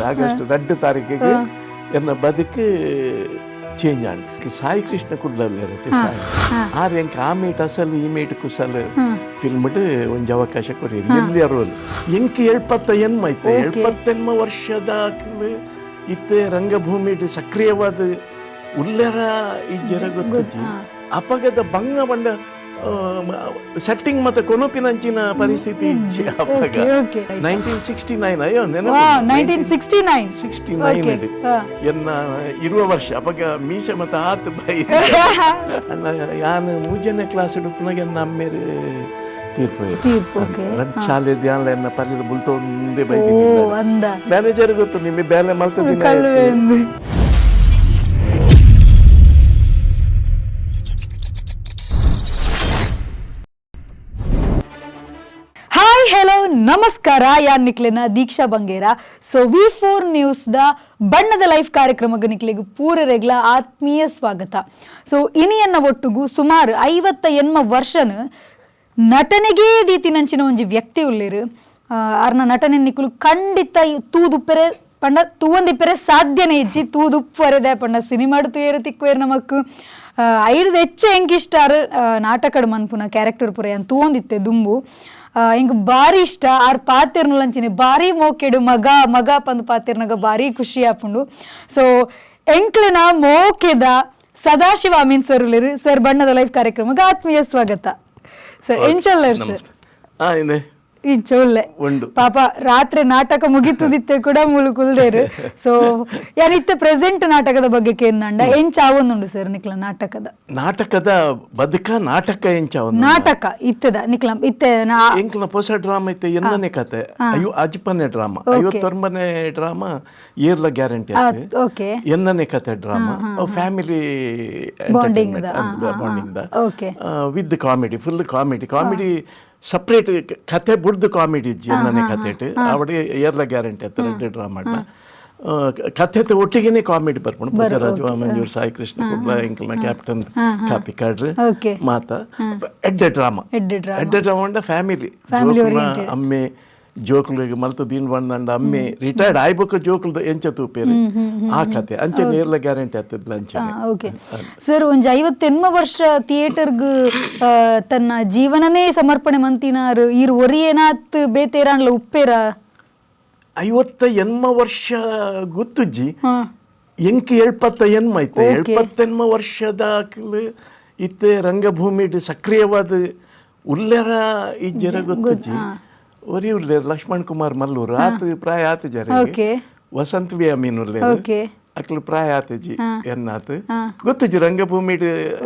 August 2 ತಾರೀಕಿಗೆ ಎನ್ನ ಬದುಕು ಚೇಂಜ್ ಆಂಡ್. ಸಾಯಿ ಕೃಷ್ಣ ಕುಡ್ಲಲ್ಲೇರತ್ತೆ ಸಾಯಿ ಆರ್ ಎಂಕ್ ಆ ಮೀಟ್ ಅಸಲ್ ಈ ಮೀಟ್ ಕುಸಲ್ ಫಿಲ್ಮ್ ಒಂಜಿ ಅವಕಾಶ ಕೊರಿ ಎಲ್ಲಿ ರೋಲ್. ಎಂಕ್ 78 ಐತೆ. 78 ವರ್ಷದ ಇತ್ತೆ ರಂಗಭೂಮಿ ಸಕ್ರಿಯವಾದ ಉಲ್ಲೆರ ಇಜ್ಜೆರ ಗೊತ್ತುಜಿ. ಅಪಗದ ಬಂಗ ಬಂಡ ಸೆಟ್ಟಿಂಗ್ ಮತ್ತೆ ಕೊನೊಪಿನಂಚಿನ ಪರಿಸ್ಥಿತಿ ಇಜ್ಜಿ ಅಪಗ. 1969, ಅಯ್ಯೋ ನೆನಪು. 1969. 69 ಎನ್ನ ಇರುವ ವರ್ಷ. ಅಪಗ ಮೀಸೆ ಮತ್ತೆ ಆತ್ ಬೈ ಅಣ್ಣ. ಯಾನ್ ಮೂಜನೇ ಕ್ಲಾಸ್ ಉಪ್ಪುನಾಗ ಎನ್ನ ಅಮ್ಮೇರು ತೀರ್ಪು. ಶಾಲೆ ಧ್ಯಾನ ಎನ್ನ ಪಲ್ಲಿದ ಬುಲ್ತೊಂದೇ ಬೈದಿನಿ. ಮ್ಯಾನೇಜರ್ ಗೊತ್ತು ನಿಮಗೆ ಬೇಲೆ ಮಲ್ತದಿನ. ಹಾಯ್, ಹೆಲೋ, ನಮಸ್ಕಾರ. ಯಾನ್ ನಿಕ್ಲೆನ ದೀಕ್ಷಾ ಬಂಗೇರ. ಸೊ ವಿ4 ನ್ಯೂಸ್ the ಬಣ್ಣದ ಲೈಫ್ ಕಾರ್ಯಕ್ರಮಕ್ಕೆ ನಿಕ್ಲೆಗ್ ಪೂರರೆಗ್ಲ ಆತ್ಮೀಯ ಸ್ವಾಗತ. ಸೊ ಇನಿಯನ್ನ ಒಟ್ಟುಗು ಸುಮಾರು 58 ವರ್ಷನ ನಟನೆಗೇ ದೀತಿನಂಚಿನ ಒಂಜಿ ವ್ಯಕ್ತಿ ಉಲ್ಲೇರು. ಆರ್ನ ನಟನೆ ನಿಕುಲು ಖಂಡಿತ ತೂದುಪ್ಪೆರೆ ಪಂಡ ತೂವಂದಿಪ್ಪೆರೆ ಸಾಧ್ಯನೇ ಇಜ್ಜಿ. ತೂದುಪ್ಪರೆದೆ ಪಂಡ ಸಿನಿಮಾಡು ತೂಯೆರೆ ತಿಕ್ವೇರು ನಮಕ್. ಐರ್ದ ಹೆಚ್ಚ ಎಂಕ್ ಇಷ್ಟ ಆರ್ ನಾಟಕಡ್ ಮನ್ಪುನ ಕ್ಯಾರೆಕ್ಟರ್ ಪೂರ ಯಾನ್ ತೂವೊಂದಿತ್ತೆ ದುಂಬು. ಎಂಕ್ ಬಾರಿ ಇಷ್ಟ ಆರ್ ಪಾತೆರ್ನುಲಂಚಿನ. ಬಾರಿ ಮೋಕೆಡು ಮಗ ಮಗ ಪಂದ್ ಪಾತೆರ್ನಗ ಬಾರಿ ಖುಷಿ ಆಪುಂಡು. ಸೊ ಎಂಕ್ಲೆನ ಮೋಕೆದ ಸದಾಶಿವ ಅಮೀನ್ ಸರ್ ಉಲ್ಲೆರ್. ಸರ್, ಬಣ್ಣದ ಲೈಫ್ ಕಾರ್ಯಕ್ರಮಕ್ಕೆ ಆತ್ಮೀಯ ಸ್ವಾಗತ ಸರ್. ಎಂಚಲ್ಲೆರ್ ಸರ್? ಇಂಚ ಉಲ್ಲೆ. ಉಂಡು. ಪಾಪ ರಾತ್ರಿ ನಾಟಕ ಮುಗಿತುದಿತ್ತೆ ಕೂಡ ಮೂಲು ಕುಲ್ದೇರು. ಸೊ ಯಾನ್ ಇತ್ತೆ ಪ್ರೆಸೆಂಟ್ ನಾಟಕದ ಬಗ್ಗೆ ಕೇಂದ್ರ ಎಂಚ ಆವೊಂದುಂಡು ಸರ್ ನಿಕ್ಲ ನಾಟಕದ? ನಾಟಕದ ಬದುಕ ನಾಟಕ ಎಂಚ? ನಾಟಕ ಇತ್ತದ ನಿಕ್ಲ ಇತ್ತೆ? ಎಂಕ್ಲ ಹೊಸ ಡ್ರಾಮಾ ಇತ್ತೆ ಎನ್ನನೇ ಕತೆ. ಅಯ್ಯೋ, ಅಜ್ಪನೆ ಡ್ರಾಮಾ, 59ನೇ ಡ್ರಾಮಾ ಏರ್ಲ ಗ್ಯಾರಂಟಿ. ಎನ್ನನೇ ಕತೆ drama family bonding bonding with comedy, full comedy. Comedy separate ಕತೆ ಬುಡ್ದು ಕಾಮಿಡಿ ಇಜ್ಜಿ ಎನ್ನನೇ ಕತೆ. ಅವಡೆ ಏರ್ಲ ಗ್ಯಾರಂಟಿ ಆಯ್ತು. ರೆಡ್ಡಿ ಡ್ರಾಮಾ ಕಥೆ ಒಟ್ಟಿಗೆನೆ ಕಾಮಿಡಿ ಬರ್ಪುಂಡು. ಪೂಜಾರಾಜ್ ವಾಮಂಜೂರ್, ಸಾಯಿ ಕೃಷ್ಣ ಕುಡ್ಲ, ಎಂಕಲ್ನ ಕ್ಯಾಪ್ಟನ್ ಕಾಪಿ ಕಾಡ್ರಿ ಮಾತ. ಎಡ್ಡೆ ಡ್ರಾಮಾ, ಎಡ್ಡೆ ಡ್ರಾಮಾ ಉಂಡ. ಫ್ಯಾಮಿಲಿ ಅಮ್ಮೆ ಜೋಕುಲಿಗೆ ಮಲ್ತ ದೀನ್ ಬಂದಂಡ. ಅಮ್ಮೆ ರಿಟೈರ್ಡ್ ಆಯ್ಬೊಕ್ಕ ಜೋಕುಲ್ದ ಎಂಚ ತೂಪೇರು ಆ ಕತೆ ಅಂಚೆ ನೇರ್ಲ ಗ್ಯಾರಂಟಿ ಆಗ್ತದೆ ಅಂಚೆ. ಓಕೆ ಸರ್, ಒಂಜಿ 58 ವರ್ಷ ಥಿಯೇಟರ್ಗ್ ತನ್ನ ಜೀವನನೇ ಸಮರ್ಪಣೆ ಮಂತಿನಾರು ಈರ್ ಒರಿಯೇನಾತ್ ಬೇತೇರಾನ್ಲ ಉಪ್ಪೇರ? 58 ವರ್ಷ ಗೊತ್ತುಜ್ಜಿ. ಎಂಕ್ 78 ಐತೆ. 78 ವರ್ಷದ ಇತ್ತೆ ರಂಗಭೂಮಿ ಸಕ್ರಿಯವಾದ ಉಲ್ಲೆರ ಇಜ್ಜೆರ ಗೊತ್ತುಜ್ಜಿ. ಒರಿ ಉಲ್ಲೇರು ಲಕ್ಷ್ಮಣ್ ಕುಮಾರ್ ಮಲ್ಲೂರು, ಆತ ಪ್ರಾಯ ಆತ ಜರ. ವಸಂತ್ ವಿ ಅಮೀನ್ ಉಲ್ಲೇರು, ಅಕ್ಲು ಪ್ರಾಯ ಆತಜಿ. ಎನ್ನಾತ್ ಗೊತ್ತುಜ್ಜಿ ರಂಗಭೂಮಿ.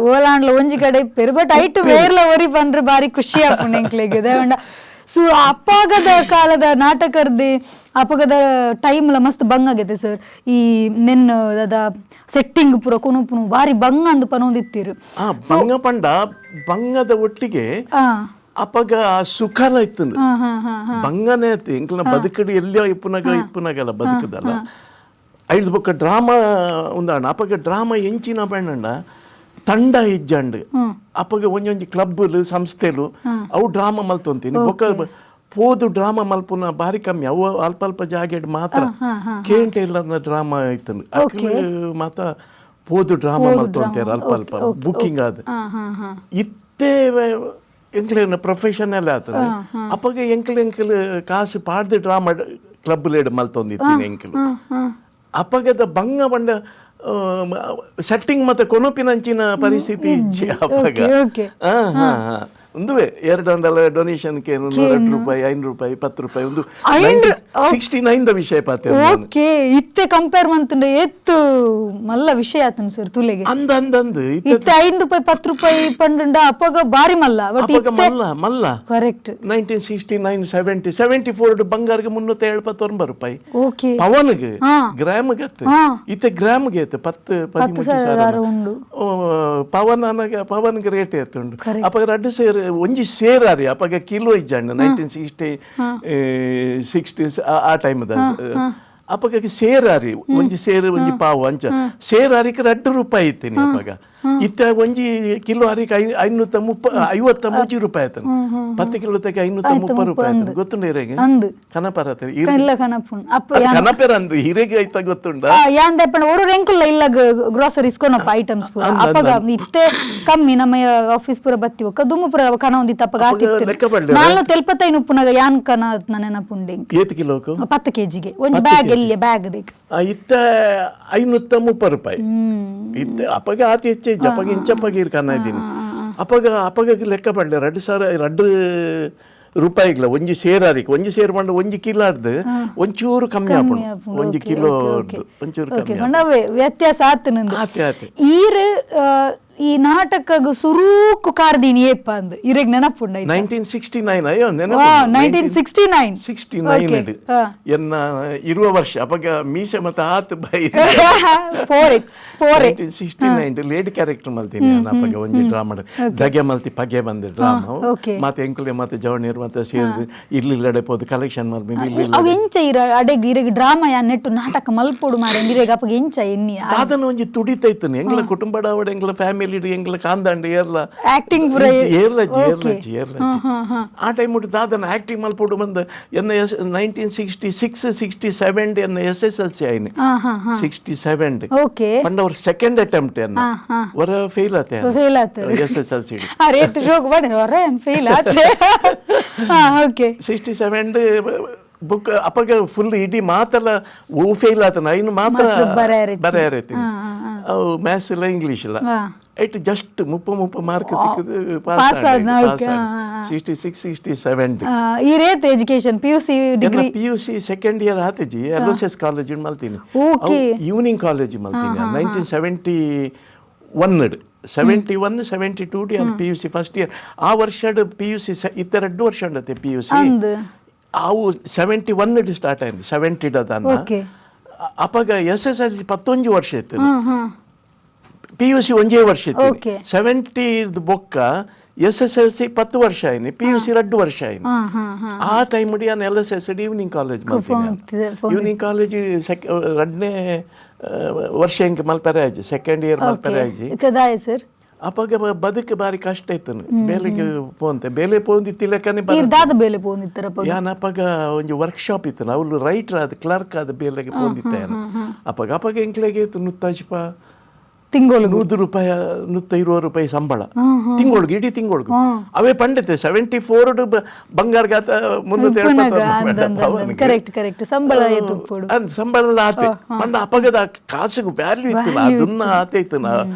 ಓಲಾಂಡ್ಲ ಒಂಜಿ ಕಡೆ ಇಪ್ಪೆರು, ಬಟ್ ಐಟ್ ವೇರ್ಲ ಒರಿ ಬಂದ್ರೆ ಬಾರಿ ಖುಷಿ ಆಪುಂಡು ಎಂಕ್ಲೆಗ್. ದೇವಂಡ ಸೊ ಅಪ್ಪಗದ ಕಾಲದ ನಾಟಕರ್ದೆ ಅಪಗದ ಟೈಮ್ ಲ ಮಸ್ತ್ ಬಂಗ್ ಆಗೈತೆ ಸರ್. ಈ ನೆನ್ ದಾದ ಸೆಟ್ಟಿಂಗ್ ಪೂರ ಕೊನುಪುನು ಬಾರಿ ಬಂಗ ಅಂದ್ ಪನೊಂದಿತ್ತೀರು. ಬಂಗ ಪಂಡ ಬಂಗದ ಒಟ್ಟಿಗೆ ಅಪಗ ಸುಖಲ ಇತ್ತು. ಬಂಗನೇ ಎಂಕ್ಲನ ಬದುಕಡಿ ಎಲ್ಲಿಯೋ ಇಪ್ಪುನಗ ಇಪ್ಪುನಗಲ್ಲ ಬದುಕದಲ್ಲ. ಐದು ಬೊಕ್ಕ ಡ್ರಾಮಾ ಉಂದಾಂಡ. ಅಪಗ ಡ್ರಾಮಾ ಎಂಚಿನ ಪಂಡ ತಂಡ ಇಜ್ಜಂಡ್. ಅಪಗ ಒಂಜೊಂಜಿ ಕ್ಲಬ್ ಸಂಸ್ಥೆಲು ಅವು ಡ್ರಾಮಾ ಮಲ್ತೊಂತೀನಿ. ಬೊಕ್ಕ ಪೋದು ಡ್ರಾಮಾ ಮಲ್ಪುನ ಬಾರಿ ಕಮ್ಮಿ. ಅವು ಅಲ್ಪ ಅಲ್ಪ ಜಾಗೆಡ್ ಮಾತ್ರ. ಕೇಂಟೆ ಇಲ್ಲ ಡ್ರಾಮಾ ಇತ್ತು. ಅಕ್ಲು ಮಾತ ಪೋದು ಡ್ರಾಮಾ ಮಲ್ತೊಂತಾರೆ, ಅಲ್ಪ ಅಲ್ಪ ಬುಕ್ಕಿಂಗ್ ಆದ. ಇತ್ತೆ ಎಂಕ್ಲೆನ ಪ್ರೊಫೆಷನಲ್ ಆತದೆ. ಅಪಗ ಎಂಕ್ಲು ಎಂಕ್ಲು ಕಾಸು ಪಾಡ್ದು drama club LED ಮಲ್ತೊಂದಿತ್ತೀನಿ ಎಂಕ್ಲು. ಅಪಗದ ಬಂಗ ಬಂಡ ಸೆಟ್ಟಿಂಗ್ ಮತ್ತೆ ಕೊನೊಪಿನಂಚಿನ ಪರಿಸ್ಥಿತಿ ಇಜ್ಜಿ ಅಪಗ. ಒಂದುವೆ ಎರಡು ಅಂಡಲ ಡೊನೇಷನ್ ಕೇನು 102 ರೂಪಾಯಿ, 5 ರೂಪಾಯಿ, 10 ರೂಪಾಯಿ. ಒಂದು 69 the ವಿಷಯ ಪಾತೆ. ಓಕೆ, ಇತ್ತೆ ಕಂಪೇರ್ ಮಂತುಂಡ ಏತ್ ಮಲ್ಲ ವಿಷಯ ಆತನ ಸರ್ ತುಲೆಗೆ. ಅಂದ ಅಂದ ಅಂದ್. ಇತ್ತೆ 5 ರೂಪಾಯಿ 10 ರೂಪಾಯಿ ಪಂಡುಂಡ ಅಪಗ ಬಾರಿ ಮಲ್ಲ. ಬಟ್ ಅಪಗ ಮಲ್ಲ ಮಲ್ಲ. ಕರೆಕ್ಟ್. 1969, 70, 74 ಬಂಗಾರಗೆ 379 ರೂಪಾಯಿ. ಪವನ್ಗೆ ಗ್ರಾಮ್ ಗತ್ತು. ಇತ್ತೆ ಗ್ರಾಮ್ಗೆ ಆಯ್ತು 10 13 ಸಾವಿರ. ಉಂಡು. ಪವನ್ ಅನಗ ಪವನ್ಗೆ ರೇಟ್ ಎತ್ತುಂಡು. ಅಪಗ ರಡ್ಡು ಸೇರ್ ಒಂಜಿ ಸೇರಾರಿ. ಅಪಗ ಕಿಲೋ ಇಜ್ಜಂಡು. 1960 ಆ ಟೈಮ್ದ ಅಪಗ ಸೇರಾರಿ ಒಂಜಿ ಸೇರು ಒಂಜಿ ಪಾವು ಅಂಚ. ಸೇರಾರಿಗೆ 2 ರೂಪಾಯಿ ಇತ್ತೀನಿ ಅಪಗ. ಇತ್ತ ಒಂಜಿ ಕಿಲೋ ಅರಿಕ್ 530, 53 ರೂಪಾಯಿ ಆಯ್ತಾನೆ. 10 ಕಿಲೋ ತಕ 530 ರೂಪಾಯಿ ಆಯ್ತಾನೆ. ಗೊತ್ತುಂಡ ಇರೆಗೆ? ಅಂದು. ಕನಪರ. ಇಲ್ಲ, ಕನಪುನ್ ಅಪ್ಪ. ಕನಪೆರ ಅಂದು ಹಿರೇಗೆ ಆಯ್ತಾ, ಗೊತ್ತುಂಡ? ಯಾಂದಪ್ಪಣ ಒರು ಎಂಕುಲ್ಲ ಇಲ್ಲ ಗ್ರೋಸರೀಸ್ ಕೊನಪ್ಪ ಐಟಮ್ಸ್ ಪೂರ. ಅಪ್ಪಗ ಇತ್ತೆ ಕಮ್ಮಿ, ನಮ್ಮ ಆಫೀಸ್ ಪೂರ ಬತ್ತಿ ಒಕ್ಕ ದುಮ್ಮು ಪೂರ ಕನ ಒಂದಿತ್ತು ಅಪ್ಪಗ. ಅಪ್ಪಗ ಲೆಕ್ಕ ಪಡ್ಲೆ. 475 ಉಪ್ಪುನಾಗ ಯಾನ್ ಕನ ನೆನಪುಂಡೆ. ಏತ್ ಕಿಲೋಕು? 10 ಕೆಜಿಗೆ ಒಂಜಿ ಬ್ಯಾಗ್, ಎಲ್ಲಿ ಬ್ಯಾಗ್ ದೇಕ್. ಇತ್ತ 530 ರೂಪಾಯಿ ಇತ್ತ. ಅಪ್ಪಗ ಆತಿ ಹೆಚ್ಚು, ಅಪ್ಪಗ ಇಂಚಪ್ಪಗ ಇರ್ಕನ ಇದ್ದೀನಿ. ಅಪ್ಪಗ ಅಪ್ಪಗ ಲೆಕ್ಕ ಪಡ್ಲೆ, 2002 ರೂಪಾಯಿಗ್ಲ ಒಂಜಿ ಸೇರ್ ಅರಿಕ್. ಒಂಜಿ ಸೇರ್ ಪಂಡ ಒಂಜಿ ಕಿಲೋ ಅರ್ದು ಒಂಚೂರು ಕಮ್ಮಿ ಆಪುಂಡು. ಒಂಜಿ ಕಿಲೋ ಒಂಚೂರು ಕಮ್ಮಿ. ಪಂಡ ಅವೇ ವ್ಯತ್ಯಾಸ ಆತು ನಂದು. ಆತೆ ಆತೆ. ಈರ್ ಈ ನಾಟಕಗ್ ಸುರೂಕು ಕಾರ್ದೀನಿ ಏಪ ಅಂದ್ ಇರೆಗ್ ನೆನಪುಂಡ? 1969, ಅಯ್ಯೋ. 1969. 69 ಎನ್ನ ಇರುವ ವರ್ಷ. ಅಪ್ಪಗ ಮೀಸೆ ಮತ್ತೆ ಆತ್ ಬೈ. ಪೋರೆ ಪೋರೆ. 1969 ಲೇಡಿ ಕ್ಯಾರೆಕ್ಟರ್ ಮಲ್ತೀನಿ ನಾನು ಅಪ್ಪಗ ಒಂಜಿ ಡ್ರಾಮಾ, ದಗೆ ಮಲ್ತಿ ಪಗೆ ಬಂದ ಡ್ರಾಮಾ. ಮತ್ತೆ ಎಂಕುಲೆ ಮತ್ತೆ ಜವಣಿಯರು ಮತ್ತೆ ಸೇರಿದು ಇಲ್ಲಿ ಇಲ್ಲಡೆ ಪೋದು ಕಲೆಕ್ಷನ್ ಮಲ್ಪಿನಿ ಇಲ್ಲಿ. ಅವ್ ಎಂಚ ಇರ ಅಡೆಗ್ ಇರೆಗ್ ಡ್ರಾಮಾ ಯಾನ್ ನೆಟ್ಟು ನಾಟಕ ಮಲ್ಪೊಡು ಮಾರೆ ಇರೆಗ್ ಅಪ್ಪಗ ಎಂಚ ಎನ್ನಿ? ಸಾಧನ ಒಂಜಿ ತುಡಿತ ಇತ್ತು. ಎಂಗ್ಲ ಕುಟುಂಬದ ಅವಡ, ಎಂಗ್ಲ ಫ್ಯಾಮಿಲಿ, ಎಂಗ್ಲ ಕಾಂದಾಂಡ ಏರ್ಲ. ಆಕ್ಟಿಂಗ್ ಪೂರ? ಏರ್ಲಜ್ಜಿ, ಏರ್ಲಜ್ಜಿ, ಏರ್ಲಜ್ಜಿ. ಆ ಟೈಮ್ ಉಂಟು ದಾದನ ಆಕ್ಟಿಂಗ್ ಮಲ್ಪೊಡು ಬಂದು ಎನ್ನ ಎಸ್ 1966, 67 ಎನ್ನ ಎಸ್ಎಸ್ಎಲ್ಸಿ ಆಯ್ನಿ. ಹಾ ಹಾ ಹಾ 67. ಪಂಡ ಅವ್ರ ಸೆಕೆಂಡ್ ಅಟೆಂಪ್ಟ್ ಎನ್ನ. ವರ ಫೇಲ್ ಆತೆ. ಫೇಲ್ ಆತ. ಎಸ್ಎಸ್ಎಲ್ಸಿ. ಆ ರೇತ್ ಜೋಗ್ ಬಣ್ಣ ಹೊರ ಫೇಲ್ ಆತ. ಹಾ ಓಕೆ. 67 ಬುಕ್ ಅಪ್ಪಗ ಫುಲ್ ಇಡೀ ಮಾತಲ್ಲ ಓ ಫೇಲ್ ಆತನ ಇನ್ನು ಮಾತ್ರ. ಬರೆಯರಿತಿ. ಬರೆಯರಿತೀನಿ. ಅವು ಮ್ಯಾಥ್ಸ್ ಇಲ್ಲ, ಇಂಗ್ಲೀಷ್ ಇಲ್ಲ. It just 30 30 mark ತಿಕ್ಕದು pass pass. ಆದ್ನ, okay, ಹಾ, ಹಾ. 66, 67. ಈ ರೇತ್ education PUC degree? PUC second year ಆತಜಿ, Aloysius college ಮಲ್ತೀನಿ. Evening college ಮಲ್ತೀನಿ. 1971, 71, 72 D PUC first year. ಆ ವರ್ಷ ಪಿಯುಸಿ ಇತ್ತ 2 ವರ್ಷ ಉಂಡತೆ ಪಿಯುಸಿ. ಅಂದ್. ಅವು 71 ಸ್ಟಾರ್ಟ್ ಆಯ್ತು, 70 ಅದನ್ನ. ಅಪ್ಪಗ ಎಸ್ಎಸ್ಎಲ್ಸಿ 11 ವರ್ಷ ಇತ್ತು. ಹಾ ಹಾ ಪಿಯುಸಿ ಒಂಜೇ ವರ್ಷ ಇತ್ತು. 70 ಬೊಕ್ಕ ಎಸ್ಎಸ್ಎಲ್ಸಿ 10 ವರ್ಷ ಆಯ್ನಿ, ಪಿಯುಸಿ 2 ವರ್ಷ ಆಯ್ನಿ. ಹಾ ಹಾ ಹಾ ಆ ಟೈಮ್ ನಾನು L S S evening college ಮಲ್ತೀನಿ. Evening college ರಡ್ನೇ ವರ್ಷ ಹಿಂಗೆ ಮಲ್ಪೆರೆ ಆಜಿ, ಸೆಕೆಂಡ್ ಇಯರ್ ಮಲ್ಪೆರೆ ಆಜಿ. ಕದಾಯ ಸರ್? ಅಪ್ಪಗ ಬದುಕು ಬಾರಿ ಕಷ್ಟ ಇತ್ತು. ಬೇಲೆಗೆ ಪೋಂತೆ, ಬೇಲೆ ಪೋಂದಿತ್ತಿಲೆಕ್ಕನೆ. ಈರ್ ದಾದ ಬೇಲೆ ಪೋಂದಿತ್ತರಪ್ಪ? ಯಾನ್ ಅಪ್ಪಗ ಒಂಜಿ ವರ್ಕ್ಶಾಪ್ ಇತ್ತು, ಅವಳು ರೈಟರ್ ಆದ, ಕ್ಲರ್ಕ್ ಆದ ಬೇಲೆಗೆ ಪೋಂದಿತ್ತ ಯಾನ್ ಅಪ್ಪಗ. ಅಪ್ಪಗ ಎಂಕ್ಲೆಗೆ ಇತ್ತು ನುತ್ತಾಜಿಪ ತಿಂಗಳು. 100 ರೂಪಾಯಿ, 120 ರೂಪಾಯಿ ಸಂಬಳ ತಿಂಗಳಿಗೆ, ಇಡೀ ತಿಂಗಳಿಗೆ. ಅವೇ ಪಂಡಿತೆ 74 ಬಂಗಾರ ಗಾತ 370. ಕರೆಕ್ಟ್ ಕರೆಕ್ಟ್, ಸಂಬಳ ಎತ್ತುಪ್ಪೊಡು. ಸಂಬಳ ಆತೆ ಪಂಡ ಅಪಗದ ಕಾಸುಗು ವ್ಯಾಲ್ಯೂ ಇತ್ತು, ಅದನ್ನ ಆತೆ ಇತ್ತು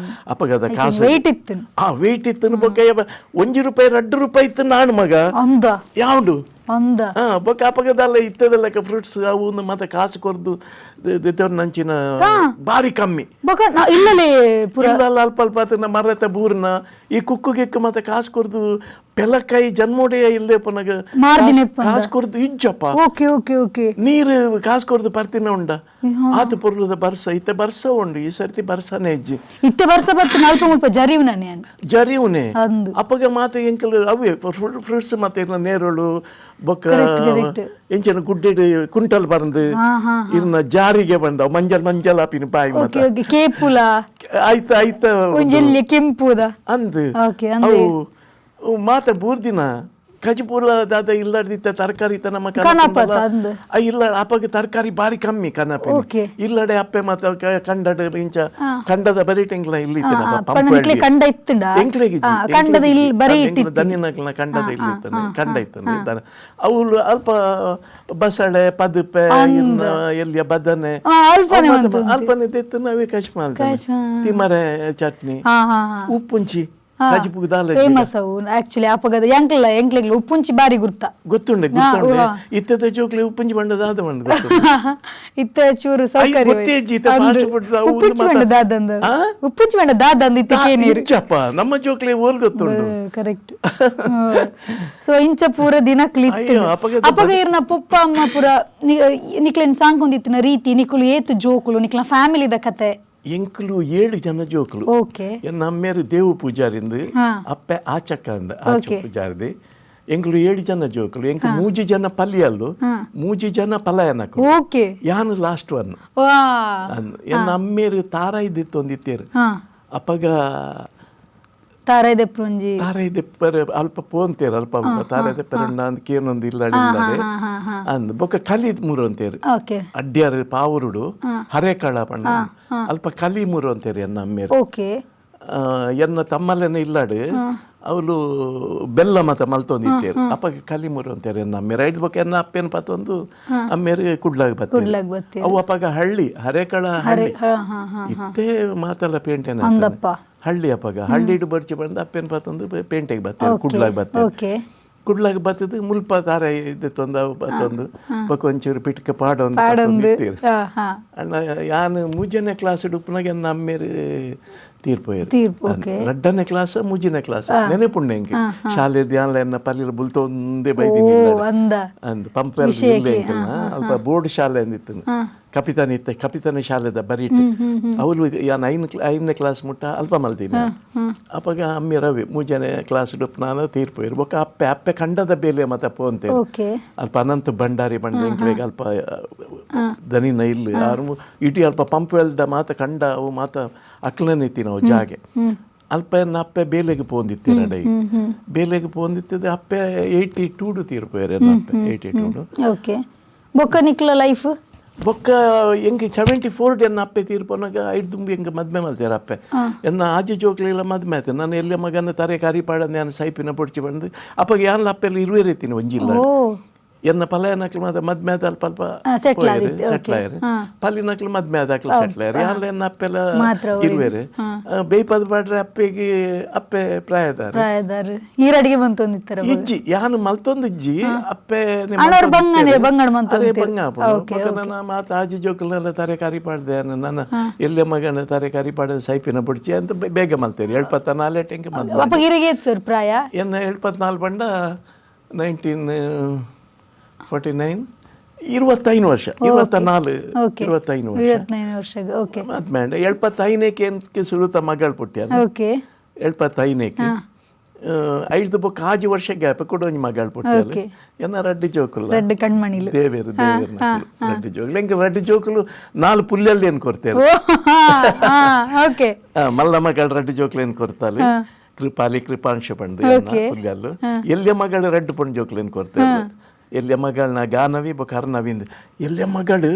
ಅಪಗದ ಕಾಸು. ವೆಯ್ಟ್ ಇತ್ತು. ಆ ವೆಯ್ಟ್ ಇತ್ತು. ಬೊಕ್ಕ 1 ರೂಪಾಯಿ 2 ರೂಪಾಯಿ ಇತ್ತು ನಾನು ಮಗ. ಅಂದ. ಯಾವ್ದು? ಅಂದ. ಹಾ, ಬೊಕ್ಕ ಅಪಗದಲ್ಲ ಇತ್ತದಲ್ಲ ಫ್ರೂಟ್ಸ್ ಅವು ಮತ್ತೆ ಕಾಸು ಕೊರ್ದು ದೆತ್ತವ್ರ ನಂಚಿನ ಬಾರಿ ಕಮ್ಮಿ. ಬೊಕ ಇಲ್ಲಲೇ ಪೂರ. ಇಲ್ಲ, ಅಲ್ಪ ಅಲ್ಪ ಆತನ ಮರತ ಬೂರ್ನ ಈ ಕುಕ್ಕು ಗಿಕ್ಕು ಮತ್ತೆ ಕಾಸು ಕೊರ್ದು ಪೆಲಕಾಯಿ ಜನ್ಮೋಡೆಯ ಇಲ್ಲೇ ಪುನಗ. ಮಾರ್ದಿನ. ಕಾಸು ಕೊರ್ದು ಇಜ್ಜಪ್ಪ. Okay okay okay ನೀರು ಕಾಸು ಕೊರ್ದು ಪರ್ತಿನ ಉಂಡ. ಆತ ಪೊರ್ಲುದ ಬರ್ಸ ಇತ್ತೆ ಬರ್ಸ ಉಂಡು, ಈ ಸರ್ತಿ ಬರ್ಸನೇ ಇಜ್ಜಿ. ಇತ್ತೆ ವರ್ಷ ಬತ್ತು ನಲ್ಪ ಮುಲ್ಪ ಜರಿವು ನಾನು. ಜರಿವುನೆ. ಅಂದು. ಅಪ್ಪಗ ಮಾತ ಎಂಕಲ್ ಅವೇ ಫ್ರೂಟ್ಸ್ ಮತ್ತೆ ಇರ್ನ ನೇರಳು ಬೊಕ್ಕ correct. ಎಂಚಿನ ಗುಡ್ಡೆಡ್ ಕುಂಟಲ್ ಬಂದು ಹಾ ಹಾ ಇರ್ನ ಜಾರಿಗೆ ಬಂದವು, ಮಂಜಲ್ ಮಂಜಲ್ ಆಪಿನ ಬಾಯಿ. ಓಕೆ ಮಾತ ಓಕೆ, ಕೇಪುಲ. ಆಯ್ತು ಆಯ್ತು. ಒಂಜೆಲ್ಲಿ ಕೆಂಪುದ. ಅಂದು. ಓಕೆ, ಅಂದೆ. ಅವು ಅವು ಮಾತ ಬೂರ್ದಿನ ಕಜಿಪೂರ್ಲ ದಾದ ಇಲ್ಲದಿತ್ತ ತರಕಾರಿ ಇತ್ತ ನಮ್ಮ. ಕನಪತ ಅಂದ್. ಇಲ್ಲ, ಅಪ್ಪಗೆ ತರಕಾರಿ ಬಾರಿ ಕಮ್ಮಿ ಕನಪೆ. ಇಲ್ಲಡೆ ಅಪ್ಪೆ ಮಾತ ಕಂಡಡ್ ಇಂಚ ಕಂಡದ ಬರಿ ಟೆಂಗ್ಲ ಇಲ್ಲಿ. ಪಂಡ ನಿಕ್ಲೆ ಕಂಡ ಇತ್ತುಂಡ? ಎಂಕ್ಲೆಗ್. ಕಂಡದ ಇಲ್ಲಿ ಬರೀ ಇಟ್ಟಿತ್ತು. ದನಿನಕ್ಲ ಕಂಡದ ಇಲ್ಲಿ ಇತ್ತಾನೆ, ಕಂಡ ಇತ್ತಾನೆ. ಅವುಲು ಅಲ್ಪ ಬಸಳೆ, ಪದುಪೆ, ಇನ್ನ ಎಲ್ಲಿಯ ಬದನೆ. ಅಲ್ಪನೆ. ಅವು ಮಾತ ಅಲ್ಪನೆ ತೆತ್ತು ನಾವೇ ಕಚ್ ಮಾಡ್ತೇವೆ. ಕಚ್, ಹಾ. ತಿಮರೆ ಚಟ್ನಿ, ಹಾ ಹಾ ಹಾ ಉಪ್ಪುಂಚಿ ಕಜಿಪುಗ್ ದಾಲ. ಫೇಮಸ್ ಅವು ಆಕ್ಚುಲಿ. ಅಪಗದ ಎಂಕ್ಲ ಎಂಕ್ಲೆಗ್ಲ ಉಪ್ಪುಂಚಿ ಬಾರಿ ಗುರ್ತ. ಗೊತ್ತುಂಡೆ, ಗೊತ್ತುಂಡೆ. ಇತ್ತದ ಜೋಕ್ಲೆ ಉಪ್ಪುಂಚಿ ಬಂಡದ ಆದ ಬಂಡ ಗೊತ್ತುಂಡು. ಇತ್ತ ಚೂರು ಸೌಕರ್ಯ. ಗೊತ್ತೇ ಇಜ್ಜಿ, ಇತ್ತೆ fast food the ಅವು ಉಪ್ಪುಂಚಿ ಮಾತ- ಬಂಡ ದಾದಂದ. ಆ? ಉಪ್ಪುಂಚಿ ಬಂಡ ದಾದಂದ ಇತ್ತೆ ಕೇನೀರು. ಇಜ್ಜಪ್ಪ, ನಮ್ಮ ಜೋಕ್ಲೆ ಓಲ್ ಗೊತ್ತುಂಡು. ಕರೆಕ್ಟ್. ಸೊ ಇಂಚ ಪೂರ ದಿನ ಕ್ಲಿಕ್. ಅಯ್ಯೋ, ಅಪಗದ. ಅಪಗ ಇರ್ನ ಪೊಪ್ಪ ಅಮ್ಮ ಪೂರ ನಿಕ್ಲೆನ್ ಸಾಂಕೊಂದಿತ್ತಿನ ರೀತಿ, ನಿಕುಲು ಏತು ಜೋಕುಲು, ನಿಕ್ಲ ಫ್ಯಾಮಿಲಿದ ಕತೆ? ಎಂಕುಲು ಏಳು ಜನ ಜೋಕುಲು. ಎನ್ನ ಅಮ್ಮೇರು ದೇವು ಪೂಜಾರಿಂದು, ಅಪ್ಪೆ ಆಚಕ್ಕ ಅಂದ ಆಚ ಪೂಜಾರಿದಿ. ಎಂಕುಲು ಏಳು ಜನ ಜೋಕುಲು. ಎಂಕು ಮೂಜಿ ಜನ ಪಲ್ಲಿಯಲ್ಲು, ಮೂಜಿ ಜನ ಪಲಯನಕು. ಯಾನು ಲಾಸ್ಟ್ ಒನ್. ವಾ ಎನ್ನ ಅಮ್ಮೇರು ತಾರಾಯಿ ದಿತ್ತೊಂದಿತ್ತೇರು. ಅಪಗ ತಾರೈದೆ ಪುಂಜಿ ತಾರೈದೆ ಪೆರೆ ಅಲ್ಪ ಪೋಂತೇರು ಅಲ್ಪ ತಾರೈದೆ ಪೆರಂಡ ಅಂದ್ ಕೇನೊಂದು ಇಲ್ಲಾಡಿ ಇಲ್ಲಾಡೆ ಅಂದ್ ಬೊಕ್ಕ ಕಲಿ ಮೂರು ಅಂತೇರು. ಓಕೆ. ಅಡ್ಯಾರು ಪಾವುರುಡು ಹರೇಕಳ ಪಂಡ ಅಲ್ಪ ಕಲಿ ಮೂರು ಅಂತೇರು ಎನ್ನ ಅಮ್ಮೇರು. ಓಕೆ. ಎನ್ನ ತಮ್ಮಲ್ಲೇನ ಇಲ್ಲಾಡು ಅವಳು ಬೆಲ್ಲ ಮತ ಮಲ್ತೊಂದಿತ್ತೇರು. ಅಪ್ಪಗೆ ಕಲಿ ಮೂರು ಅಂತಾರೆ ಎನ್ನ ಅಮ್ಮೇರು. ಐದು ಬೊಕ್ಕ ಎನ್ನ ಅಪ್ಪೇನು ಪತ್ತೊಂದು ಅಮ್ಮೇರು ಕುಡ್ಲಾಗ ಬತ್ತೇರು. ಕುಡ್ಲಾಗ್ ಬತ್ತೇರು. ಅವು ಅಪ್ಪಗ ಹಳ್ಳಿ ಹರೇಕಳ ಹಳ್ಳಿ ಹಾ ಹಾ ಹಾ ಇತ್ತೇ ಮಾತಲ್ಲ ಪೇಂಟೆನ ಅಂದಪ್ಪ. ಹಳ್ಳಿ ಅಪ್ಪಗ ಹಳ್ಳಿ ಇಡು ಬರ್ಚಿ ಬಂದು ಅಪ್ಪೇನು ಪತ್ತೊಂದು ಪೇಂಟೆಗೆ ಬತ್ತೇರು ಕುಡ್ಲಾಗ ಬತ್ತೇರು. ಓಕೆ. ಕುಡ್ಲಾಗ ಬತ್ತದು ಮುಲ್ಪ ತಾರೆ ಇದ್ದಿತ್ತೊಂದು ಅವು ಬತ್ತೊಂದು ಬೊಕ್ಕ ಒಂಚೂರು ಪಿಟ್ಕ ಪಾಡೊಂದು ಪಾಡೊಂದು. ಇತ್ತೀರು. ಹಾ ಹಾ ಅಣ್ಣ ಯಾನು ಮೂಜನೇ ಕ್ಲಾಸ್ ಉಪ್ಪುನಾಗ ಎನ್ನ ಅಮ್ಮೇರು ತೀರ್ಪೋಯರು. ತೀರ್ಪು. ಓಕೆ. ರಡ್ಡನೇ ಕ್ಲಾಸ್ ಮೂಜನೇ ಕ್ಲಾಸ್ ನೆನೆಪುಂಡೆ ಎಂಕೆ ಶಾಲೆ ಧ್ಯಾನ ಎನ್ನ ಪಲ್ಲಿಲ ಬುಲ್ತೊಂದೇ ಓ ಬೈದಿನಿ ಅಂದ ಅಂದ್ ಪಂಪೆಲ್ ಇಲ್ಲ ಎಂಕಲ್ನ ಅಲ್ಪ ಬೋರ್ಡ್ ಶಾಲೆ ಅಂದಿತ್ತು ಕಪಿತಾನ ಇತ್ತೆ ಕಪಿತಾನ ಶಾಲೆದ ಬರೀಟ್ ಅವಳು ಯಾನ್ ಐದನೇ ಕ್ಲಾಸ್ ಮುಟ್ಟ ಅಲ್ಪ ಮಲ್ತೀನಿ. ಅಪ್ಪಗ ಅಮ್ಮಿ ರವಿ ಮೂಜನೇ ಕ್ಲಾಸ್ ನಾನು ತೀರ್ಪೋಯರು. ಬೊಕ್ಕ ಅಪ್ಪೆ ಅಪ್ಪೆ ಖಂಡದ ಬೇಲೆ ಮತ್ತೆ ಪೋಂತೆ ಓಕೆ. ಅಲ್ಪ ಅನಂತ ಭಂಡಾರಿ ಬಂಡ ಎಂಕ್ಲೆಗ್ ಅಲ್ಪ ದನಿನ ಇಲ್ಲಿ ಆರು ಇಟಿ ಅಲ್ಪ ಪಂಪ್ವೆಲ್ದ ಮಾತ ಕಂಡ ಅವು ಮಾತ ಅಕ್ಲನಿತ್ತಿ ನಾವು ಜಾಗೆ ಅಲ್ಪ ಎನ್ನ ಅಪ್ಪೆ ಬೇಲೆಗೆ ಪೋಂದಿತ್ತೀರ ಡೈ ಬೇಲೆಗೆ ಪೋಂದಿತ್ತಿದ್ದು ಅಪ್ಪೆ 82 ತೀರ್ಪೋಯರು ಎನ್ನ ಅಪ್ಪೆ 82. ಓಕೆ. ಬೊಕ್ಕ ನಿಕ್ಲ ಲೈಫ್ ಬೊಕ್ಕ ಎಂಕ್ 74 ಎನ್ನ ಅಪ್ಪೆ ತೀರ್ಪೋನಾಗ ಐದು ಎಂಕ್ ಮದ್ಮೆ ಮಲ್ತೇರು ಅಪ್ಪೆ. ಎನ್ನ ಆಜಿ ಜೋಕ್ಲೆಲ್ಲ ಮದ್ಮೆ ಆಯ್ತು. ನಾನು ಎಲ್ಲ ಮಗನ ತರೆ ಕರಿ ಪಾಡಂದು ಯಾನ್ ಸೈಪಿನ ಪೊಡ್ಚಿ ಬಂದು ಅಪ್ಪಗೆ ಯಾನ್ಲ ಅಪ್ಪೆಲ್ಲ ಇರುವೆ ರೀತಿನ ಒಂಜಿಲ್ಲ. ಓ ಎನ್ನ ಪಲಯನಕ್ಲು ಮಾತ ಮದ್ಮೆ ಆದ ಅಲ್ಪ ಅಲ್ಪ settle ಆದಿತ್ತು. ಸೆಟ್ಲ್ ಆಯರು. ಪಲ್ಲಿನಕ್ಲು ಮದ್ಮೆ ಆದಾಕ್ಲು ಸೆಟ್ಲ್ ಆಯರು. ಯಾನ್ಲ ಎನ್ನ ಅಪ್ಪೆಲ್ಲ ಮಾತ್ರ ಇರುವೆರು. ಬೇಯ್ಪದ ಪಾಡ್ರೆ ಅಪ್ಪೆಗೆ ಅಪ್ಪೆ ಪ್ರಾಯದಾರ ಪ್ರಾಯದಾರ್ ಈರಡಿಗೆ ಬಂತೊಂದಿತ್ತರ ಇಜ್ಜಿ ಯಾನು ಮಲ್ತೊಂದು ಇಜ್ಜಿ ಅಪ್ಪೆ ಅಣ್ಣವ್ರು ಬಂಗನೆ, ಬಂಗಡ ಮಲ್ತೊಂದಿತ್ತೆರ್. ಬಂಗ ಬೊಕ್ಕ ನನ್ನ ಮಾತ ಆಜಿ ಜೋಕುಲೆಲ್ಲ ತರಕಾರಿ ಪಾಡ್ದೆ ನನ್ನ ಎಲ್ಲೆ ಮಗನ ತರಕಾರಿ ಪಾಡ ಸೈಪಿನ ಬುಡ್ಚಿ ಅಂತ ಬೇಗ ಮಲ್ತೇರಿ 74 ಟೆಂಕ್ ಮದ್ಮೆ. ಅಪ್ಪಗೆ ಇರಿಗೆ ಸರ್ ಪ್ರಾಯ ಎನ್ನ 74 ಬಂಡ 1949 25 ವರ್ಷ 24 ಓಕೆ. 25 ವರ್ಷ 25 ವರ್ಷ. ಓಕೆ. ಮದ್ಮೆ 75ಕ್ಕೆ ಸುರುತ ಮಗಳು ಪುಟ್ಟಿ ಓಕೆ. 75ಕ್ಕೆ ಐದು ಬೊಕ್ಕ ಆಜಿ ವರ್ಷ ಗ್ಯಾಪ್ ಕೂಡ ಒಂಜಿ ಮಗಳು ಪುಟ್ಟಿ ಓಕೆ. ಎನ್ನ ರಡ್ಡಿ ಜೋಕುಲ್ಲ ರಡ್ಡು ಕಣ್ಮಣಿಲು ದೇವೇರು ದೇವೇರು ರಡ್ಡಿ ಜೋಕುಲು ಎಂಕ್ ರಡ್ಡಿ ಜೋಕುಲು ನಾಲ್ ಪುಲ್ಯಲ್ಲಿ ಏನು ಕೊಡ್ತೇವೆ. ಓ ಹಾ ಓಕೆ. ಮಲ್ಲ ಮಗಳು ರಡ್ಡಿ ಜೋಕುಲು ಏನು ಕೊಡ್ತಾಳೆ ಕೃಪಾಲಿ ಕೃಪಾಂಶ ಪಂಡು ಎನ್ನ ಪುಲ್ಯಲ್ಲು. ಎಲ್ಯ ಮಗಳು ರಡ್ಡು ಪಂಡು ಜೋಕುಲು ಏನು ಕೊಡ್ತೇವೆ. ಎಲ್ಯ ಮಗಳನ್ನ ಗಾನವಿ ಬೊಕ್ಕ ಅರ್ನವಿಂದ ಎಲ್ಯ ಮಗಳು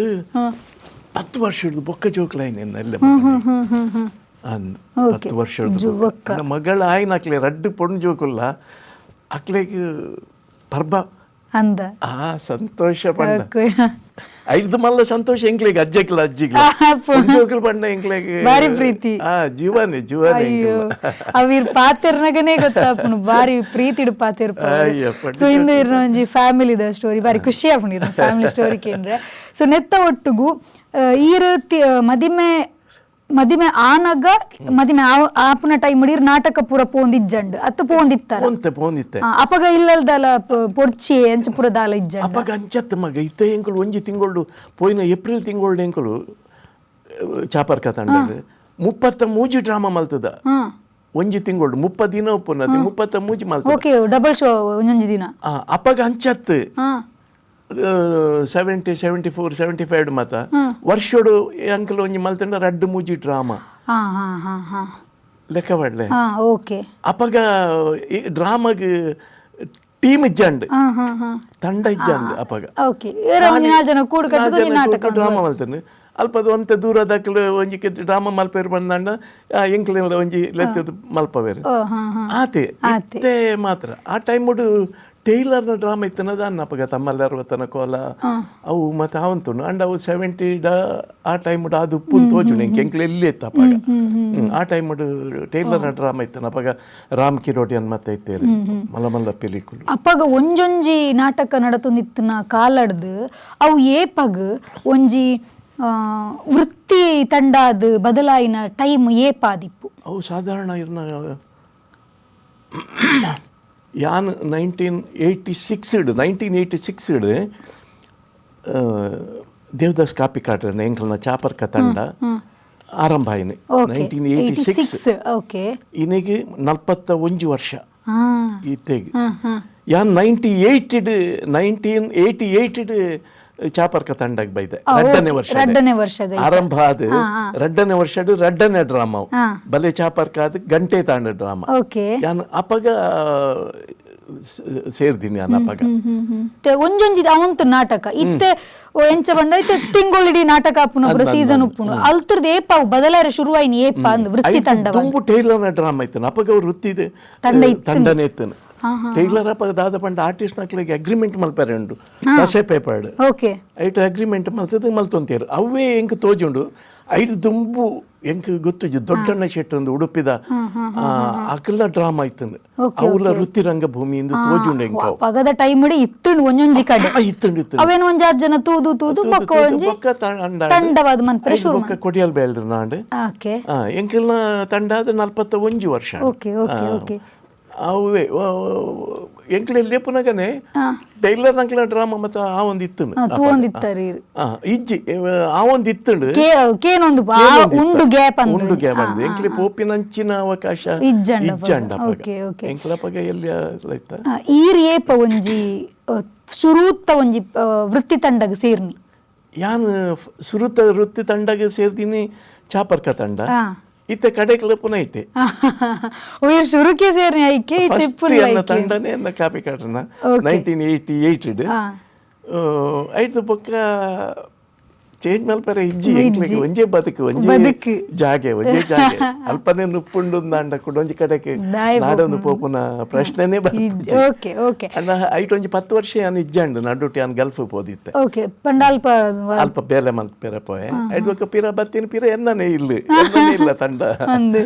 10 ವರ್ಷ ಹಿಡಿದು ಬೊಕ್ಕ ಜೋಕುಲೈನ್ ಎನ್ನ ಎಲ್ಯ ಮಗಳು ಹ್ಮ್ ಹ್ಮ್ ಹ್ಮ್ ಅಂದ್ 10 ವರ್ಷ ಹಿಡಿದು ಬೊಕ್ಕ. ಮಗಳ ಆಯ್ನ ಅಕ್ಲೆ ರಡ್ಡು ಪೊಣ್ಣು ಜೋಕುಲ್ಲ ಅಕ್ಲೆಗ್ ಪರ್ಬ ಅಂದ ಆ ಸಂತೋಷ ಪಂಡ ಓಕೆ. ಐದು ಮಲ್ಲ ಸಂತೋಷ ಎಂಕ್ಲೆಗ್ ಅಜ್ಜಕ್ಲ ಅಜ್ಜಿಗ್ಲ ಜೋಕುಲು ಪಂಡ ಎಂಕ್ಲೆಗ್ ಬಾರಿ ಪ್ರೀತಿ. ಆ ಜೀವನೇ ಜೀವನೇ ಅಯ್ಯೋ ಎಂಕ್ಲ. ಅವಿರ್ ಪಾತೆರ್ನಗನೇ ಗೊತ್ತಾಪುನು ಬಾರಿ ಪ್ರೀತಿಡು ಪಾತೆರ್. ಅಯ್ಯಪ್ಪ, ಸೊ ಇಂದು ಇರ್ನ ಒಂಜಿ ಫ್ಯಾಮಿಲಿದ ಸ್ಟೋರಿ ಬಾರಿ ಖುಷಿ ಆಪುಂಡು ಫ್ಯಾಮಿಲಿ ಸ್ಟೋರಿ ಕೇಂದ್ರ. ಸೊ ನೆತ್ತ ಒಟ್ಟುಗು ಈರ್ ಮದಿಮೆ ಮದಿಮೆ ಆನಗ ಮದಿಮೆ ಆಪುನ ಟೈಮ್ ಇರ್ ನಾಟಕ ಪೂರ ಪೋಂದಿಜ್ಜಂಡ್ ಅತ್ತು ಪೋಂದಿತ್ತರ ಪೋಂತೆ ಪೋಂದಿತ್ತೆ. ಅಪಗ ಇಲ್ಲಲ್ದಲ ಪೊರ್ಚಿ ಅಂಚ ಪೂರ ದಾಲ ಇಜ್ಜಂಡ್. ಅಪಗ ಅಂಚತ್ ಮಗ ಇತ್ತೆ ಎಂಕುಲು ಒಂಜಿ ತಿಂಗಳು ಪೋಯಿನ ಏಪ್ರಿಲ್ ತಿಂಗಳು ಎಂಕುಲು ಚಾಪರ್ಕ ತಂಡಡ್ 33 ಡ್ರಾಮಾ ಮಲ್ತದ. ಒಂಜಿ ತಿಂಗಳು 30 ದಿನ ಉಪ್ಪುನತಿ 33 ಮಲ್ತದ. Okay double show ಒಂಜೊಂಜಿ ದಿನ. ಅಪಗ ಅಂಚತ್ 70 74 75 ಮಾತ ವರ್ಷೋಡು ಅಂಕಲ್ ಒಂಜಿ ಮಲ್ತಂಡ ರಡ್ಡು ಮೂಜಿ ಡ್ರಾಮಾ ಹಾ ಹಾ ಹಾ ಹಾ ಲೆಕ್ಕ ಪಡ್ಲೆ. ಹಾ ಓಕೆ. ಅಪಗ ಈ ಡ್ರಾಮಾಗ್ ಟೀಮ್ ಇಜ್ಜಂಡ್ ಹಾ ಹಾ ಹಾ ತಂಡ ಇಜ್ಜಂಡ್ ಅಪಗ. ಓಕೆ ನಾಲ್ ಜನ ಕೂಡು ಕಟ್ಟುದು ಒಂಜಿ ನಾಟಕ ಡ್ರಾಮಾ ಮಲ್ತೇನೆ ಅಲ್ಪದ ಒಂತೆ ದೂರ ದಕ್ಕಲು ಒಂಜಿ ಡ್ರಾಮಾ ಮಲ್ಪೇರು ಬಂದಂಡ ಎಂಕ್ಲೆ ಒಂಜಿ ಲೆತ್ತದ ಮಲ್ಪವೇರು ಓ ಹಾ ಹಾ ಆತೆ ಇತ್ತೆ ಮಾತ್ರ ಆ ಟೈಮ್ ಟೈಲರ್ನ ಡ್ರಾಮಾ ಇತ್ತನದ ಅನ್ನ ಅಪಗ ತಮ್ಮಲ್ಲ ಅರವತ್ತನ ಕೋಲ ಅವು ಮತ್ತೆ ಅವಂತುಂಡು ಅಂಡ್ ಅವು 70 ಡ ಆ ಟೈಮ್ ಅದು ಉಪ್ಪು ತೋಜುಂಡು ಎಂಕ್ ಎಂಕ್ಲೆ ಎಲ್ಲಿ ಇತ್ತು ಅಪಗ. ಆ ಟೈಮ್ ಟೈಲರ್ನ ಡ್ರಾಮಾ ಇತ್ತನ ಅಪಗ ರಾಮ್ ಕಿರೋಟಿಯನ್ ಮತ್ತೆ ಇತ್ತೇರು ಮಲ್ಲ ಮಲ್ಲ ಪಿಲಿಕುಲು. ಅಪಗ ಒಂಜೊಂಜಿ ನಾಟಕ ನಡತೊಂದಿತ್ತಿನ ಕಾಲಡ್ದು ಅವು ಏಪಗ್ ಒಂಜಿ ವೃತ್ತಿ ತಂಡಾದ್ ಬದಲಾಯಿನ ಟೈಮ್ ಏಪಾದಿಪ್ಪು. ಅವು ಸಾಧಾರಣ ಇರ್ನ ಯಾನ್ 1986 1986 ದೇವದಾಸ್ ಕಾಪಿಕಾಟ್ರನ ಎಂಕಲ್ನ ಚಾಪರ್ಕ ತಂಡ ಆರಂಭ ಆಯ್ನೆ 1986. ಓಕೆ. ಇನಿಗೆ 41 ವರ್ಷ ಹಾ ಇತ್ತೆಗ್. ಹಾ ಹಾ ಯಾನ್ 1988 ಚಾಪರ್ಕ ತಂಡಗ್ ಬೈದೆ ರಡ್ಡನೇ ವರ್ಷ ರಡ್ಡನೇ ವರ್ಷ ಆರಂಭ ಆದ ರಡ್ಡನೇ ವರ್ಷ ರಡ್ಡನೇ ಡ್ರಾಮಾ ಬಲೆ ಚಾಪರ್ಕ ಆದ ಗಂಟೆ ತಾಂಡ ಡ್ರಾಮಾ. ಓಕೆ. ಯಾನ್ ಅಪಗ ಸೇರ್ದಿನಿ ಯಾನ್ ಅಪಗ. ಒಂಜೊಂಜಿ ಅವಂತು ನಾಟಕ ಇತ್ತೆ ಎಂಚ ಬಂಡ ಇತ್ತೆ ತಿಂಗೊಳಿಡಿ ನಾಟಕ ಆಪುನ ಪೂರ ಸೀಸನ್ ಉಪ್ಪುನು ಅಲ್ತರ್ದ ಏಪ ಅವು ಬದಲಾರೆ ಶುರುವಾಯಿನಿ ಏಪ ಅಂದ್ ವೃತ್ತಿ ತಂಡ ದುಂಬು ಟೈಲರ್ನ ಡ್ರಾಮಾ ಇತ್ತನ ಅಪಗ ಅವ್ರು ವೃತ್ತಿ ತಂಡನೇ ಇತ್ತನ ಟೈಲರ್ ಅಪಗ ದಾದ ಪಂಡ ಆರ್ಟಿಸ್ಟ್ ನಕ್ಲೆಗ್ ಅಗ್ರಿಮೆಂಟ್ ಮಲ್ಪರೆ ಉಂಡು ಕಸೆ ಪೇಪರ್ಡ್. ಓಕೆ. ಐಟ್ ಅಗ್ರಿಮೆಂಟ್ ಮಲ್ತದ ಮಲ್ತೊಂತೇರು ಅವೇ ಎಂಕ್ ತೋಜುಂಡು. ಐಟ್ ದುಂಬು ಎಂಕ್ ಗೊತ್ತುಜಿ ದೊಡ್ಡಣ್ಣ ಶೆಟ್ಟಿ ಒಂದು ಉಡುಪಿದ ಅಕಲ್ನ ಡ್ರಾಮಾ ಇತ್ತಂದು ಅವ್ಲ ವೃತ್ತಿ ರಂಗಭೂಮಿ ಇಂದು ತೋಜುಂಡು ಎಂಕ್ ಅವು. ಪಗದ ಟೈಮ್ ಇತ್ತುಂಡು ಒಂಜೊಂಜಿ ಕಡೆ. ಇತ್ತುಂಡು ಇತ್ತುಂಡು. ಅವೇನು ಒಂಜಾತ್ ಜನ ತೂದು ತೂದು ಬೊಕ್ಕ ಒಂಜಿ ಬೊಕ್ಕ ತಂಡ ತಂಡವಾದ ಮನ್ಪರೆ ಶುರು ಬೊಕ್ಕ ಕೊಡಿಯಲ್ ಬೇಲ್ರು ನಾಂಡ್. ಓಕೆ. ಎಂಕಲ್ನ ತಂಡ ಆದ 41 ವರ್ಷ. Okay okay okay. ಅವೇ ಎಂಕಲೆ ಲೇಪುನಗನೆ ಟೈಲರ್ ನಂಕಲ ಡ್ರಾಮಾ ಮತ್ತೆ ಆ ಒಂದು ಇತ್ತುಂಡು. ತೂವೊಂದು ಇತ್ತರಿ. ಇಜ್ಜಿ ಆ ಒಂದು ಇತ್ತುಂಡು. ಕೇನೊಂದು ಉಂಡು ಗ್ಯಾಪ್ ಅಂದ್ ಉಂಡು ಗ್ಯಾಪ್ ಅಂದ್ ಎಂಕ್ಲೆ ಪೋಪಿನಂಚಿನ ಅವಕಾಶ ಇಜ್ಜಂಡ. ಇಜ್ಜಂಡ. Okay okay. ಎಂಕ್ಲಪಗ ಎಲ್ಲಿ ಇತ್ತ ಈರ್ ಏಪ ಒಂಜಿ ಶುರೂತ್ತ ಒಂಜಿ ವೃತ್ತಿ ತಂಡಗ್ ಸೇರ್ನಿ? ಯಾನ್ ಸುರುತ ವೃತ್ತಿ ತಂಡಗ್ ಸೇರ್ದಿನಿ ಚಾಪರ್ಕ ತಂಡ. ಇತ್ತೆ ಕಡೆಕ್ಲ ಪುನಃ ಇಟ್ಟೆ. ಉಯಿರ್ ಶುರುಕೆ ಸೇರ್ನಿ ಐಕೆ ಇತ್ತೆ ಫಸ್ಟ್ ಎನ್ನ ತಂಡನೇ ಎನ್ನ ಕಾಪಿ ಕಾಡ್ರನ 1988. ಐದು ಬೊಕ್ಕ ಚೇಂಜ್ ಮಲ್ಪರೆ ಇಜ್ಜಿ ಎಂಕ್ಲೆಗ್ ಒಂಜೇ ಬದುಕು ಒಂಜೇ ಜಾಗೆ ಒಂಜೇ ಜಾಗೆ ಅಲ್ಪನೇ ನುಪ್ಪುಂಡು ಅಂಡ ಕೂಡ ಒಂಜಿ ಕಡೆಗೆ ನಾಡೊಂದು ಪೋಪುನ ಪ್ರಶ್ನೆನೇ ಬರ್ಪುಜಿ. Okay okay. ಅಂಡ ಐಟ್ ಒಂಜಿ 10 ವರ್ಷ ಯಾನ್ ಇಜ್ಜಂಡು ನಡುಟಿ ಯಾನ್ ಗಲ್ಫ್ ಪೋದಿತ್ತೆ. ಓಕೆ. ಪಂಡ ಅಲ್ಪ ಅಲ್ಪ ಬೇಲೆ ಮಲ್ಪೆರೆ ಪೋಯೆ. ಐಟ್ ಬೊಕ್ಕ ಪಿರ ಬತ್ತಿನ ಪಿರ ಎನ್ನನೇ ಇಲ್ಲ ಎನ್ನನೇ ಇಲ್ಲ ತಂಡ. ಅಂದ್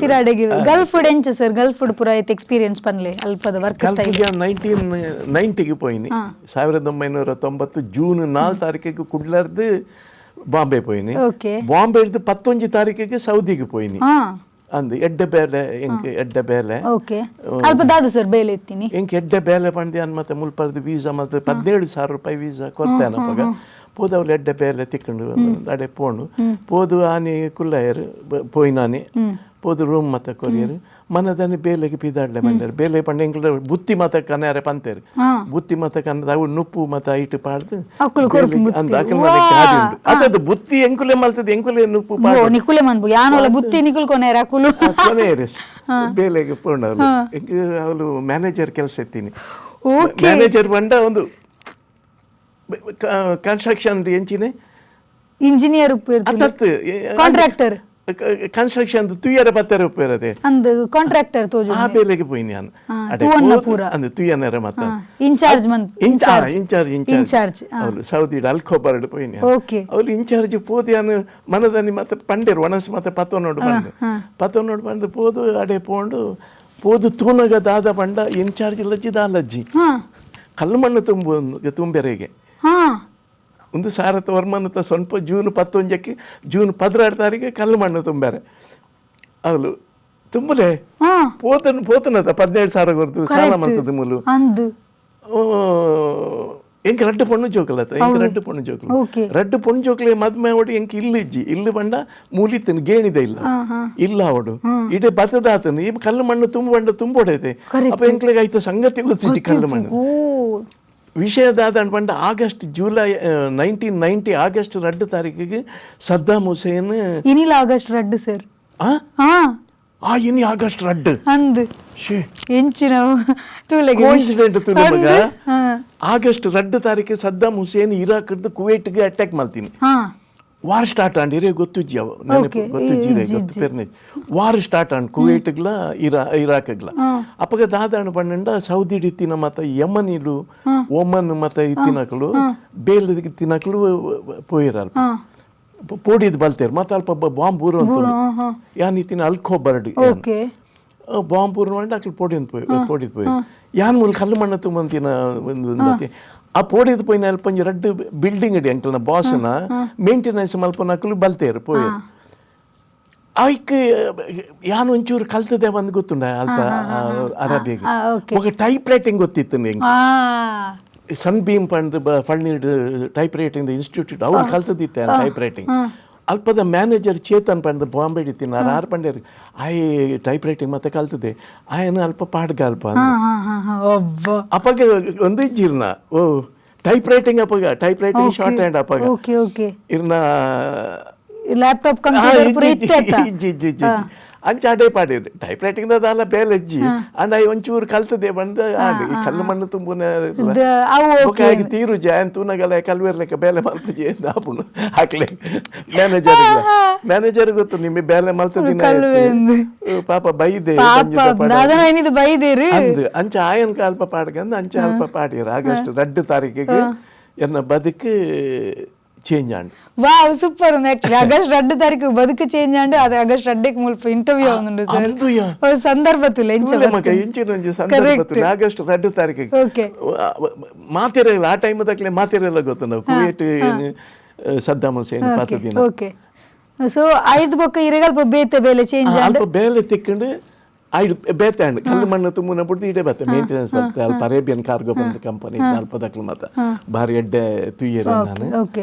ಪಿರಾಡೆಗೆ ಗಲ್ಫ್ ಎಂಚ sir? Gulf ಪೂರ ಐತೆ ಎಕ್ಸ್ಪೀರಿಯನ್ಸ್ ಪನ್ಲೆ ಅಲ್ಪದ ವರ್ಕ್ ಸ್ಟೈಲ್. ಗಲ್ಫ್ಗೆ 1990ಗೆ ಪೋಯಿನಿ. 1990 ಜೂನ್ 4 ತಾರೀಕಿಗೆ ಕುಡ್ಲರ್ದು ಬಾಂಬೆ ಪೋಯಿನಿ. ಓಕೆ. ಬಾಂಬೆ ಹಿಡ್ದು 19 ತಾರೀಕಿಗೆ ಸೌದಿಗೆ ಪೋಯಿನಿ. ಅಂದ್ ಎಡ್ಡೆ ಬೇಲೆ ಎಂಕ್ ಎಡ್ಡೆ ಬೇಲೆ. ಓಕೆ. ಅಲ್ಪ ದಾದ ಸರ್ ಬೇಲೆ ಇತ್ತೀನಿ? ಎಂಕ್ ಎಡ್ಡೆ ಬೇಲೆ ಪಂಡಿ ಅನ್ ಮತ್ತೆ ಮುಲ್ಪರ್ದು ವೀಸಾ ಮತ್ತೆ 17,000 ರೂಪಾಯಿ ವೀಸಾ ಕೊರ್ತೇನೆ ಅಪಗ ಪೋದವ್ಲು ಎಡ್ಡೆ ಬೇಲೆ ತಿಕ್ಕೊಂಡು ಅಡೆ ಪೋಂಡು ಪೋದು ಆನಿ ಕುಲ್ಲಯರು ಪೋಯಿನಾನಿ ಪೋದು ರೂಮ್ ಮತ್ತೆ ಕೊರಿಯರು ಮನದಾನಿ ಬೇಲೆಗೆ ಪಿದಾಡ್ಲೆ ಬಂಡಾರೆ ಬೇಲೆ ಪಂಡ ಎಂಕ್ಲ ಬುತ್ತಿ ಮತ ಕನ್ಯಾರೆ ಪಂತೇರು ಬುತ್ತಿ ಮತ ಕನ್ನದ ಅವು ನುಪ್ಪು ಮತ ಇಟ್ಟು ಪಾಡ್ದು ಅಂದ್ ಅಕಲ್ ಮನೆ ಗಾದಿ ಉಂಡು ಅದದು ಬುತ್ತಿ ಎಂಕುಲೆ ಮಲ್ತದ ಎಂಕುಲೆ ನುಪ್ಪು ಪಾಡು ನಿಕುಲೆ ಮನ್ಬು ಯಾನೋಲ ಬುತ್ತಿ ನಿಕುಲ್ ಕೊನೆಯರ ಅಕುಲು ಕೊನೆಯರು ಬೇಲೆಗೆ ಪೋಂಡವ್ಲು ಅವಳು ಮ್ಯಾನೇಜರ್ ಕೆಲಸ ಎತ್ತೀನಿ. ಓಕೆ. ಮ್ಯಾನೇಜರ್ ಬಂಡ ಒಂದು ಕನ್ಸ್ಟ್ರಕ್ಷನ್ ಎಂಚಿನೆ ಇಂಜಿನಿಯರ್ ಅತ್ತತ್ತು ಕಾಂಟ್ರಾಕ್ಟರ್ ಕನ್ಸ್ಟ್ರಕ್ಷನ್ ತುಯ್ಯರ ಪತ್ತರ ಉಪ್ಪೇರದೆ ಅಂದ್ ಕಾಂಟ್ರಾಕ್ಟರ್ ತೋಜು ಆ ಬೇಲೆಗೆ ಪೋಯಿನಿ ನಾನು ತೂವನ್ನ ಪೂರ ಅಂದ್ ತುಯ್ಯನರ ಮತ್ತ ಇನ್ಚಾರ್ಜ್ ಮನ್ incharge incharge incharge ಅವಳು ಸೌದಿ ಅಲ್ಕೋಬರ್ಡ್ ಪೋಯಿನಿ. ಓಕೆ. ಅವಳು ಇನ್ಚಾರ್ಜ್ ಪೋದು ಮನದಾನಿ ಮತ್ತೆ ಪಂಡೇರು ಒಣಸ್ ಮತ್ತೆ ಪತ್ತೊನ್ನೋಡು ಬಂದು ಪತ್ತೊನ್ನೋಡು ಬಂದು ಪೋದು ಅಡೆ ಪೋಂಡು ಪೋದು ತೂನಗ ದಾದ ಪಂಡ ಇನ್ಚಾರ್ಜ್ ಲಜ್ಜಿ ದಾ ಲಜ್ಜಿ ಕಲ್ಲು ಮಣ್ಣು ತುಂಬು ತುಂಬೆರೆಗೆ ಒಂದು ಸಾರತ ವರ್ಮನತ ಸ್ವಲ್ಪ ಜೂನ್ 11ಕ್ಕೆ ಜೂನ್ 16 ತಾರೀಕಿಗೆ ಕಲ್ಲು ಮಣ್ಣು ತುಂಬ್ಯಾರೆ ಅವಳು ತುಂಬಲೆ ಪೋತನ ಪೋತನತ 17,000 ಕೊರ್ತು ಸಾಲ ಮಂತದ ಮೂಲು ಎಂಕ್ ರಡ್ಡು ಪೊಣ್ಣು ಜೋಕಲತ್ತ ಎಂಕ್ ರಡ್ಡು ಪೊಣ್ಣು ಜೋಕಲು ರಡ್ಡು ಪೊಣ್ಣು ಜೋಕಲೆ ಮದ್ಮೆ ಅವಡು ಎಂಕ್ ಇಲ್ಲು ಇಜ್ಜಿ ಇಲ್ಲು ಬಂಡ ಮೂಲಿತ್ತನು ಗೇಣಿದೆ ಇಲ್ಲ ಇಲ್ಲ ಅವಡು ಇಡೇ ಬತ್ತದಾತನು ಈ ಕಲ್ಲು ಮಣ್ಣು ತುಂಬ ಬಂಡ ತುಂಬೋಡೈತೆ ಅಪ್ಪ ಎಂಕ್ಲೆಗೆ ಆಯ್ತು ಸಂಗತಿ ಗೊತ್ತಿಜ್ಜಿ ಕಲ್ಲು ಮಣ್ಣು ವಿಷಯ ದಾದ ಪಂಡ August July 1990 August 2 ತಾರೀಕಿಗೆ ಸದ್ದಾಮ್ ಹುಸೇನ್ ಇನಿಲ ಆಗಸ್ಟ್ 2 ಸರ್ ಆ ಇನಿ ಆಗಸ್ಟ್ 2 ಅಂದ್ ಎಂಚಿನ ತೂಲೆಗೆ ಕೋಇನ್ಸಿಡೆಂಟ್ ತೂಲೆ ಮಗ ಆಗಸ್ಟ್ 2 ತಾರೀಕು ಸದ್ದಾಮ್ ಹುಸೇನ್ ಇರಾಕ್ ಕುವೈಟ್ಗೆ ಅಟ್ಯಾಕ್ ಮಾಡ್ತೀನಿ. War start and ಇರೇ ಗೊತ್ತುಜ್ಜಿ ಅವ ನೆನಪು ಗೊತ್ತುಜ್ಜಿ ಇರೇ ಗೊತ್ತು ಪೆರ್ನೆ war start and ಕುವೈಟ್ಗ್ಲ ಇರಾಕ್ಗ್ಲ ಅಪ್ಪಗ ದಾದಾಣ ಪಂಡ ಸೌದಿ ಇತ್ತಿನ ಮತ ಯಮನಿಲು ಒಮನ್ ಮತ ಇತ್ತಿನಕಲು ಬೇಲ್ ತಿನ್ನಕಲು ಪೋಯಿರಲ್ಪ ಪೋಡಿದ್ ಬಲ್ತೇರು ಮತ್ತೆ ಅಲ್ಪ ಬಾಂಬ್ ಊರು ಅಂತ ಯಾನ್ ಇತ್ತಿನ ಅಲ್ಕೋ ಬರ್ಡ್ ಬಾಂಬ್ ಊರು ಮಾಡಿ ಅಕ್ಲು ಪೋಡಿ ಪೋಯಿ ಪೋಡಿದ್ ಪೋಯಿ ಯಾನ್ ಮೂಲ ಕಲ್ಲು ಮಣ್ಣ ತುಂಬಂತಿನ ಒಂದು ಆ ಪೋಡಿದ್ ಪೋಯಿನ ಅಲ್ಪ ಒಂಜಿ ರಡ್ಡು ಬಿಲ್ಡಿಂಗ್ ಇಡಿ ಅಂಕಲ್ನ ಬಾಸ್ನ ಮೇಂಟೆನೆನ್ಸ್ ಮಲ್ಪನಕಲು ಬಲ್ತೇರು ಪೋಯರು ಐಕ್ ಯಾನ್ ಒಂಚೂರು ಕಲ್ತದೆ ಬಂದು ಗೊತ್ತುಂಡ ಅಲ್ಪ ಅರಬಿಗೆ ఒక ಟೈಪ್ ರೈಟಿಂಗ್ ಗೊತ್ತಿತ್ತು ಎಂಕ್ ಸನ್ ಬೀಮ್ ಪಂಡ್ ಫಳ್ನೀಡ್ type writing institute ಅವ್ರು ಕಲ್ತದಿತ್ತೆ ಟೈಪ್ ರೈಟಿಂಗ್ ಅಲ್ಪದ ಮ್ಯಾನೇಜರ್ ಚೇತನ್ ಪಂಡ್ ಬಾಂಬೆ ಇತ್ತೀನಿ ಆರು ಪಂಡೇರು ಆಯ್ ಟೈಪ್ ರೈಟಿಂಗ್ ಮತ್ತೆ ಕಲ್ತದೆ ಆಯನ ಅಲ್ಪ ಪಾಡ್ಗ ಅಲ್ಪ ಅಪ್ಪಗೆ ಒಂದು ಇಜ್ಜಿರ್ನ ಓ Type writing ಅಪ್ಪಗ, type writing short hand ಅಪ್ಪಗ. Okay okay ಇರ್ನ laptop computer ಪೂರ ಇತ್ತೆ ಅತ್ತ? ಇಜ್ಜಿ ಇಜ್ಜಿ ಇಜ್ಜಿ ಇಜ್ಜಿ. ಅಂಚ ಅಡೆ ಪಾಡಿರು ಟೈಪ್ ರೈಟಿಂಗ್ ದಾಲ ಬೇಲೆ ಇಜ್ಜಿ. ಅಂಡ I ಒಂಚೂರು ಕಲ್ತದೆ ಬಂದ ಆಂಡ್ ಈ ಕಲ್ಲು ಮಣ್ಣು ತುಂಬುನ ಅವು ಬೊಕ್ಕ ಆಗಿ ತೀರು ಜಾಯನ್ ತೂನಗಲ ಕಲ್ವೇರ್ಲೆಕ್ಕ ಬೇಲೆ ಮಲ್ತಜೆ ಆಪುಂಡು. ಹಾಕ್ಲೆ ಮ್ಯಾನೇಜರ್, ಮ್ಯಾನೇಜರ್ ಗೊತ್ತು ನಿಮಗೆ ಬೇಲೆ ಮಲ್ತದಿನ. ಕಲ್ವೆಂದು. ಪಾಪ ಬೈದೆ. ಪಾಪ ದಾದನ ಏನಿದು ಬೈದೇರು. ಅಂದ್ ಅಂಚ ಆಯನ್ ಅಲ್ಪ ಪಾಡ್ಗಂದು ಅಂಚ ಅಲ್ಪ ಪಾಡಿರು. ಆಗಸ್ಟ್ 2 ತಾರೀಕಿಗೆ ಎನ್ನ ಬದುಕು change and. Wow, super. Actually August 2 ತಾರೀಕು ಬದುಕು ಚೇಂಜ್ ಆಂಡ್, ಅದು ಆಗಸ್ಟ್ 2ಕ್ಕೆ ಮುಲ್ಪ ಇಂಟರ್ವ್ಯೂ ಆവുಂಡು ಸರ್. ಅಂದುಯ. ಸಂದರ್ಭ ತುಲೆ ಇಂಚ ತೂಲೆ ಮಗ, ಇಂಚಿನ ಒಂಜಿ ಸಂದರ್ಭ ತುಲೆ, ಆಗಸ್ಟ್ 2 ತಾರೀಕಿಗೆ. ಮಾತಿರಲ್ಲ ಆ ಟೈಮ್ ದಕ್ಲೆ, ಮಾತಿರಲ್ಲ ಗೊತ್ತು ನಾವು ಕುವೇಟ್ ಸದ್ದಾಮ್ ಹುಸೇನ್ ಪಾತ ದಿನ. ಓಕೆ, ಸೊ ಐದು ಬೊಕ್ಕ ಇರೆಗಲ್ಪ ಬೇತೆ ಬೇಲೆ ಚೇಂಜ್ ಆಂಡ್. ಅಲ್ಪ ಬೇಲೆ ತಿಕ್ಕೊಂಡು ಐದು ಬೇತೆ ಅಂಡ್ ಕಲ್ಲು ಮಣ್ಣು ತುಂಬುನ ಬಿಡ್ದು ಇಡೆ ಬತ್ತೆ ಮೇಂಟೆನೆನ್ಸ್ ಬತ್ತೆ. ಅಲ್ಪ ಅರೇಬಿಯನ್ ಕಾರ್ಗೋ ಬಂದ ಕಂಪನಿ, ಅಲ್ಪ ದಕ್ಲು ಮತ್ತ ಭಾರಿ ಎಡ್ಡೆ ತುಯ್ಯರೆ ನಾನು.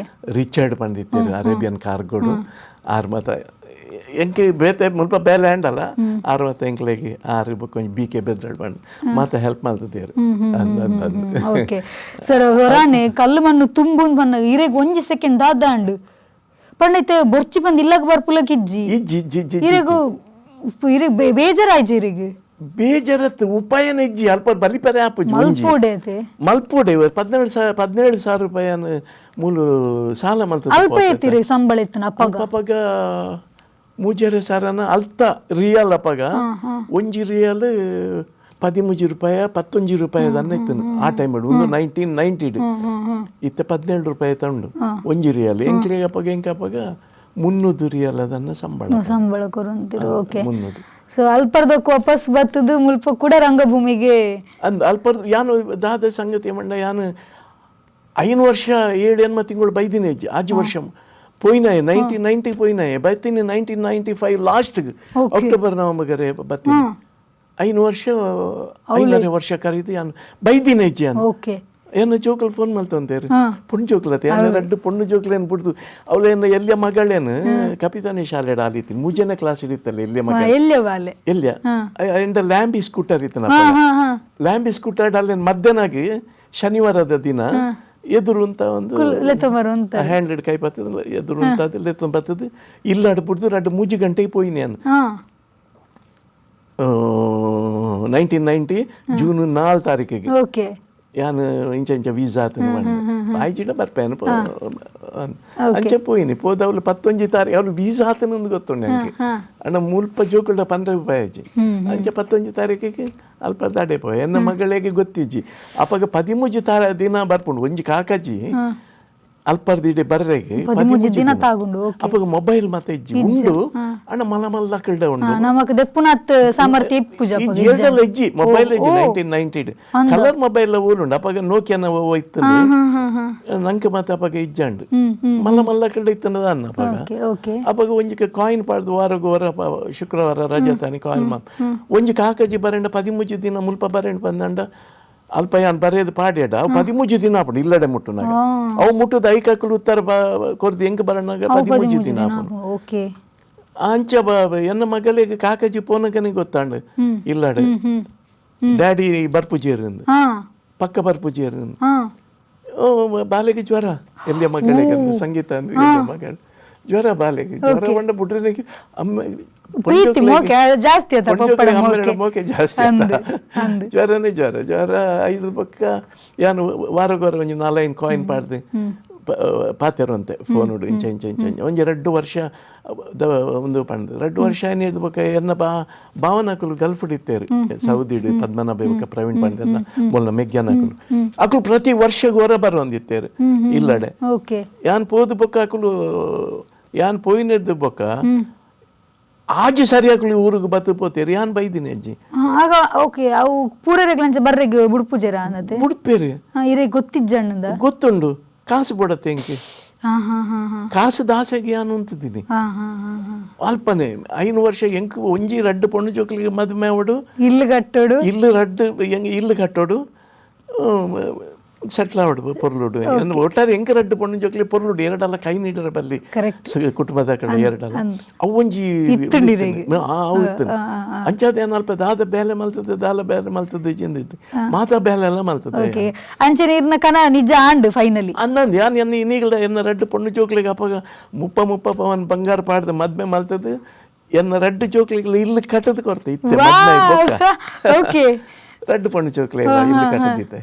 Richard ಬಂದಿತ್ತೇರು Arabian ಕಾರ್ಗೋಡು. ಆರ್ ಮತ್ತ ಎಂಕೆ ಬೇತೆ ಮುಲ್ಪ ಬೇಲೆ ಅಂಡಲ್ಲ, ಆರ್ ಮತ್ತ ಎಂಕ್ಲೆಗೆ ಆರು ಬೊಕ್ಕ ಒಂಜಿ ಬಿ ಕೆ ಬೆದ್ರಡ್ ಬಂದು ಮತ್ತೆ ಹೆಲ್ಪ್ ಮಲ್ತದೇರು ಅಂದ್ ಅಂದ್ ಅಂದ್. ಓಕೆ ಸರ್, ಹೊರಾನೆ ಕಲ್ಲು ಮಣ್ಣು ತುಂಬುಂದ್ ಬನ್ನ ಇರೆಗ್ ಒಂಜಿ ಸೆಕೆಂಡ್ ದಾದ ಅಂಡು ಪಂಡೈತೆ ಬೊರ್ಚಿ ಬಂದ್ ಇಲ್ಲಗ್ ಬರ್ಪುಲಕ್ ಇಜ್ಜಿ. ಇಜ್ಜಿ ಇಜ್ಜಿ ಇಜ್ಜಿ ಇಜ್ಜಿ. ಇರೆಗು ಇರೆಗ್ ಬೇಜಾರಾಯ್ಜಿ ಇರೆಗ್? ಬೇಜಾರತ್ ಉಪಾಯನ ಇಜ್ಜಿ. ಅಲ್ಪ ಬಲಿಪರೆ ಆಪುಜಿ ಒಂಜಿ. ಮಲ್ಪೋಡೆ ಅತೆ. ಮಲ್ಪೋಡೆ 17,000, 17,000 ರೂಪಾಯಿ ಮೂಲು ಸಾಲ ಮಲ್ತದ. ಅಲ್ಪ ಏತಿರಿ ಸಂಬಳ ಇತ್ತನ ಅಪ್ಪಗ? ಅಪ್ಪಗ ಮೂಜರೆ ಸಾರನ ಅಲ್ತ ರಿಯಲ್. ಅಪ್ಪಗ ಒಂಜಿ ರಿಯಲ್ 13 ರೂಪಾಯಿ, 11 ರೂಪಾಯಿ ದನ್ನ ಇತ್ತು ಆ ಟೈಮ್. ಒಂದು 1990 ಇತ್ತ 17 ರೂಪಾಯಿ ತಂಡು ಒಂಜಿ ರಿಯಲ್. ಎಂಕ್ಲಿಗೆ ಅಪ್ಪಗ, ಎಂಕ ಅಪ್ಪಗ 300 ರಿಯಲ್ ಅದನ್ನ ಸಂಬಳ. ಸಂಬಳ ಕೊರಂತಿರು, ಓಕೆ. 300. ಸೊ ಅಲ್ಪರ್ದಕ್ಕೆ ವಾಪಸ್ ಬತ್ತದು ಮುಲ್ಪ ಕೂಡ ರಂಗಭೂಮಿಗೆ. ಅಂದ್ ಅಲ್ಪರ್ದು ಯಾನು ದಾದ ಸಂಗತಿ ಮಂಡ, ಯಾನು 5 ವರ್ಷ 7 ಎನ್ಮ ತಿಂಗಳು ಬೈದಿನಿ ಅಜ್ಜಿ. ಆಜಿ ವರ್ಷ ಪೋಯಿನಾಯೆ, 1990 ಪೋಯಿನಾಯೆ, ಬತ್ತೀನಿ 1995 last October November ಬತ್ತೀನಿ. 5 ವರ್ಷ, 5.5 ವರ್ಷ ಕರೀದು ಯಾನು ಬೈದಿನಿ ಅಜ್ಜಿ ಯಾನು. ಏನ ಜೋಕಲ್ ಫೋನ್ ಮಲ್ತಂತೇರು, ಪೊಣ್ಣು ಜೋಕ್ಲತೆ ಯಾನ ರಡ್ಡು ಪೊಣ್ಣು ಜೋಕ್ಲೇನು ಬಿಡ್ದು. ಅವಳೇನು ಎಲ್ಲಿಯ ಮಗಳೇನು ಕಪಿತಾನೆ ಶಾಲೆ ಆಲಿತೀನಿ, ಮೂಜನೇ ಕ್ಲಾಸ್ ಹಿಡಿತಲ್ಲ ಎಲ್ಲಿಯ ಮಗಳ. ಎಲ್ಲಿಯ ಬಾಲೆ? ಎಲ್ಲಿಯ ಎಂಡ ಲ್ಯಾಂಬಿ ಸ್ಕೂಟರ್ ಇತ್ತು. ಹಾ ಹಾ ಹಾ ಲ್ಯಾಂಬಿ ಸ್ಕೂಟರ್ ಅಲ್ಲಿ ಮಧ್ಯಾಹ್ನಾಗಿ ಶನಿವಾರದ ದಿನ ಎದುರು ಅಂತ ಒಂದು ಲೆತ್ತೊಂಬರು ಅಂತ. ಹ್ಯಾಂಡ್ರೆಡ್ ಕೈ ಬರ್ತದೆ, ಎದುರು ಅಂತ ಲೆತ್ತೊಂದು ಬರ್ತದೆ. ಇಲ್ಲ ಬಿಡ್ದು ರಡ್ಡು ಮೂಜಿ ಗಂಟೆಗೆ ಪೋಯಿನಿ ನಾನು. 1990 ಜೂನ್ 4 ತಾರೀಕಿಗೆ. ಯಾನು ಇಂಚ ಇಂಚ ವೀಸಾ ಆತನ ಮಾಡಿ ಆಯ್ಚಿಡ ಬರ್ಪೇನು ಅಂಚೆ ಪೋಯಿನಿ. ಪೋದ ಅವಳು 11 ತಾರೀಕು ಅವಳು ವೀಸಾ ಆತನ ಒಂದು ಗೊತ್ತುಂಡು ನನಗೆ. ಅಣ್ಣ ಮುಲ್ಪ ಜೋಕುಲ್ಡ ಪಂದ್ರ ರೂಪಾಯಿ ಅಜ್ಜಿ. ಅಂಚೆ 11 ತಾರೀಕಿಗೆ ಅಲ್ಪ ದಾಡೆ ಪೋಯ್. ಎನ್ನ ಮಗಳಿಗೆ ಗೊತ್ತಿಜ್ಜಿ. ಅಪ್ಪಗ 13 ತಾರ ದಿನ ಬರ್ಪುಂಡು ಒಂಜಿ ಕಾಕಾಜಿ ಅಲ್ಪರ್ದಿಡೆ ಬರ್ರೆಗೆ. 13 ದಿನ ತಾಗುಂಡು. ಅಪ್ಪಗ ಮೊಬೈಲ್ ಮತ್ತೆ ಇಜ್ಜಿ. ಉಂಡು ಅಣ್ಣ ಮಲ ಮಲ್ಲ ಕಲ್ಡ ಉಂಡು. ನಮಕ್ ದೆಪ್ಪುನತ್ ಸಾಮರ್ಥ್ಯ ಇಪ್ಪುಜ ಅಪಗ. ಎರಡಲ್ಲ ಇಜ್ಜಿ, ಮೊಬೈಲ್ ಇಜ್ಜಿ. 1990 ಕಲರ್ ಮೊಬೈಲ್ ಊರುಂಡು. ಅಪ್ಪಗ ನೋಕಿಯಾನ ಇತ್ತು ನಂಗೆ ಮತ್ತೆ. ಅಪ್ಪಗ ಇಜ್ಜಾಂಡು ಮಲ್ಲ ಮಲ್ಲ ಕಲ್ಡ ಇತ್ತನದ ಅನ್ನ ಅಪ್ಪಗ. ಓಕೆ ಓಕೆ ಅಪ್ಪಗ ಒಂಜಿ ಕಾಯಿನ್ ಪಾಡ್ದು ವಾರಗು ವಾರ ಶುಕ್ರವಾರ ರಜೆ ತಾನಿ ಕಾಯಿನ್ ಮಾ ಒಂಜಿ ಕಾಕಜಿ ಬರಂಡ 13 ದಿನ ಮುಲ್ಪ ಬರಂಡ ಬಂದಂಡ. ಅಲ್ಪ ಯಾನ್ ಬರೆಯದು ಪಾಡ್ಯಾಡ ಅವು 13 ದಿನ ಆಪುಂಡು ಇಲ್ಲಡೆ ಮುಟ್ಟುನಾಗ. ಅವು ಮುಟ್ಟುದ ಐಕಾಕುಲು ಉತ್ತರ ಕೊರ್ದು ಹೆಂಗ್ ಬರಣ್ಣಾಗ 13 ದಿನ ಆಪುಂಡು. ಅಂಚ ಎನ್ನ ಮಗಳಿಗೆ ಕಾಕಜಿ ಪೋನಕನೆ ಗೊತ್ತಾಂಡು ಇಲ್ಲಡೆ ಡ್ಯಾಡಿ ಬರ್ಪುಜೇರು, ಪಕ್ಕ ಬರ್ಪುಜೇರು. ಓ ಬಾಲೆಗೆ ಜ್ವರ ಎಲ್ಲಿಯ ಮಗಳಿಗೆ ಅಂದ್ ಸಂಗೀತ ಅಂದ್ ಎಲ್ಲಿಯ ಮಗಳು ಜ್ವರ, ಬಾಲೆಗೆ ಜ್ವರ ಬಂಡ ಬುಡ್ರನಿಗೆ ಅಮ್ಮ ಪ್ರೀತಿ ಮೋಕೆ ಜಾಸ್ತಿ ಆತ ಪಪ್ಪಡ ಮೋಕೆ. ಮೋಕೆ ಜಾಸ್ತಿ ಅಂದ್, ಆತ. ಅಂದ್. ಜ್ವರನೇ ಜ್ವರ ಜ್ವರ ಐದು ಪಕ್ಕ ಯಾನು ವಾರಗೋರ ಒಂಜಿ ನಾಲೈನ್ ಕಾಯಿನ್ ಪಾಡ್ದು ಪಾತೆರುವಂತೆ ಫೋನ್ ಇಂಚ ಇಂಚ ಇಂಚ ಇಂಚ. ಒಂಜಿ 2 ವರ್ಷ ಒಂದು ಪಂಡ್ 2 ವರ್ಷ ಏನ್ ಹಿಡ್ದು ಬೊಕ್ಕ ಎನ್ನ ಬಾ ಭಾವನಕುಲು ಗಲ್ಫ್ ಇತ್ತೇರು ಸೌದಿ ಪದ್ಮನಾಭ ಬೊಕ್ಕ ಪ್ರವೀಣ್ ಪಂಡೆರ್ನ ಮೊಲ್ಲ ಮೆಗ್ಯಾನಕುಲು. ಅಕುಲು ಪ್ರತಿ ವರ್ಷ ಹೊರ ಬರೊಂದಿತ್ತೇರು ಇಲ್ಲಡೆ. ಯಾನ್ ಪೋದು ಬೊಕ್ಕ ಅಕುಲು ಯಾನ್ ಪೋಯಿನೆಡ್ದು ಬೊಕ್ಕ ಆಜಿ ಸರಿ ಅಕುಲು ಊರಿಗೆ ಬತ್ತು ಪೋತೇರು. ಯಾನ್ ಬೈದಿನಿ ಅಜ್ಜಿ. ಆಗ ಓಕೆ, ಅವು ಪೂರೆರೆಗ್ಲಂಚ ಬರ್ರೆಗ್ ಬುಡ್ಪುಜೆರ ಅಂದತೆ? ಬುಡ್ಪೇರು. ಇರೆ ಗೊತ್ತಿಜ್ಜಣ್ಣದ? ಗೊತ್ತುಂಡು, ಕಾಸು ಬೊಡತ್ತೆ ಎಂಕೆ. ಹಾ ಹಾ ಹಾ ಹಾ ಕಾಸು ದಾಸೆಗೆ ಯಾನು ಅಂತಿದ್ದೀನಿ. ಹಾ ಹಾ ಹಾ ಹಾ ಅಲ್ಪನೆ 5 ವರ್ಷ ಎಂಕ್ ಒಂಜಿ ರಡ್ಡು ಪೊಣ್ಣು ಜೋಕ್ಲಿಗೆ ಮದುವೆ ಅವಡು. ಇಲ್ಲು ಕಟ್ಟೋಡು. ಇಲ್ಲು ರಡ್ಡು ಹೆಂಗ್ ಇಲ್ಲು ಕಟ್ಟೋಡು. Settle ಆವಡು ಪೊರ್ಲುಡು. ಒಟ್ಟಾರೆ ಎಂಕ ರಡ್ಡ್ ಪೊಣ್ಣು ಜೋಕ್ಲೆ ಪೊರ್ಲುಡು, ಎರಡಲ್ಲ ಕೈ ನೀಡರ ಬಲ್ಲಿ. ಕುಟುಂಬದ ಕಡೆ ಎರಡಲ್ಲ ಅವು ಒಂಜಿ ಇತ್ತುಂಡು ಇರೆಗ್. ಅವು ಇತ್ತುಂಡು. ಅಂಚಾದ ಏನ್ ಅಲ್ಪ ದಾದ ಬೇಲೆ ಮಲ್ತದೆ, ದಾಲ ಬೇಲೆ ಮಲ್ತದೆ ಜಿಂದಿತ್ತು, ಮಾತಾ ಬೇಲೆ ಎಲ್ಲ ಮಲ್ತದೆ. ಓಕೆ, ಅಂಚನೆ ಇರ್ನ ಕನ ನಿಜ ಆಂಡ್ ಫೈನಲಿ. ಅನ್ನಂದು ಯಾನ್ ಎನ್ನ ಇನ್ನೀಗಲ ಎನ್ನ ರಡ್ಡ್ ಪೊಣ್ಣು ಜೋಕ್ಲೆಗ್ ಅಪಗ ಮುಪ್ಪ ಮುಪ್ಪ ಪವನ್ ಬಂಗಾರ ಪಾಡ್ದು ಮದ್ಮೆ ಮಲ್ತದೆ, ಎನ್ನ ರಡ್ಡ್ ಜೋಕ್ಲೆಗ್ ಇಲ್ಲು ಕಟ್ಟದ ಕೊರ್ತೆ ಇತ್ತೆ ಮದ್ಮೆ ಬೊಕ್ಕ. ರಡ್ಡ್ ಪೊಣ್ಣು ಜೋಕ್ಲೆ ಇಲ್ಲು ಕಟ್ಟದಿತ್ತೆ.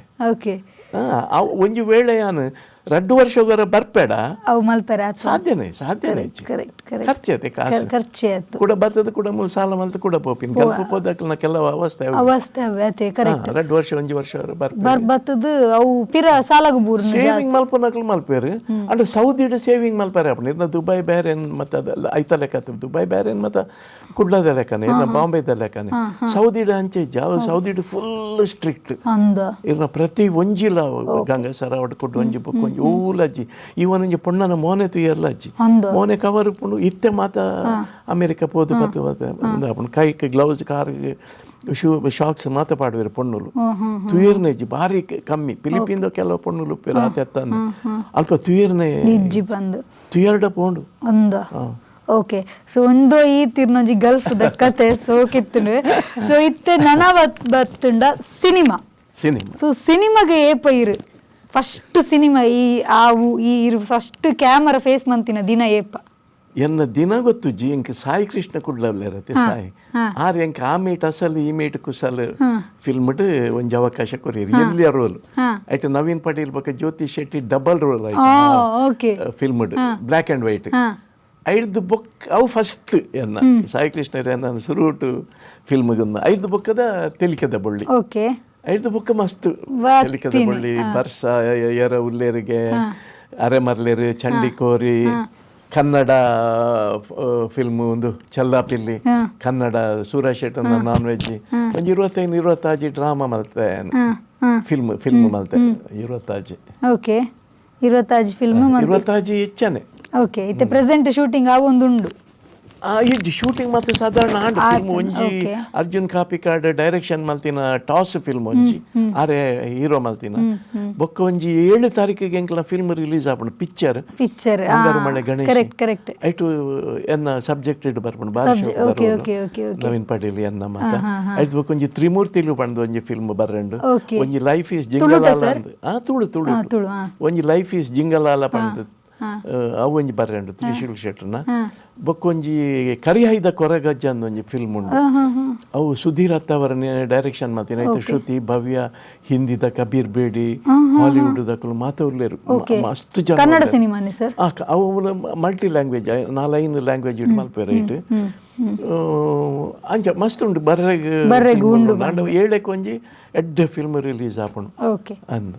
ಒಂಜಿ ವೇಳೆ ಯಾನ್ ರಡ್ಡ್ ವರ್ಷ ಬರ್ಪೇಡ ಅವು ಮಲ್ಪೆರೆ ಆತು. ಸಾಧ್ಯನೇ, ಸಾಧ್ಯನೇ ಇಜ್ಜಿ. ಕರೆಕ್ಟ್ ಕರೆಕ್ಟ್ ಖರ್ಚು ಐತೆ, ಕಾಸು ಖರ್ಚು ಆಯ್ತು. ಕೂಡ ಬರ್ತದೆ, ಕೂಡ ಮೂಲ ಸಾಲ ಮಲ್ತು ಕೂಡ ಪೋಪಿನ ಗಲ್ಫ್ ಪೋದಕ್ಲನ ಕೆಲವು ಅವಸ್ಥೆ ಅವು. ಅವಸ್ಥೆ ಅವೆ ಅತೆ, ಕರೆಕ್ಟ್. ರಡ್ಡ್ ವರ್ಷ ಒಂಜಿ ವರ್ಷ ಬರ್ಪೇರು. ಬರ್ತದ ಅವು ಪಿರ ಸಾಲಗು ಬೂರ್ನ ಜಾಸ್ತಿ. ಸೇವಿಂಗ್ ಮಲ್ಪನಕ್ಲು ಮಲ್ಪೇರು. ಅಂಡ ಸೌದಿಡ್ ಸೇವಿಂಗ್ ಮಲ್ಪಾರೆ ಅಪ್ಪಣ. ಇರ್ನ ದುಬೈ ಬೇರೆ ಮತ್ತೆ ಅದೆಲ್ಲ ಐತ ಲೆಕ್ಕ ಆತು. ದುಬೈ ಬೇರೆ ಮತ್ತೆ ಕುಡ್ಲದ ಲೆಕ್ಕನೆ, ಇರ್ನ ಬಾಂಬೆದ ಲೆಕ್ಕನೆ. ಸೌದಿಡ್ ಅಂಚೆ ಇಜ್ಜಿ. ಅವು ಸೌದಿಡ್ ಫುಲ್ ಸ್ಟ್ರಿಕ್ಟ್. ಅಂದ. ಇರ್ನ ಪ್ರತಿ ಒಂಜಿಲ ಗಂಗಸರ ಒಟ್ಟು ಕೊಟ್ಟು ಒಂಜಿ ಬೊಕ್ಕ ಒಂಜಿ ಓಲಜ್ಜಿ. ಇವನೊಂಜಿ ಪೊಣ್ಣನ ಮೋನೆ ತುಯರ್ಲ ಅಜ್ಜಿ. ಅಂದ. ಮೋನೆ ಕವರ್ ಪುಂಡು ಇತ್ತೆ ಮಾತ ಅಮೆರಿಕ ಪೋದು ಪತ್ತು ಪತ್ತು ಉಂದು ಕೈಕ್ gloves, car shoe shocks ಮಾತ ಪಾಡುವೆರು ಪೊಣ್ಣುಲು. ತುಯರ್ನೆ ಇಜ್ಜಿ ಬಾರಿ ಕಮ್ಮಿ. ಫಿಲಿಪೀನ್ದ ಕೆಲವು ಪೊಣ್ಣುಲು ಉಪ್ಪೇರು ಆತೆ ಅತ್ತಂದೆ. ಅಲ್ಪ ತುಯರ್ನೆ ಇಜ್ಜಿ ಬಂದು. ತುಯರ್ಡ ಪೋಂಡು. ಅಂದ. ಓಕೆ, ಸೊ ಒಂದು ಈ ತಿರ್ನೊಂಜಿ ಗಲ್ಫ್ ದ ಕತೆ ಸೋಕಿತ್ತುಂಡು. ಸೊ ಇತ್ತೆ ನನ ಬತ್ತುಂಡ cinema. Cinema. So ಸಿನಿಮಾಗೆ ಏಪ ಇರು ಫಸ್ಟ್ ಸಿನಿಮಾ ಈ ಆವು ಈ ಇರು first camera face ಮಂತಿನ ದಿನ ಏಪ? ಎನ್ನ ದಿನ ಗೊತ್ತು ಜಿ. ಎಂಕ್ ಸಾಯಿ ಕೃಷ್ಣ ಕುಡ್ಲವ್ಲೇರತೆ ಸಾಯಿ ಆರ್ ಎಂಕ್ ಆ ಮೀಟ್ ಅಸಲ್ ಈ ಮೀಟ್ ಕುಸಲ್ ಫಿಲ್ಮ್ ಒಂಜಿ ಅವಕಾಶ ಕೊರಿಯರು ಎಲ್ಲಿಯ ರೋಲ್. ಐಟ್ ನವೀನ್ ಪಟೇಲ್ ಬೊಕ್ಕ ಜ್ಯೋತಿ ಶೆಟ್ಟಿ ಡಬಲ್ ರೋಲ್ ಆಯ್ತು film, black and white. ಐಡ್ದು ಬೊಕ್ಕ ಅವು ಫಸ್ಟ್ ಎನ್ನ ಸಾಯಿ ಕೃಷ್ಣ ಎನ್ನ ಸುರುಟು ಫಿಲ್ಮ್ ಐಡ್ದು ಬೊಕ್ಕದ ತೆಲಿಕದ ಬೊಳ್ಳಿ. ಐಡ್ದು ಬೊಕ್ಕ ಮಸ್ತ್ ತೆಲಿಕದ ಬೊಳ್ಳಿ, ಬರ್ಸ, ಎರ ಉಲ್ಲೇರಿಗೆ, ಅರೆಮರ್ಲೇರು, ಚಂಡಿಕೋರಿ, ಕನ್ನಡ ಫಿಲ್ಮ್ ಒಂದು ಚಲ್ಲಾಪಿಲ್ಲಿ, ಕನ್ನಡ ಸೂರಜ್ ಶೆಟ್ಟನ ನಾನ್ ವೆಜ್, ಒಂಜಿ 25 25 ಡ್ರಾಮಾ ಮಲ್ತೆ, ಫಿಲ್ಮ್ ಫಿಲ್ಮ್ ಮಲ್ತೆ 25. Okay, 25 film. 25 ಹೆಚ್ಚನೆ. ಓಕೆ, ಇತ್ತೆ ಪ್ರೆಸೆಂಟ್ ಶೂಟಿಂಗ್ ಆ ಒಂದು ಉಂಡು? ಇಜ್ಜಿ, ಶೂಟಿಂಗ್ ಮಾತ್ರ ಸಾಧಾರಣ ಆಂಡ್ ಫಿಲ್ಮ್ ಒಂಜಿ. ಅರ್ಜುನ್ ಕಾಪಿಕಾಡ್ ಡೈರೆಕ್ಷನ್ ಮಲ್ತಿನ ಟಾಸ್ ಫಿಲ್ಮ್ ಒಂಜಿ, ಆರೆ ಹೀರೋ ಮಲ್ತಿನ. ಬೊಕ್ಕ ಒಂಜಿ 7 ತಾರೀಕಿಗೆ ಎಂಕ್ಲ ಫಿಲ್ಮ್ ರಿಲೀಸ್ ಆಪುಂಡು, ಪಿಕ್ಚರ್. ಪಿಕ್ಚರ್. ಬಂಗಾರು ಮಳೆ ಗಣೇಶ್. Correct correct. ಐಟು ಎನ್ನ ಸಬ್ಜೆಕ್ಟ್ ಇಡ್ ಬರ್ಪುಂಡು ಬಾರಿ ಶೋಕು ಬರೋಡು. ನವೀನ್ ಪಟೇಲ್ ಎನ್ನ ಮಾತ. ಐಟ್ ಬೊಕ್ಕ ಒಂಜಿ ತ್ರಿಮೂರ್ತಿಲು ಪಂದ್ ಒಂಜಿ ಫಿಲ್ಮ್ ಬರ್ರೆಂಡು. ಒಂಜಿ ಲೈಫ್ is ಜಿಂಗಲಾಲ ಅಂದ್. ತುಳು ತುಳು. ತುಳು. ಒಂಜಿ ಲೈಫ್ is ಜಿಂಗಲಾಲ ಪಂದ್ ಅವು ಒಂಜಿ ಬರ್ರೆಂಡು ತ್ರಿಶೂಲ್ ಶೆಟ್ರನ. ಬೊಕ್ಕ ಒಂಜಿ ಕರಿಹೈದ ಕೊರಗಜ್ಜ ಅಂದ್ ಒಂಜಿ ಫಿಲ್ಮ್ ಉಂಡು. ಅವು ಸುಧೀರ್ ಅತ್ತವರ ಡೈರೆಕ್ಷನ್ ಮಲ್ತಿನ. ಐತ ಶ್ರುತಿ, ಭವ್ಯ, ಹಿಂದಿದ ಕಬೀರ್ ಬೇಡಿ, ಹಾಲಿವುಡ್ ದಕುಲು ಮಾತ ಉಲ್ಲೇರು, ಮಸ್ತ್ ಜನ. ಕನ್ನಡ ಸಿನಿಮಾನೆ ಸರ್? ಅವು ಮಲ್ಟಿ ಲ್ಯಾಂಗ್ವೇಜ್, ನಾಲೈನ್ ಲ್ಯಾಂಗ್ವೇಜ್ ಇಡ್ ಮಲ್ಪೆರ್ ಐಟ್. ಅಂಚ ಮಸ್ತ್ ಉಂಡು ಬರ್ರೆಗ್. ಬರ್ರೆಗ್ ಉಂಡು. ಏಳಕ್ಕೆ ಒಂಜಿ ಎಡ್ಡೆ ಫಿಲ್ಮ್ ರಿಲೀಸ್ ಆಪುಂಡು ಅಂದ್.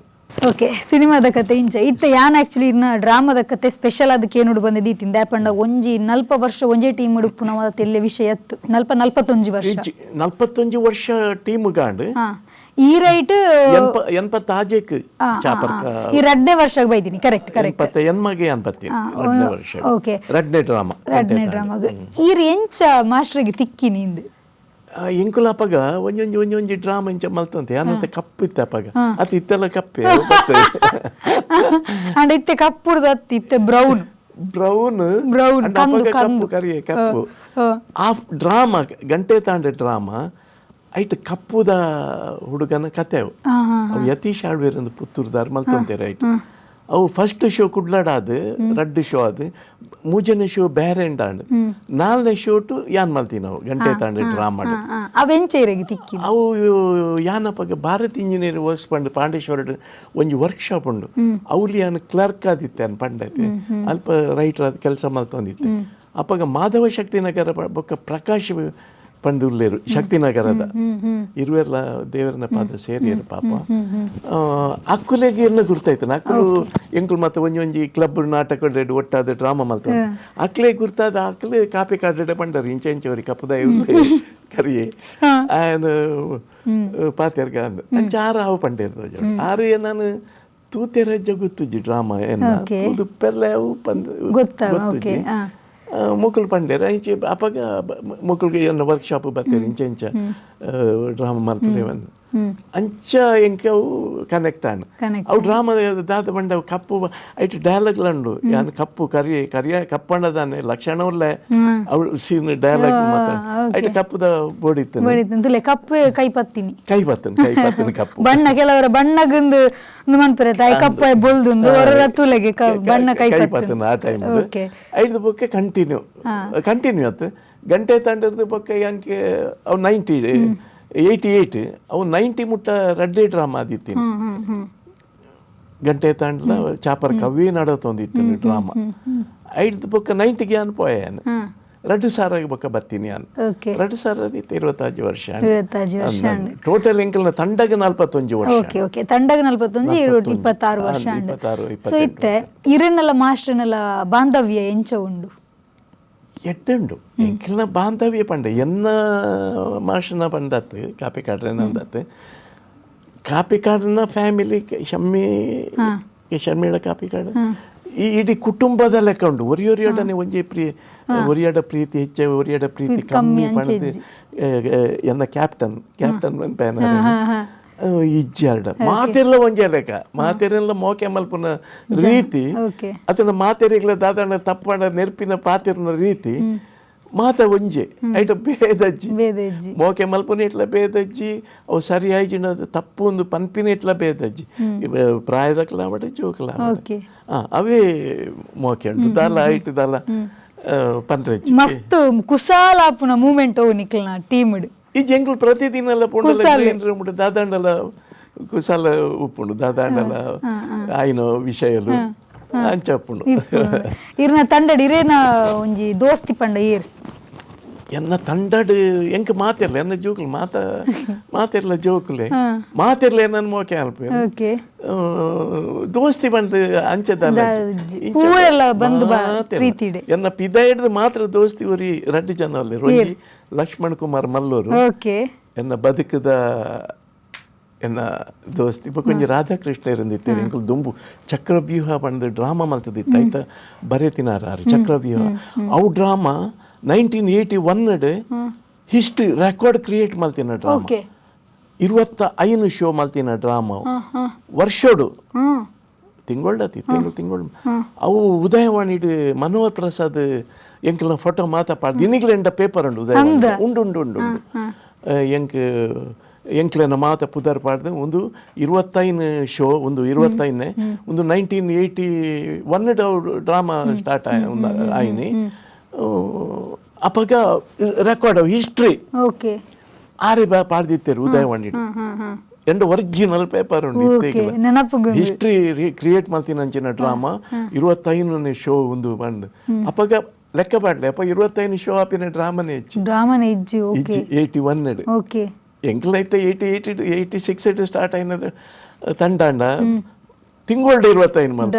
ಓಕೆ, ಸಿನಿಮಾದ ಕತೆ ಇಂಚ ಇತ್ತೆ. ಯಾನ್ ಆಕ್ಚುಲಿ ಇನ್ನ ಡ್ರಾಮಾದ ಕತೆ ಸ್ಪೆಷಲ್ ಅದಕ್ಕೆ ಏನುಡು ಬಂದಿದ್ದು ಇತ್ತಿಂದ ಪಂಡ ಒಂಜಿ ನಲ್ಪ ವರ್ಷ ಒಂಜೇ ಟೀಮ್ ಉಡುಪುನವ ತೆಲ್ಲೆ ವಿಷಯ ಎತ್ತು ನಲ್ಪ 41 ವರ್ಷ. 41 ವರ್ಷ ಟೀಮ್ ಗಾಂಡ್. ಈ ರೈಟ್ 86ಕ್ ಚಾಪರ್ಕ. ಈ ರಡ್ಡನೇ ವರ್ಷ ಬೈದಿನಿ. Correct correct. ಎನ್ಮಗೆ ಎನ್ಪತ್ತಿ ರಡ್ಡನೇ ವರ್ಷ. ರಡ್ಡನೇ ಡ್ರಾಮಾ. ರಡ್ಡನೇ ಡ್ರಾಮಾಗ ಈ ಎಂಚ ಮಾಸ್ಟರ್ಗೆ ತಿಕ್ಕಿ ನಿಂದು? ಎಂಕುಲ ಅಪಗ ಒಂಜೊಂಜಿ ಒಂಜೊಂಜಿ ಡ್ರಾಮಾ ಇಂಚ ಮಲ್ತಂತೆ. ಅನಂತ ಕಪ್ಪು ಇತ್ತ ಅಪಗ, ಅತ್ ಇತ್ತೆಲ್ಲ ಕಪ್ಪೆ. ಅಂಡ್ ಇತ್ತೆ ಕಪ್ಪುಡ್ದು ಅತ್ತಿ, ಇತ್ತೆ brown. Brown. Brown. ಕಪ್ಪು, ಕರಿಯೆ ಕಪ್ಪು. ಆ ಡ್ರಾಮಾ ಗಂಟೆ ತಾಂಡ ಡ್ರಾಮಾ ಐಟ್ ಕಪ್ಪುದ ಹುಡುಗನ ಕತೆ ಅವು. ಅವು ಯತೀಶ್ ಆಳ್ವೇರ್ ಅಂದ್ ಪುತ್ತೂರ್ದಾರ್ ಮಲ್ತೊಂತೇರು ಐಟ್. ಅವು ಫಸ್ಟ್ ಶೋ ಕುಡ್ಲಾಡ ಆದ್, ರಡ್ಡ್ ಶೋ ಆದ್, ಮೂಜನೇ ಶೋ ಬೇರೆಂಡ್ ಆಂಡ್, ನಾಲ್ನೇ ಶೋ ಟು ಯಾನ್ ಮಲ್ತಿನ ಅವು ಗಂಟೆ ತಾಂಡ ಡ್ರಾಮಾ. ಅವೆಂಚ ಇರೆಗ್ ತಿಕ್ಕಿ? ಅವು ಯಾನಪಗ ಭಾರತ್ ಇಂಜಿನಿಯರ್ ವರ್ಕ್ಸ್ ಪಂಡ್ ಪಾಂಡೇಶ್ವರಡ್ ಒಂಜಿ ವರ್ಕ್ಶಾಪ್ ಉಂಡು. ಅವ್ಲಿ ಯಾನ್ ಕ್ಲರ್ಕ್ ಆದಿತ್ತೆ ಅನ್ ಪಂಡೈತೆ. ಅಲ್ಪ ರೈಟರ್ ಆದ್ ಕೆಲಸ ಮಲ್ತೊಂದಿತ್ತೆ. ಅಪಗ ಮಾಧವ ಶಕ್ತಿನಗರ ಬೊಕ್ಕ ಪ್ರಕಾಶ್ ಪಂಡ್ ಉಲ್ಲೇರು ಶಕ್ತಿನಗರದ ಇರುವೆರ್ಲ ದೇವರನ ಪಾದ ಸೇರಿಯರು ಪಾಪ. ಅಕ್ಕುಲೆಗ್ ಎನ್ನ ಗುರ್ತಾಯ್ತು. ಅಕ್ಕುಲು ಎಂಕುಲು ಮತ್ತೆ ಒಂಜಿ ಒಂಜಿ ಕ್ಲಬ್ ನಾಟಕ ಒಟ್ಟಾದ ಡ್ರಾಮಾ ಮಲ್ತ ಅಕ್ಲೆ ಗುರ್ತಾದ. ಅಕ್ಲೆ ಕಾಪಿ ಕಾಡ್ಡೆ ಪಂಡರು, ಇಂಚ ಇಂಚ ಅವ್ರಿ ಕಪ್ಪುದಾಯ ಉಲ್ಲೆ ಕರಿಯೆ ಆಯನ ಪಾತೆರ್ಗ ಅಂದ್. ಅಂಚ ಆರು ಆವು ಪಂಡೇರ್. ಆರು ನಾನು ತೂತೆರಜ್ಜ ಗೊತ್ತುಜ್ಜಿ ಡ್ರಾಮಾ ಎನ್ನ. ತೂದು ಪೆರ್ಲೆ ಅವು ಪಂದ್ ಗೊತ್ತುಜ್ಜಿ. ಮೊಕುಲು ಪಂಡೇರು ಇಂಚೆ. ಅಪಗ ಮೊಕುಲ್ಗೆ ಎಲ್ಲ ವರ್ಕ್ಶಾಪ್ ಬರ್ತಾರೆ ಇಂಚ ಇಂಚ. Drama ಮಲ್ಪಲೆ ಒಂದು ಅಂಚ ಎಂಕ ಅವು ಕನೆಕ್ಟ್ ಆಂಡ್. ಕನೆಕ್ಟ್. ಅವು ಡ್ರಾಮಾ ದಾದ ಬಂಡ ಅವು ಕಪ್ಪು ಐಟ್ ಡೈಲಾಗ್ ಉಂಡು. ಯಾನ್ ಕಪ್ಪು ಕರಿ ಕರಿಯ ಕಪ್ಪಂಡದಾನೆ ಲಕ್ಷಣ ಉಲ್ಲೆ ಅವು ಸೀನ್ ಡೈಲಾಗ್ ಮಾತ ಐಟ್ ಕಪ್ಪುದ ಬೋಡಿ ಇತ್ತು. ಬಡಿತಂತಲೇ ಕಪ್ಪು ಕೈ ಪತ್ತಿನಿ. ಕೈ ಬತ್ತನ್, ಕೈ ಪತ್ತನ್ ಕಪ್ಪು. ಬಣ್ಣ ಕೆಲವರ ಬಣ್ಣಗುಂದು ಉಂದು ಮನ್ಪುರೆ ತಾಯಿ ಕಪ್ಪು ಬೊಲ್ದುಂದು ಹೊರರ ತುಲೆಗೆ ಬಣ್ಣ ಕೈ ಕೈ ಪತ್ತನ್. ಪತ್ತನ್ ಆ ಟೈಮ್. ಓಕೆ. ಐದು ಬೊಕ್ಕೆ ಕಂಟಿನ್ಯೂ ಕಂಟಿನ್ಯೂ ಆತು. ಗಂಟೆ ತಂಡದ ಬೊಕ್ಕ ಅಂಕೆ ಅವು 90 88 ಅವು 90 ಮುಟ್ಟ ರಡ್ಡೆ ಡ್ರಾಮಾ ಆದಿತ್ತೀನಿ. ಹ್ಮ್ ಹ್ಮ್ ಹ್ಮ್ ಗಂಟೆ ತಾಂಡ್ಲ ಚಾಪರ್ ಕವ್ವೇ ನಡತೊಂದಿತ್ತು ಡ್ರಾಮಾ. ಐದು ಬೊಕ್ಕ 90ಗೆ ಅನ್ ಪೋಯಾನು. ರಡ್ಡು ಸಾರ ಬೊಕ್ಕ ಬತ್ತೀನಿ ಅನ್. ಓಕೆ. ರಡ್ಡು ಸಾರ 25 ವರ್ಷ. 25 ವರ್ಷ. ಟೋಟಲ್ ಎಂಕಲ್ನ ತಂಡಗ 41 ವರ್ಷ. ಓಕೆ ಓಕೆ, ತಂಡಗ 41, 26 ವರ್ಷ. 26. ಸೊ ಇತ್ತೆ ಇರನ್ನೆಲ್ಲ ಮಾಸ್ಟರ್ನೆಲ್ಲ ಬಾಂಧವ್ಯ ಎಂಚ ಉಂಡು? ಎಡ್ಡುಂಡು ಎಂಕಲ್ನ ಬಾಂಧವ್ಯ. ಪಂಡ ಎನ್ನ ಮಾಷನ ಪಂಡತ್ತು ಕಾಪಿಕಾಡ್ರೆ ನಂದತ್ತು. ಕಾಪಿಕಾಡನ ಫ್ಯಾಮಿಲಿ ಶಮ್ಮಿ ಶರ್ಮಿಳ ಕಾಪಿಕಾಡು ಈ ಇಡೀ ಕುಟುಂಬದ ಲೆಕ್ಕ ಉಂಡು. ಒರಿಯೊರಿಯಡನೆ ಒಂಜಿ ಪ್ರಿಯ ಒರಿಯಡ ಪ್ರೀತಿ ಹೆಚ್ಚ, ಒರಿಯಡ ಪ್ರೀತಿ ಕಮ್ಮಿ ಪಣದು ಎನ್ನ ಕ್ಯಾಪ್ಟನ್ ಕ್ಯಾಪ್ಟನ್ ಪನ್ಪೇನ ಇಜ್ಜಾರ್ಡ. ಮಾತೆರ್ಲ ಒಂಜೇ ಲೆಕ್ಕ, ಮಾತೆರೆಲ್ಲ ಮೋಕೆ ಮಲ್ಪುನ ರೀತಿ ಅದನ್ನ ಮಾತೆರಿಗ್ಲ ದಾದಣ್ಣ ತಪ್ಪಣ್ಣ ನೆರ್ಪಿನ ಪಾತಿರ್ನ ರೀತಿ ಮಾತ ಒಂಜೆ. ಐಟ ಭೇದಜ್ಜಿ. ಬೇದಜ್ಜಿ. ಮೋಕೆ ಮಲ್ಪುನ ಇಟ್ಲ ಭೇದಜ್ಜಿ, ಅವು ಸರಿ ಆಯ್ಜಿನ ತಪ್ಪು ಒಂದು ಪನ್ಪಿನ ಇಟ್ಲ ಭೇದಜ್ಜಿ. ಪ್ರಾಯದಕ್ಲ ಅವಡೆ ಜೋಕ್ಲ ಅವೇ ಮೋಕೆ ಉಂಟು ದಾಲ ಐಟ್ ದಾಲ ಪನ್ರೆಜ್ಜಿ. ಮಸ್ತ್ ಕುಸಾಲಾಪುನ ಮೂಮೆಂಟ್ ಅವು ನಿಕ್ಲ್ನ ಟೀಮ್. ಈ ಜಂಗ್ಲು ಪ್ರತಿದಿನ ಎಲ್ಲ ಪುಂಡಲ ಗ್ರೀನ್ ರೂಮ್ ದಾದಾಂಡಲ ಕುಸಾಲ ಉಪ್ಪುಂಡು, ದಾದಾಂಡಲ ಆಯ್ನ ವಿಷಯಲು ಅಂಚ ಉಪ್ಪುಂಡು. ಇರ್ನ ತಂಡಡ್ ಇರೇನ ಒಂಜಿ ದೋಸ್ತಿ ಪಂಡ ಏರ್? ಎನ್ನ ತಂಡಡ್ ಎಂಕ್ ಮಾತಿರ್ಲ ಎನ್ನ ಜೋಕುಲು ಮಾತ ಮಾತಿರ್ಲ ಜೋಕುಲೆ ಮಾತಿರ್ಲ ಎನ್ನನ್ ಮೋಕೆ ಅಲ್ಪೆ. ಓಕೆ. ದೋಸ್ತಿ ಬಂದು ಅಂಚೆದಲ್ಲ. ಪೂರೆಲ್ಲ ಬಂದು ಪ್ರೀತಿಡೆ. ಎನ್ನ ಪಿದ ಹಿಡ್ದು ಮಾತ್ರ ದೋಸ್ತಿ ಒರಿ ರಡ್ಡು ಜನ ಅಲ್ಲ, ಒಂಜಿ ಲಕ್ಷ್ಮಣ್ ಕುಮಾರ್ ಮಲ್ಲೂರು. ಓಕೆ. ಎನ್ನ ಬದುಕದ ಎನ್ನ ದೋಸ್ತಿ. ಬೊಕ್ಕ ಒಂಜಿ ರಾಧಾಕೃಷ್ಣ ಇರಂದಿತ್ತೇನೆ. ಎಂಕುಲು ದುಂಬು ಚಕ್ರವ್ಯೂಹ ಪಂದ್ ಡ್ರಾಮಾ ಮಲ್ತದಿತ್ತು. ಐತ ಬರೆತಿನಾರ ಚಕ್ರವ್ಯೂಹ ಅವು drama 1981 history record create ಮಲ್ತಿನ drama. 25 show ಮಲ್ತಿನ drama ವರ್ಷೋಡು ತಿಂಗೊಳ್ಳತಿ ತಿಂಗಳು ತಿಂಗಳು. ಅವು ಉದಯವಾಣಿಡ್ ಮನೋಹರ್ ಪ್ರಸಾದ್ ಎಂಕಲ್ನ ಫೋಟೋ ಮಾತ ಪಾಡ್ ದಿನಿಗ್ಲೆಂಡ ಪೇಪರ್ ಉಂಡು ಉದಯವಾಣಿ. ಉಂಡು ಉಂಡು ಉಂಡು ಉಂಡು. ಎಂಕ್ ಎಂಕ್ಲೆನ ಮಾತ ಪುದರ್ ಪಾಡ್ದು ಒಂದು 25 ಶೋ, ಒಂದು 25ನೇ ಒಂದು 1981 ಡ್ರಾಮಾ ಸ್ಟಾರ್ಟ್ ಆಯ್ನಿ. ಅಪಗ record history. ಆರೆ ಪಾಡ್ದಿತ್ತೇರು ಉದಯವಾಣಿ ಎಂಡ ಒರಿಜಿನಲ್ ಪೇಪರ್ ಉಂಡು. ಹಿಸ್ಟ್ರಿ ಕ್ರಿಯೇಟ್ ಮಲ್ತಿನ ಅಂಚಿನ ಡ್ರಾಮಾ 25ನೇ ಶೋ ಒಂದು ಬಂದು ಅಪಗ ಲೆಕ್ಕ ಪಾಡ್ಲೆ. ಅಪ್ಪ 25 ಶೋ ಆಪಿನ ಡ್ರಾಮನೇ ಹೆಚ್ಚು. ಡ್ರಾಮಾನೇ ಇಜ್ಜಿ. 81 ಎಂಕ್ಲೈತೆ 88 86 ಸ್ಟಾರ್ಟ್ అయినది ತಂಡಾಂಡ ತಿಂಗೊಳ್ಡು 25 ಮಲ್ಪ.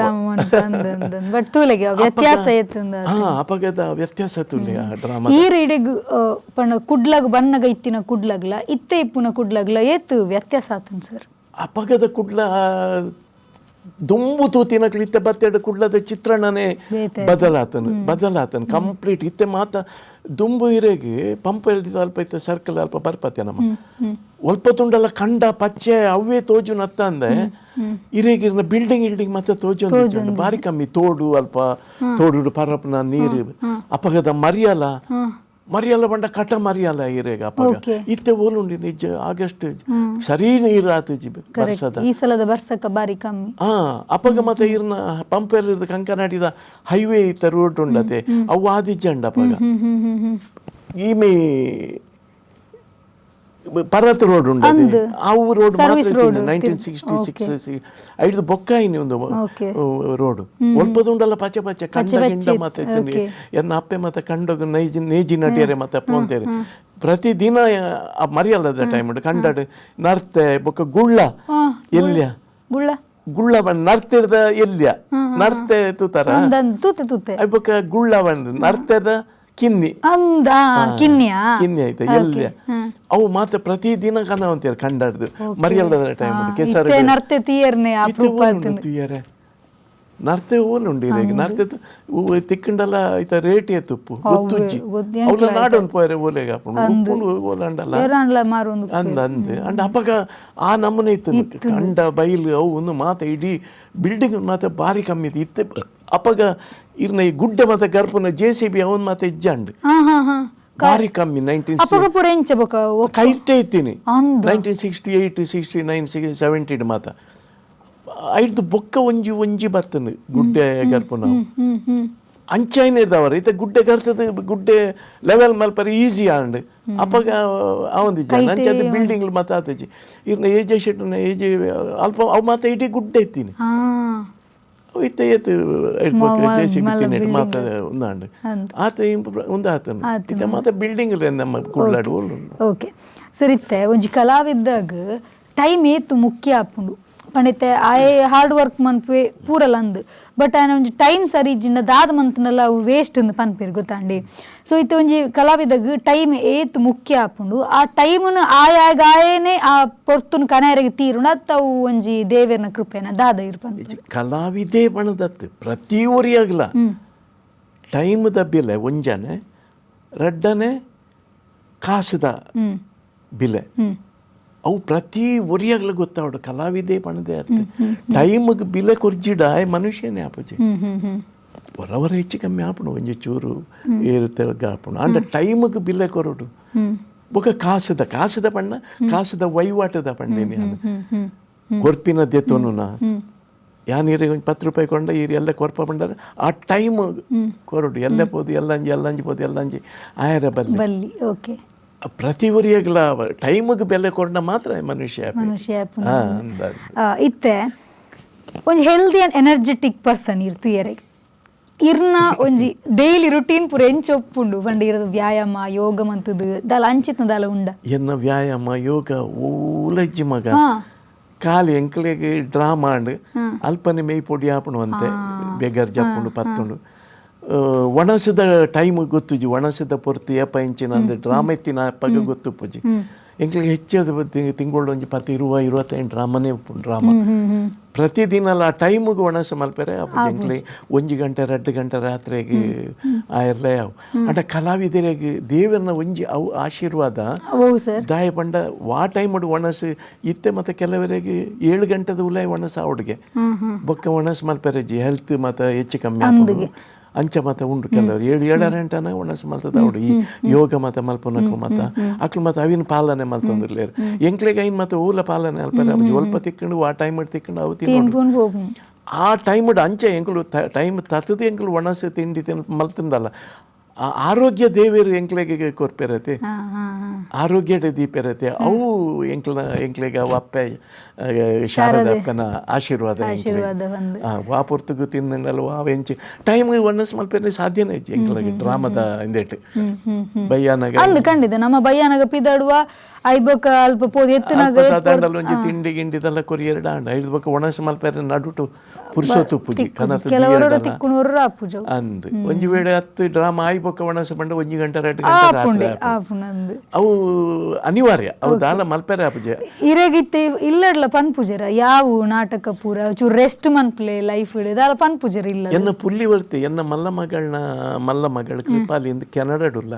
ಬಟ್ ತೂಲೆಗೆ ವ್ಯತ್ಯಾಸ ಏತುಂದ. ಅಪಗದ ವ್ಯತ್ಯಾಸ ತುಲೆ ಆ ಡ್ರಾಮಾ. ಈ ರೀಡಿಗ್ ಪಂಡ ಕುಡ್ಲಗ್ ಬನ್ನಗ ಇತ್ತಿನ ಕುಡ್ಲಗ್ಲ ಇತ್ತೆ ಇಪ್ಪುನ ಕುಡ್ಲಗ್ಲ ಏತು ವ್ಯತ್ಯಾಸ ಆತುಂಡು ಸರ್? ಅಪಗದ ಕುಡ್ಲ ದುಂಬು ತೂತಿನಕ್ಲು ಇತ್ತೆ ಬತ್ತೆಡ್ ಕುಡ್ಲದ ಚಿತ್ರಣನೇ ಬದಲಾತನು ಬದಲಾತನು ಕಂಪ್ಲೀಟ್. ಇತ್ತೆ ಮಾತ ದುಂಬು ಇರೆಗೆ ಪಂಪ್ ಎಲ್ದಿದ ಅಲ್ಪ ಇತ್ತೆ ಸರ್ಕಲ್ ಅಲ್ಪ ಬರ್ಪತ್ತೆ ನಮ್ಮ ಒಲ್ಪ ತುಂಡಲ ಕಂಡ ಪಚ್ಚೆ ಅವೇ ತೋಜು ನತ್ತಂದೆ ಇರೆಗಿರ್ನ ಬಿಲ್ಡಿಂಗ್ ಇಲ್ಡಿಂಗ್ ಮತ್ತೆ ತೋಜು ಬಾರಿ ಕಮ್ಮಿ. ತೋಡು ಅಲ್ಪ ತೋಡು ಪರಪನ ನೀರು ಅಪಗದ ಮರಿಯಲ ಮರಿಯಲ ಬಂಡ ಕಟ ಮರಿಯಲ ಇರೆಗ ಅಪಗ. ಇತ್ತೆ ಓಲುಂಡಿ ನಿಜ ಆಗಸ್ಟ್ ಸರಿ ನೀರು ಆತಜಿ ಬರ್ಸದ. ಈ ಸಲದ ಬರ್ಸಕ ಬಾರಿ ಕಮ್ಮಿ. ಅಪಗ ಮತ್ತೆ ಇರ್ನ ಪಂಪ್ ಎಲ್ಲಿರ್ದ ಕಂಕನಾಡಿದ ಹೈವೇ ಇತ್ತ ರೋಡ್ ಉಂಡತೆ ಅವು ಆದಿಜ್ಜಂಡ ಅಪಗ. ಈಮೆ ಪರ್ವತ ರೋಡ್ ಉಂಡತೆ ಅವು ರೋಡ್ ಮಾತ್ರ 1966 ಐದು ಬೊಕ್ಕಾಯಿನಿ ಒಂದು ರೋಡ್ ಒಲ್ಪದುಂಡಲ್ಲ ಪಚೆ ಪಚೆ ಕಂಡ ಗಿಂಡ ಮತ್ತೆ ಎನ್ನ ಅಪ್ಪೆ ಮತ್ತೆ ಕಂಡೋಗ ನೈಜಿ ನೇಜಿ ನಟಿಯರೆ ಮತ್ತೆ ಪೋಂತೇರೆ ಪ್ರತಿದಿನ ಮರಿಯಲ್ಲದ ಟೈಮ್ ಕಂಡಾಡು ನರ್ತೆ ಬೊಕ್ಕ ಗುಳ್ಳ ಎಲ್ಯ ಗುಳ್ಳ ಗುಳ್ಳ ಬಂದ್ ನರ್ತಿರ್ದ ಎಲ್ಯ ನರ್ತೆ ತೂತಾರ ತೂತೆ ತೂತೆ ಬೊಕ್ಕ ಗುಳ್ಳ ಬಂದ್ ನರ್ತೆದ ಕಿನ್ನಿ ಅಂದ ಕಿನ್ನಿಯಾ ಕಿನ್ನಿ ಆಯ್ತಾ ಎಲ್ಯ ಅವು ಮಾತ್ರ ಪ್ರತಿದಿನ ಕನವಂತೀರ ಕಂಡಾಡ್ದು ಮರಿಯಲ್ಲದ ಟೈಮ್ ಕೆಸರು ನರ್ತೆ ತೀಯರ್ನೆ ತೀಯರೆ ನರ್ತೆ ಓಲುಂಡು ಇರೆಗ್ ನರ್ತೆ ತಿಕ್ಕಂಡಲ ಐತ ರೇಟ್ ಏತುಪ್ಪು ಗೊತ್ತುಜ್ಜಿ. ಅವ್ಲ ನಾಡೊಂದು ಪೋಯರೆ ಓಲೆಗ್ ಆಪುಂಡು ಉಪ್ಪುಂಡು ಓಲಾಂಡಲ ಅಂದ್ ಅಂದ್. ಅಂಡ್ ಅಪಗ ಆ ನಮೂನೆ ಇತ್ತು ಕಂಡ ಬೈಲು ಅವು ಒಂದು ಮಾತ ಇಡೀ ಬಿಲ್ಡಿಂಗ್ ಮಾತ ಬಾರಿ ಕಮ್ಮಿ ಇತ್ತು. ಅಪಗ ಇರ್ನ ಈ ಗುಡ್ಡೆ ಮಾತ ಗರ್ಪುನ J C B ಅವನ್ ಮಾತ ಇಜ್ಜಂಡ್ ಬಾರಿ ಕಮ್ಮಿ. 19 ಕೈಟೇ ಇತ್ತೀನಿ 1968 69 70 ಮಾತ ಐದು ಬೊಕ್ಕ ಒಂಜಿ ಒಂಜಿ ಬರ್ತನೆ ಗುಡ್ಡೆ ಗರ್ಪುನ ಅಂಚೈನ ಇದ್ದವರು ಇತ್ತ ಗುಡ್ಡೆ ಗರ್ತದ ಗುಡ್ಡೆ ಲೆವೆಲ್ ಮಲ್ಪರೆ ಈಸಿ ಆಂಡ್ ಅಪಗ ಅವಂದಿಜ್ಜ ಅಂಚೆ ಬಿಲ್ಡಿಂಗ್ ಮಾತ ಆತಜಿ ಇರ್ನ ಏಜೆ ಶೆಟ್ನ ಏಜೆ ಅಲ್ಪ ಅವು ಮಾತ ಇಡೀ ಗುಡ್ಡೆ ಇತ್ತೀನಿ ಅವು ಇತ್ತ ಏತು J C B ತಿನ್ನೆಟ್ ಮಾತ ಉಂದಾಂಡ್ ಆತ ಉಂದಾತನು ಇತ್ತ ಮಾತ ಬಿಲ್ಡಿಂಗ್ ನಮ್ಮ ಕುಡ್ಲಾಡು. ಓಕೆ ಸರ್, ಇತ್ತೆ ಒಂಜಿ ಕಲಾವಿದ್ದಾಗ ಟೈಮ್ ಏತು ಮುಖ್ಯ ಆಪುಂಡು ಪಂಡಿತೆ ಆಯೆ ಹಾರ್ಡ್ ವರ್ಕ್ ಮನ್ಪುವೆ ಪೂರಲ ಅಂದ್ ಬಟ್ ಆಯನ ಒಂಜಿ ಟೈಮ್ ಸರಿ ಇಜ್ಜಿಂಡ ದಾದ ಮಂತ್ನಲ್ಲ ಅವು ವೇಸ್ಟ್ ಅಂದ್ ಪನ್ಪೆರ್ ಗೊತ್ತಾಂಡಿ. ಸೊ ಇತ್ತೆ ಒಂಜಿ ಕಲಾವಿದಗ್ ಟೈಮ್ ಏತ್ ಮುಖ್ಯ ಆಪುಂಡು ಆ ಟೈಮ್ನು ಆಯಾಗ ಆಯೇನೆ ಆ ಪೊರ್ತುನು ಕನಯರೆಗ್ ತೀರುಂಡು ಅತ್ತ ಅವು ಒಂಜಿ ದೇವೆರ್ನ ಕೃಪೆನ ದಾದ ಇರ್ ಪನ್ಪೆ. ಕಲಾವಿದೇ ಪಣದತ್ತು ಪ್ರತಿ ಊರಿಯಾಗ್ಲ ಟೈಮ್ದ ಬೆಲೆ ಒಂಜನೆ ರಡ್ಡನೆ ಕಾಸುದ ಬೆಲೆ ಅವು ಪ್ರತಿ ಒರಿಯಾಗ್ಲ ಗೊತ್ತಾವಡು ಕಲಾವಿದೇ ಪಣದೇ ಅರ್ಥ ಟೈಮ್ಗೆ ಬಿಲೆ ಕೊರ್ಜಿಡ ಮನುಷ್ಯನೇ ಆಪಜಿ ಹೊರವರ ಹೆಚ್ಚು ಕಮ್ಮಿ ಆಪುಂಡು ಒಂಜಿ ಚೂರು ಏರುತ್ತೆ ಆಪುಂಡು ಅಂಡ ಟೈಮ್ಗೆ ಬಿಲೆ ಕೊರಡು ಬೊಕ ಕಾಸುದ ಕಾಸುದ ಪಣ್ಣ ಕಾಸುದ ವಹಿವಾಟದ ಪಂಡೇನಿ ಕೊರ್ಪಿನ ದೆತ್ತೋನು ಯಾನ್ ಈರೆ ಒಂಜಿ 10 ರೂಪಾಯಿ ಕೊಂಡ ಈರು ಎಲ್ಲ ಕೊರ್ಪ ಪಂಡಾರ ಆ ಟೈಮ್ ಕೊರಡು ಎಲ್ಲ ಪೋದು ಎಲ್ಲಂಜಿ ಎಲ್ಲಂಜಿ ಪೋದು ಎಲ್ಲಂಜಿ ಆಯರ ಬಲ್ಲಿ ಬಲ್ಲಿ. ಓಕೆ, ಪ್ರತಿ ಒರಿಯಾಗ್ಲ ಟೈಮಿಗೆ ಬೆಲೆ ಕೊರಡ ಮಾತ್ರ ಮನುಷ್ಯ ಮನುಷ್ಯ ಇತ್ತೆ ಒಂಜಿ healthy and energetic person ಇರ್ತು ಎರೆಗ್ ಇರ್ನ ಒಂಜಿ ಡೈಲಿ ರುಟೀನ್ ಪೂರ ಎಂಚ ಒಪ್ಪುಂಡು ಪಂಡ ಇರೋದು ವ್ಯಾಯಾಮ ಯೋಗ ಮಂತದು ದಾಲ ಅಂಚಿತ್ನ ದಾಲ ಉಂಡ ಎನ್ನ ವ್ಯಾಯಾಮ ಯೋಗ ಓಲಜ್ಜಿ ಮಗ ಖಾಲಿ ಎಂಕ್ಲೆಗ್ ಡ್ರಾಮಾ ಅಂಡ್ ಅಲ್ಪನೆ ಮೇಯ್ ಪೊಡಿ ಆಪುಂಡು ಅಂತೆ ಬೇಗರ್ ಜಪ್ಪುಂಡು ಪತ್ತುಂಡು ಒಣಸದ ಟೈಮ್ ಗೊತ್ತುಜಿ ಒಣಸದ ಪೊರ್ತು ಏಪ ಇಂಚಿನ ಅಂದ್ರೆ ಡ್ರಾಮ ಇತ್ತಿನ ಅಪ್ಪಗ ಗೊತ್ತುಪ್ಪುಜಿ ಎಂಕ್ಲೆಗ್ ಹೆಚ್ಚು ತಿಂಗಳು ಒಂಜಿ 10 20 25 ಡ್ರಾಮನೇ ಉಪ್ಪುಂಡು ಡ್ರಾಮ ಪ್ರತಿದಿನಲ ಆ ಟೈಮಿಗೆ ಒಣಸ ಮಲ್ಪೆರೆ ಎಂಕ್ಲೆ 1 ಗಂಟೆ 2 ಗಂಟೆ ರಾತ್ರಿಗೆ ಆಯರ್ಲೆ ಅವು ಅಂಡ ಕಲಾವಿದರಿಗೆ ದೇವರನ್ನ ಒಂಜಿ ಅವು ಆಶೀರ್ವಾದ ದಾಯ ಪಂಡ ವಾ ಟೈಮ್ ಒಣಸು ಇತ್ತೆ ಮತ್ತೆ ಕೆಲವರಿಗೆ 7 ಗಂಟೆದ ಉಲಾಯಿ ಒಣಸ ಅವಡಿಗೆ ಬೊಕ್ಕ ಒಣಸು ಮಲ್ಪೆರೆಜಿ ಹೆಲ್ತ್ ಮತ್ತೆ ಹೆಚ್ಚು ಕಮ್ಮಿ ಆಪುಂಡು ಅಂಚ ಮಾತ ಉಂಡು ಕೆಲವರು 7 7.5 ಗಂಟೆನ ಒಣಸು ಮಲ್ತದ ಅವಡು ಈ ಯೋಗ ಮಾತ ಮಲ್ಪನಕ್ಲು ಮಾತ ಅಕ್ಲು ಮಾತ ಅವಿನ ಪಾಲನೆ ಮಲ್ತೊಂದಿರ್ಲೇರು ಎಂಕ್ಲೆಗ್ ಐನ್ ಮಾತ ಊಲ ಪಾಲನೆ ಅಲ್ಪರೆ ಒಲ್ಪ ತಿಕ್ಕಂಡು ಆ ಟೈಮ್ ತಿಕ್ಕಂಡು ಅವು ತಿನ್ನೋಡು ಆ ಟೈಮ್ ಅಂಚೆ ಎಂಕ್ಲು ಟೈಮ್ ತತ್ತದ ಎಂಕ್ಲು ಒಣಸು ತಿಂಡಿ ತಿನ್ ಮಲ್ತಂದಲ್ಲ ಆ ಆರೋಗ್ಯ ದೇವೇರು ಎಂಕ್ಲೆಗೆ ಕೊರ್ಪೆರತೆ ಆರೋಗ್ಯ ದೀಪೆರತೆ ಅವು ಎಂಕ್ಲ ಎಂಕ್ಲೆಗ ಅವು ಅಪ್ಪೆ ಶಾರದ ಅಪ್ಪನ ಆಶೀರ್ವಾದ ವಾ ಪೊರ್ತುಗು ತಿನ್ನಲ್ಲ ವಾ ಎಂಚಿ ಟೈಮ್ ಒಣಸ್ ಮಲ್ಪೆರೆ ಸಾಧ್ಯನೇ ಇಜ್ಜಿ ಎಂಕ್ಲೆಗ್ ಡ್ರಾಮದ ಇಂದೆಟ್ ಬಯ್ಯಾನಗ ಅಂದ್ ಖಂಡಿತ ನಮ್ಮ ಬಯ್ಯಾನಗ ಪಿದಾಡುವ ಐದು ಅಲ್ಪ ಪೋದು ಎತ್ತುನಾಗ ದಂಡಲ್ ಒಂಜಿ ತಿಂಡಿ ಗಿಂಡಿದೆಲ್ಲ ಕೊರಿ ಎರಡು ಆಂಡ ಐದು ಬೊಕ ಒಣಸ್ ಮಲ್ಪೆರೆ ನಡುಟು ಪುರುಷೊತ್ತು ಪೂಜಿ ಕನತ ಅಂದ್ ಒಂಜಿ ವೇಳೆ 10 ಡ್ರಾಮಾ ಆಯ್ ಬೊಕ ಒಣಸ ಪಂಡ 1 ಗಂಟೆ 2 ಗಂಟೆ ರಾತ್ರಿ ಅವು ಅನಿವಾರ್ಯ ಅವು ದಾಲ ಮಲ್ಪೆರೆ ಆಪುಜೆ ಇರೆಗಿತ್ತೆ ಇಲ್ಲಡ್ಲ ಪನ್ಪುಜೆರ ಯಾವು ನಾಟಕ ಪೂರ ಚೂರು ರೆಸ್ಟ್ ಮನ್ಪ್ಲೆ ಲೈಫ್ ದಾಲ ಪನ್ಪುಜೆರ ಇಲ್ಲ. ಎನ್ನ ಪುಲ್ಲಿವರ್ತಿ ಎನ್ನ ಮಲ್ಲ ಮಗಳನ್ನ ಮಲ್ಲ ಮಗಳ ಕೃಪಾಲಿ ಇಂದು ಕೆನಡಾಡುಲ್ಲ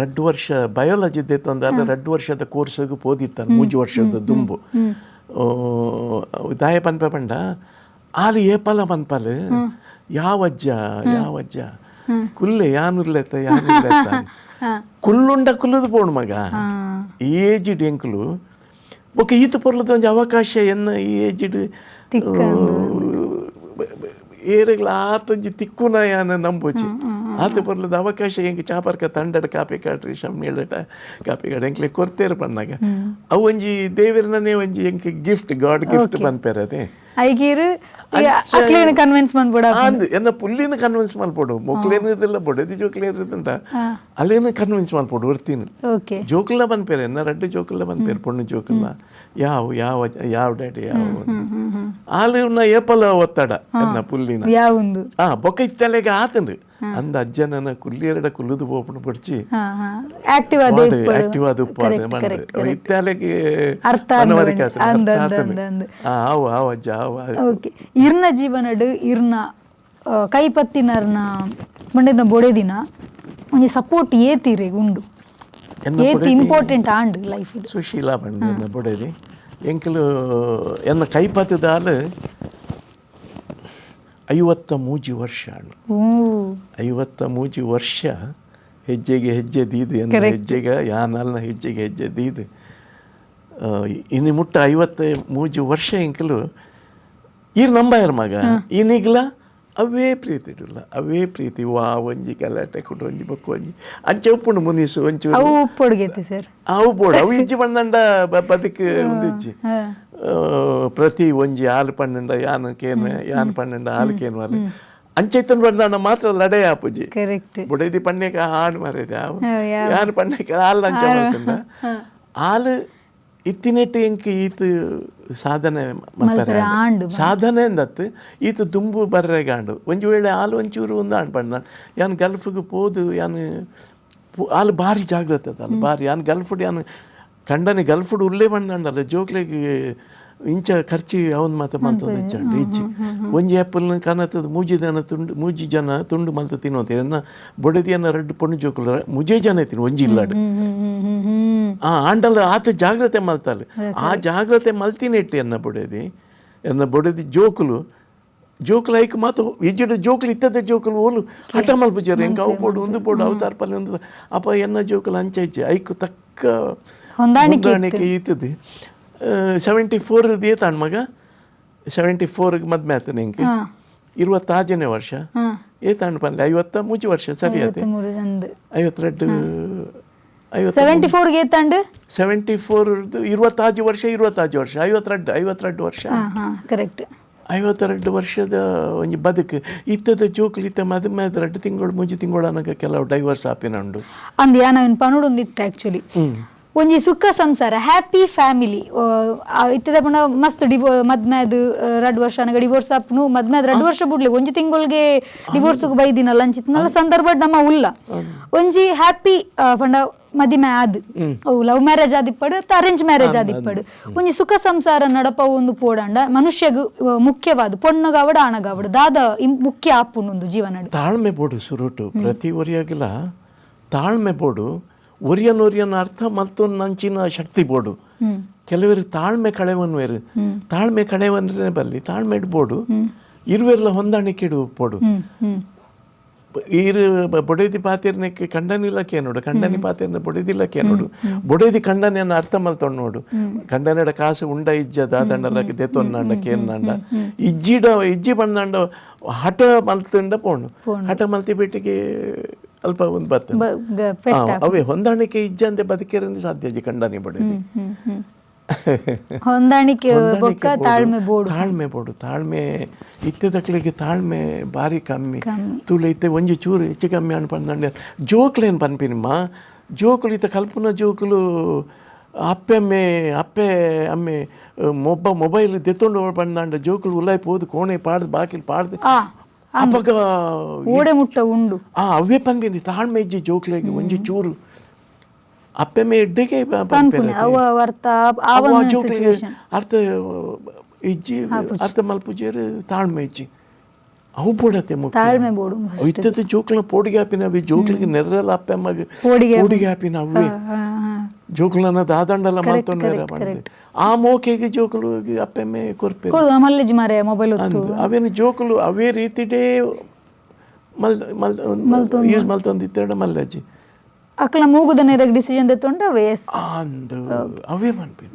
2 ವರ್ಷ ಬಯಾಲಜಿ ಅಂದ 2 ವರ್ಷದ ಕೋರ್ಸ್ಗೆ ಪೋದಿತ್ತಾನೆ 3 ವರ್ಷದ ದುಂಬು ದಾಯ ಪನ್ಪೆ ಪಂಡ ಆಲು ಏಪಲ ಪನ್ಪಲ್ ಯಾವಜ್ಜ ಯಾವಜ್ಜ ಕುಲ್ಲೆ ಯಾನುರ್ಲೆತ್ತ ಯಾನುರ್ಲೆತ್ತ ಕುಲ್ಲುಂಡ ಕುಲ್ಲುದು ಪೋಣು ಮಗ ಏಜಿಡ್ ಎಂಕುಲು ಬೊಕ ಈತ ಪೊರ್ಲದ ಒಂಜಿ ಅವಕಾಶ ಎನ್ನ ಈ ಏಜಿಡ್ ಏರೆಗ್ಲ ಆತೊಂಜಿ ತಿಕ್ಕುನ ಯಾನ ನಂಬುಚಿ ಆತ ಪೊರ್ಲದ ಅವಕಾಶ ಎಂಕ್ ಚಾಪರ್ಕ ತಂಡಡ್ ಕಾಪಿ ಕಾಟ್ರಿ ಶಮ್ಮಿಳಟ ಕಾಪಿ ಕಾಡ್ ಎಂಕ್ಲೆ ಕೊರ್ತೇರು ಪನ್ನಾಗ ಅವು ಒಂಜಿ ದೇವೆರ್ನನೇ ಒಂಜಿ ಎಂಕ್ gift god gift ಪನ್ಪೆರತೆ ಐಗೀರು ಅಕ್ಲೇನ ಕನ್ವಿನ್ಸ್ ಮನ್ಪೊಡ ಅಂದ್ ಎನ್ನ ಪುಲ್ಲಿನ ಕನ್ವಿನ್ಸ್ ಮಲ್ಪೊಡು ಮೊಕ್ಲೇನ ಇದೆಲ್ಲ ಬೊಡೆದಿ ಜೋಕ್ಲೇನ ಇದಂತ ಅಲ್ಲೇನ ಕನ್ವಿನ್ಸ್ ಮಲ್ಪೊಡು ಒರ್ತಿನ ಜೋಕುಲ್ಲ ಪನ್ಪೆರೆ ಎನ್ನ ರಡ್ಡು ಜೋಕುಲ್ಲ ಪನ್ಪೆರು ಪೊಣ್ಣು ಜೋಕುಲ್ಲ ಯಾವ ಯಾವ ಯಾವ ಡ್ಯಾಡಿ ಯಾವ ಆಲು ಏಪಲ ಒತ್ತಡ ಎನ್ನ ಪುಲ್ಲಿನ ಬೊಕ್ಕ ಇತ್ತಲೆಗೆ ಆತಂದು ಅಂದ ಅಜ್ಜನ ಕುಲ್ಲಿಯರಡ ಕುಲ್ಲುದು ಪೋಪುಂಡು ಪಡ್ಚಿ ಆಕ್ಟಿವ್ ಆದ ಆಕ್ಟಿವ್ ಆದ ಉಪ್ಪಾಡು ಇತ್ತಾಲೆಗೆ ಅರ್ಥ ಮನವರಿಕೆ ಆಂಡ್ ಆತುಂಡು, ಅಂದ್ ಅರ್ಥ ಅಂದ್ ಆತುಂಡು. ಅಂದ್. ಆವು ಆವು ಅಜ್ಜ ಆವು ಆವು. ಓಕೆ, ಇರ್ನ ಜೀವನಡ್ ಇರ್ನ ಕೈಪತ್ತಿನರ್ನ ಮಂಡಿನ ಬೊಡೆದಿನ ಒಂಜಿ ಸಪೋರ್ಟ್ ಏತಿರೆ ಉಂಡು, ಎನ್ನ ಏತ್ ಬೊಡೆದಿ ಇಂಪಾರ್ಟೆಂಟ್ ಆಂಡ್ ಲೈಫ್ ಸುಶೀಲಾ ಪಂಡ ಎನ್ನ ಬೊಡೆದಿ. ಎಂಕಲು ಎನ್ನ ಕೈಪತ್ತದಾಲ್ 53 ವರ್ಷ ಆಂಡ್. 53 ವರ್ಷ ಹೆಜ್ಜೆಗೆ ಹೆಜ್ಜೆ ದೀದು, ಎನ್ನ ಹೆಜ್ಜೆಗೆ ಯಾನಲ್ನ ಹೆಜ್ಜೆಗೆ ಹೆಜ್ಜೆ ದೀದು ಇನ್ನು ಮುಟ್ಟ 53 ವರ್ಷ ಎಂಕಲು ಈರ್ ನಂಬಾಯರ್ ಮಗ ಇನ್ನೀಗಲ ಅವೇ ಪ್ರೀತಿ ಇಡಲ್ಲ, ಅವೇ ಪ್ರೀತಿ. ವಾ ಒಂಜಿ ಗಲಾಟೆ ಕುಡು ಒಂಜಿ ಬೊಕ್ಕ ಒಂಜಿ ಅಂಚೆ ಉಪ್ಪುಂಡು ಮುನೀಸು ಒಂಚೂರು ಅವು ಉಪ್ಪೊಡುಗೆತಿ ಸರ್. ಅವು ಬೋಡು ಅವು ಇಜ್ಜಿ ಪಂಡಂಡ ಬದುಕು ಒಂದು ಇಜ್ಜಿ. ಪ್ರತಿ ಒಂಜಿ ಆಲು ಪನ್ನಂಡ ಯಾನ್ ಕೇನ್, ಯಾನ್ ಪನ್ನಂಡ ಆಲು ಕೇನ್ ವಾಲೆ ಅಂಚೈತನ್ ಪಂಡ ಮಾತ್ರ ಲಡೈ ಆಪುಜಿ. ಕರೆಕ್ಟ್. ಬುಡೈದಿ ಪಣ್ಣೆಕ ಹಾಡು ಮಾರಿದೆ ಅವು ಯಾನ್ ಪಣ್ಣೆಕ ಆಲ್ ಅಂಚ ಮಲ್ಪುಂಡ ಆಲು ಇತ್ತಿನೆಟ್ಟು ಎಂಕ್ ಈತ್ ಸಾಧನೆ ಮಲ್ಪರೆ ಆಂಡ್. ಸಾಧನೆ ಅಂದತ್ತು ಈತ ದುಂಬು ಬರ್ರೆಗಾಂಡು. ಒಂಜಿ ವೇಳೆ ಆಲು ಒಂಚೂರು ಒಂದು ಆಂಡ್ ಪಂಡ ಯಾನ್ ಗಲ್ಫ್ಗೆ ಪೋದು ಯಾನ್ ಆಲು ಭಾರಿ ಜಾಗ್ರತೆ ಅಲ್ಲ ಭಾರಿ. ಯಾನ್ ಗಲ್ಫ್ಡ್ ಯಾನ್ ಕಂಡನೆ ಗಲ್ಫ್ಡ್ ಉಲ್ಲೇ ಬಂದಂಡಲ್ಲ ಜೋಕ್ಲೆಗ್ ಇಂಚ ಖರ್ಚಿ ಅವನ್ ಮಾತ ಮಲ್ತೊಂದು ಇಜ್ಜಂಡು ಇಜ್ಜಿ. ಒಂಜಿ ಆ್ಯಪಲ್ನ ಕನತದ ಮೂಜಿ ಜನ ತುಂಡು, ಮೂಜಿ ಜನ ತುಂಡು ಮಲ್ತ ತಿನ್ನೋತೆ. ಎನ್ನ ಬೊಡೆದಿಯನ್ನ ರಡ್ಡು ಪೊಣ್ಣು ಜೋಕುಲು ಮುಜೆ ಜನ ತಿನ್ನು ಒಂಜಿ ಇಲ್ಲಾಡು. ಆ ಆಂಡಲ ಆತ ಜಾಗ್ರತೆ ಮಲ್ತಾಲೆ. ಆ ಜಾಗ್ರತೆ ಮಲ್ತಿನೆಟ್ಟು ಎನ್ನ ಬೊಡೆದಿ, ಎನ್ನ ಬೊಡೆದಿ ಜೋಕುಲು ಜೋಕುಲು ಐಕ್ ಮಾತ ಇಜ್ಜಿಡ ಜೋಕುಲು ಇತ್ತದ ಜೋಕುಲು ಓಲು ಹಠ ಮಲ್ಪುಜಾರು ಎಂಕ ಅವು ಪೋಡು ಒಂದು ಪೋಡು ಅವತಾರ ಪಲ್ಲೆ ಒಂದು ಅಪ್ಪ ಎನ್ನ ಜೋಕುಲು ಅಂಚ ಇಜ್ಜಿ ಐಕ್ ತಕ್ಕ ಹೊಂದಾಣಿಕೆ ಹೊಂದಾಣಿಕೆ ಈತದೆ. 74 ಏತಾಣ್ ಮಗ 74 ಮದ್ಮೆ ಆತನ ಎಂಕ್ 26ನೇ ವರ್ಷ ಏತಾಣ್ ಪಲ್ಲೆ 53 ವರ್ಷ ಸರಿ ಅದೇ 52 74 ಗೆ ಏತಾಂಡ್ 74 26 ವರ್ಷ 26 ವರ್ಷ 52 52 ವರ್ಷ. ಕರೆಕ್ಟ್. 52 ವರ್ಷದ ಒಂಜಿ ಬದುಕು ಇತ್ತದ ಜೋಕುಲು ಇತ್ತ ಮದುವೆ 2 ತಿಂಗಳು 3 ತಿಂಗಳು ಅನ್ನಕ ಕೆಲವು ಡೈವರ್ಸ್ ಆಪಿನ ಉಂಡು. ಅಂದ್ ಯಾನ್ ಅವೆನ್ ಪನೊಡೊಂದಿತ್ತೆ ಆಕ್ಚುಲಿ. ಒಂಜಿ ಸುಖ ಸಂಸಾರ ಹ್ಯಾಪಿ ಫ್ಯಾಮಿಲಿ ಇತ್ತದ ಪಂಡ ಮಸ್ತ್ ಮದ್ಮೆ ಅದು 2 ವರ್ಷ ಅನಗ ಡಿವೋರ್ಸ್ ಆಪುನು. ಮದ್ಮೆ ಆದ್ 2 ವರ್ಷ ಬುಡ್ಲೆ ಒಂಜಿ ತಿಂಗಳಿಗೆ ಡಿವೋರ್ಸ್ ಬೈದಿನಲ್ಲ ಅಂಚಿತ್ನಲ್ಲ ಸಂದರ್ಭ ನಮ್ಮ ಉಲ್ಲ. ಒಂಜಿ ಹ್ಯಾಪಿ ಪಂಡ ಮದಿಮೆ ಆದ್ ಅವು ಲವ್ ಮ್ಯಾರೇಜ್ ಆದಿಪ್ಪಡು ಅತ್ತ ಅರೇಂಜ್ ಮ್ಯಾರೇಜ್ ಆದಿಪ್ಪಡು ಒಂಜಿ ಸುಖ ಸಂಸಾರ ನಡಪ ಒಂದು ಪೋಡಂಡ ಮನುಷ್ಯಗ್ ಮುಖ್ಯವಾದ ಪೊಣ್ಣಗಾವಡು ಆಣಗಾವಡು ದಾದ ಮುಖ್ಯ ಆಪುನು ಜೀವನ. ತಾಳ್ಮೆ ಬೋಡು ಸುರುಟು ಪ್ರತಿ ಒರಿಯಾಗಿಲ್ಲ ತಾಳ್ಮೆ ಬೋಡು ಒರಿಯನ್ ಅರ್ಥ ಮಲ್ತೊಂದು ಶಕ್ತಿ ಬೋಡು. ಕೆಲವರು ತಾಳ್ಮೆ ಕಳೆವನ್ವೇರು ತಾಳ್ಮೆ ಕಳೆವನ್ರೇ ಬಲ್ಲಿ ತಾಳ್ಮೆ ಇಡ್ಬೋಡು ಇರುವೆಲ್ಲ ಹೊಂದಾಣಿಕೆ ಇಡು ಪೋಡು. ಈರು ಬೊಡೆದಿ ಪಾತಿರ್ನಕ್ಕೆ ಕಂಡನಿಲ್ಲಕ್ಕೆ ನೋಡು, ಕಂಡನಿ ಪಾತಿರ್ನ ಬೊಡೆದಿಲ್ಲಕ್ಕೆ ನೋಡು, ಬೊಡೆದಿ ಕಂಡನಿಯನ್ನು ಅರ್ಥ ಮಲ್ತೊಂಡು ನೋಡು. ಕಂಡನಿಡ ಕಾಸು ಉಂಡ ಇಜ್ಜ ದಾದಂಡಲಕ್ಕೆ ದೆತ್ತೊಂದಾಂಡ ಕೇಂದಾಂಡ ಇಜ್ಜಿಡ ಇಜ್ಜಿ ಬಂದಾಂಡ ಹಠ ಮಲ್ತುಂಡ ಪೋಣು ಹಠ ಮಲ್ತಿ ಬೆಟ್ಟಿಗೆ ಅಲ್ಪ ಒಂದು ಬರ್ತದೆ. ಅವೇ ಹೊಂದಾಣಿಕೆ ಇಜ್ಜಂದೆ ಬದುಕಿರಂದು ಸಾಧ್ಯ ಇಜ್ಜಿ ಕಂಡನಿ ಬೊಡೆದಿ. ಹೊಂದಾಣಿಕೆ ಬೊಕ್ಕ ತಾಳ್ಮೆ ಬೋಡು ತಾಳ್ಮೆ ಬೋಡು ತಾಳ್ಮೆ ಇತ್ತೆದಕ್ಲೆಗೆ ತಾಳ್ಮೆ ಭಾರಿ ಕಮ್ಮಿ. ತುಳು ಇತ್ತೆ ಒಂಜಿ ಚೂರು ಹೆಚ್ಚು ಕಮ್ಮಿ ಅನ್ಪಂದಂಡೆ ಜೋಕ್ಲೇನು ಪನ್ಪಿನಮ್ಮ ಜೋಕುಲು ಇತ್ತ ಕಲ್ಪುನ ಜೋಕುಲು ಅಪ್ಪೆ ಅಮ್ಮೆ ಅಪ್ಪೆ ಅಮ್ಮೆ ಮೊಬೈಲ್ ದೆತ್ತೊಂಡು ಪಂದಾಂಡ ಜೋಕುಲು ಉಲಾಯ್ ಪೋದು ಕೋಣೆ ಪಾಡ್ದು ಬಾಕಿಲ್ ಪಾಡ್ದು ಅಪಗ ಓಡೆ ಮುಟ್ಟ ಉಂಡು. ಅವೇ ಪನ್ಪಿನಿ ತಾಳ್ಮೆ ಇಜ್ಜಿ ಜೋಕ್ಲೆಗೆ ಒಂಜಿ ಚೂರು ಅಪ್ಪೆಮ್ಮೆ ಎಡ್ಡೆಗೆ ಜೋಕ್ಲೆಗೆ ಅರ್ಥ ಇಜ್ಜಿ ಅರ್ಥ ಮಲ್ಪುಜೇರು ತಾಳ್ಮೆ ಇಜ್ಜಿ ಅವು ಬೋಡತ್ತೆ ತಾಳ್ಮೆ ಬೋಡು. ಇತ್ತದ ಜೋಕ್ಲ ಪೋಡಿಗೆ ಆಪಿನ ಅವಿ ಜೋಕ್ಲಿಗೆ ನೆರ್ರಲ್ಲ ಅಪ್ಪೆಮ್ಮಗೆ ಪೋಡಿಗೆ ಆಪಿನ ಅವೇ ಜೋಕ್ಲನ ದಾದಂಡಲ ಮಲ್ತೊಂಡು ಆ ಮೋಕೆಗೆ ಜೋಕುಲು ಅಪ್ಪೆಮ್ಮೆ ಕೊರ್ಪೆ ಮೊಬೈಲ್ ಅವೇನು ಜೋಕುಲು ಅವೇ ರೀತಿಡೇ ಮಲ್ ಮಲ್ ಯೂಸ್ ಮಲ್ತೊಂದಿತ್ತೆರಡ ಮಲ್ಲಜ್ಜಿ ಅಕ್ಲ ಮೂಗುದ ನೇರಗ್ ಡಿಸಿಷನ್ ದೆತ್ತೊಂಡ ವೇಸ್ ಅಂದು ಅವೇ ಪನ್ಪಿ.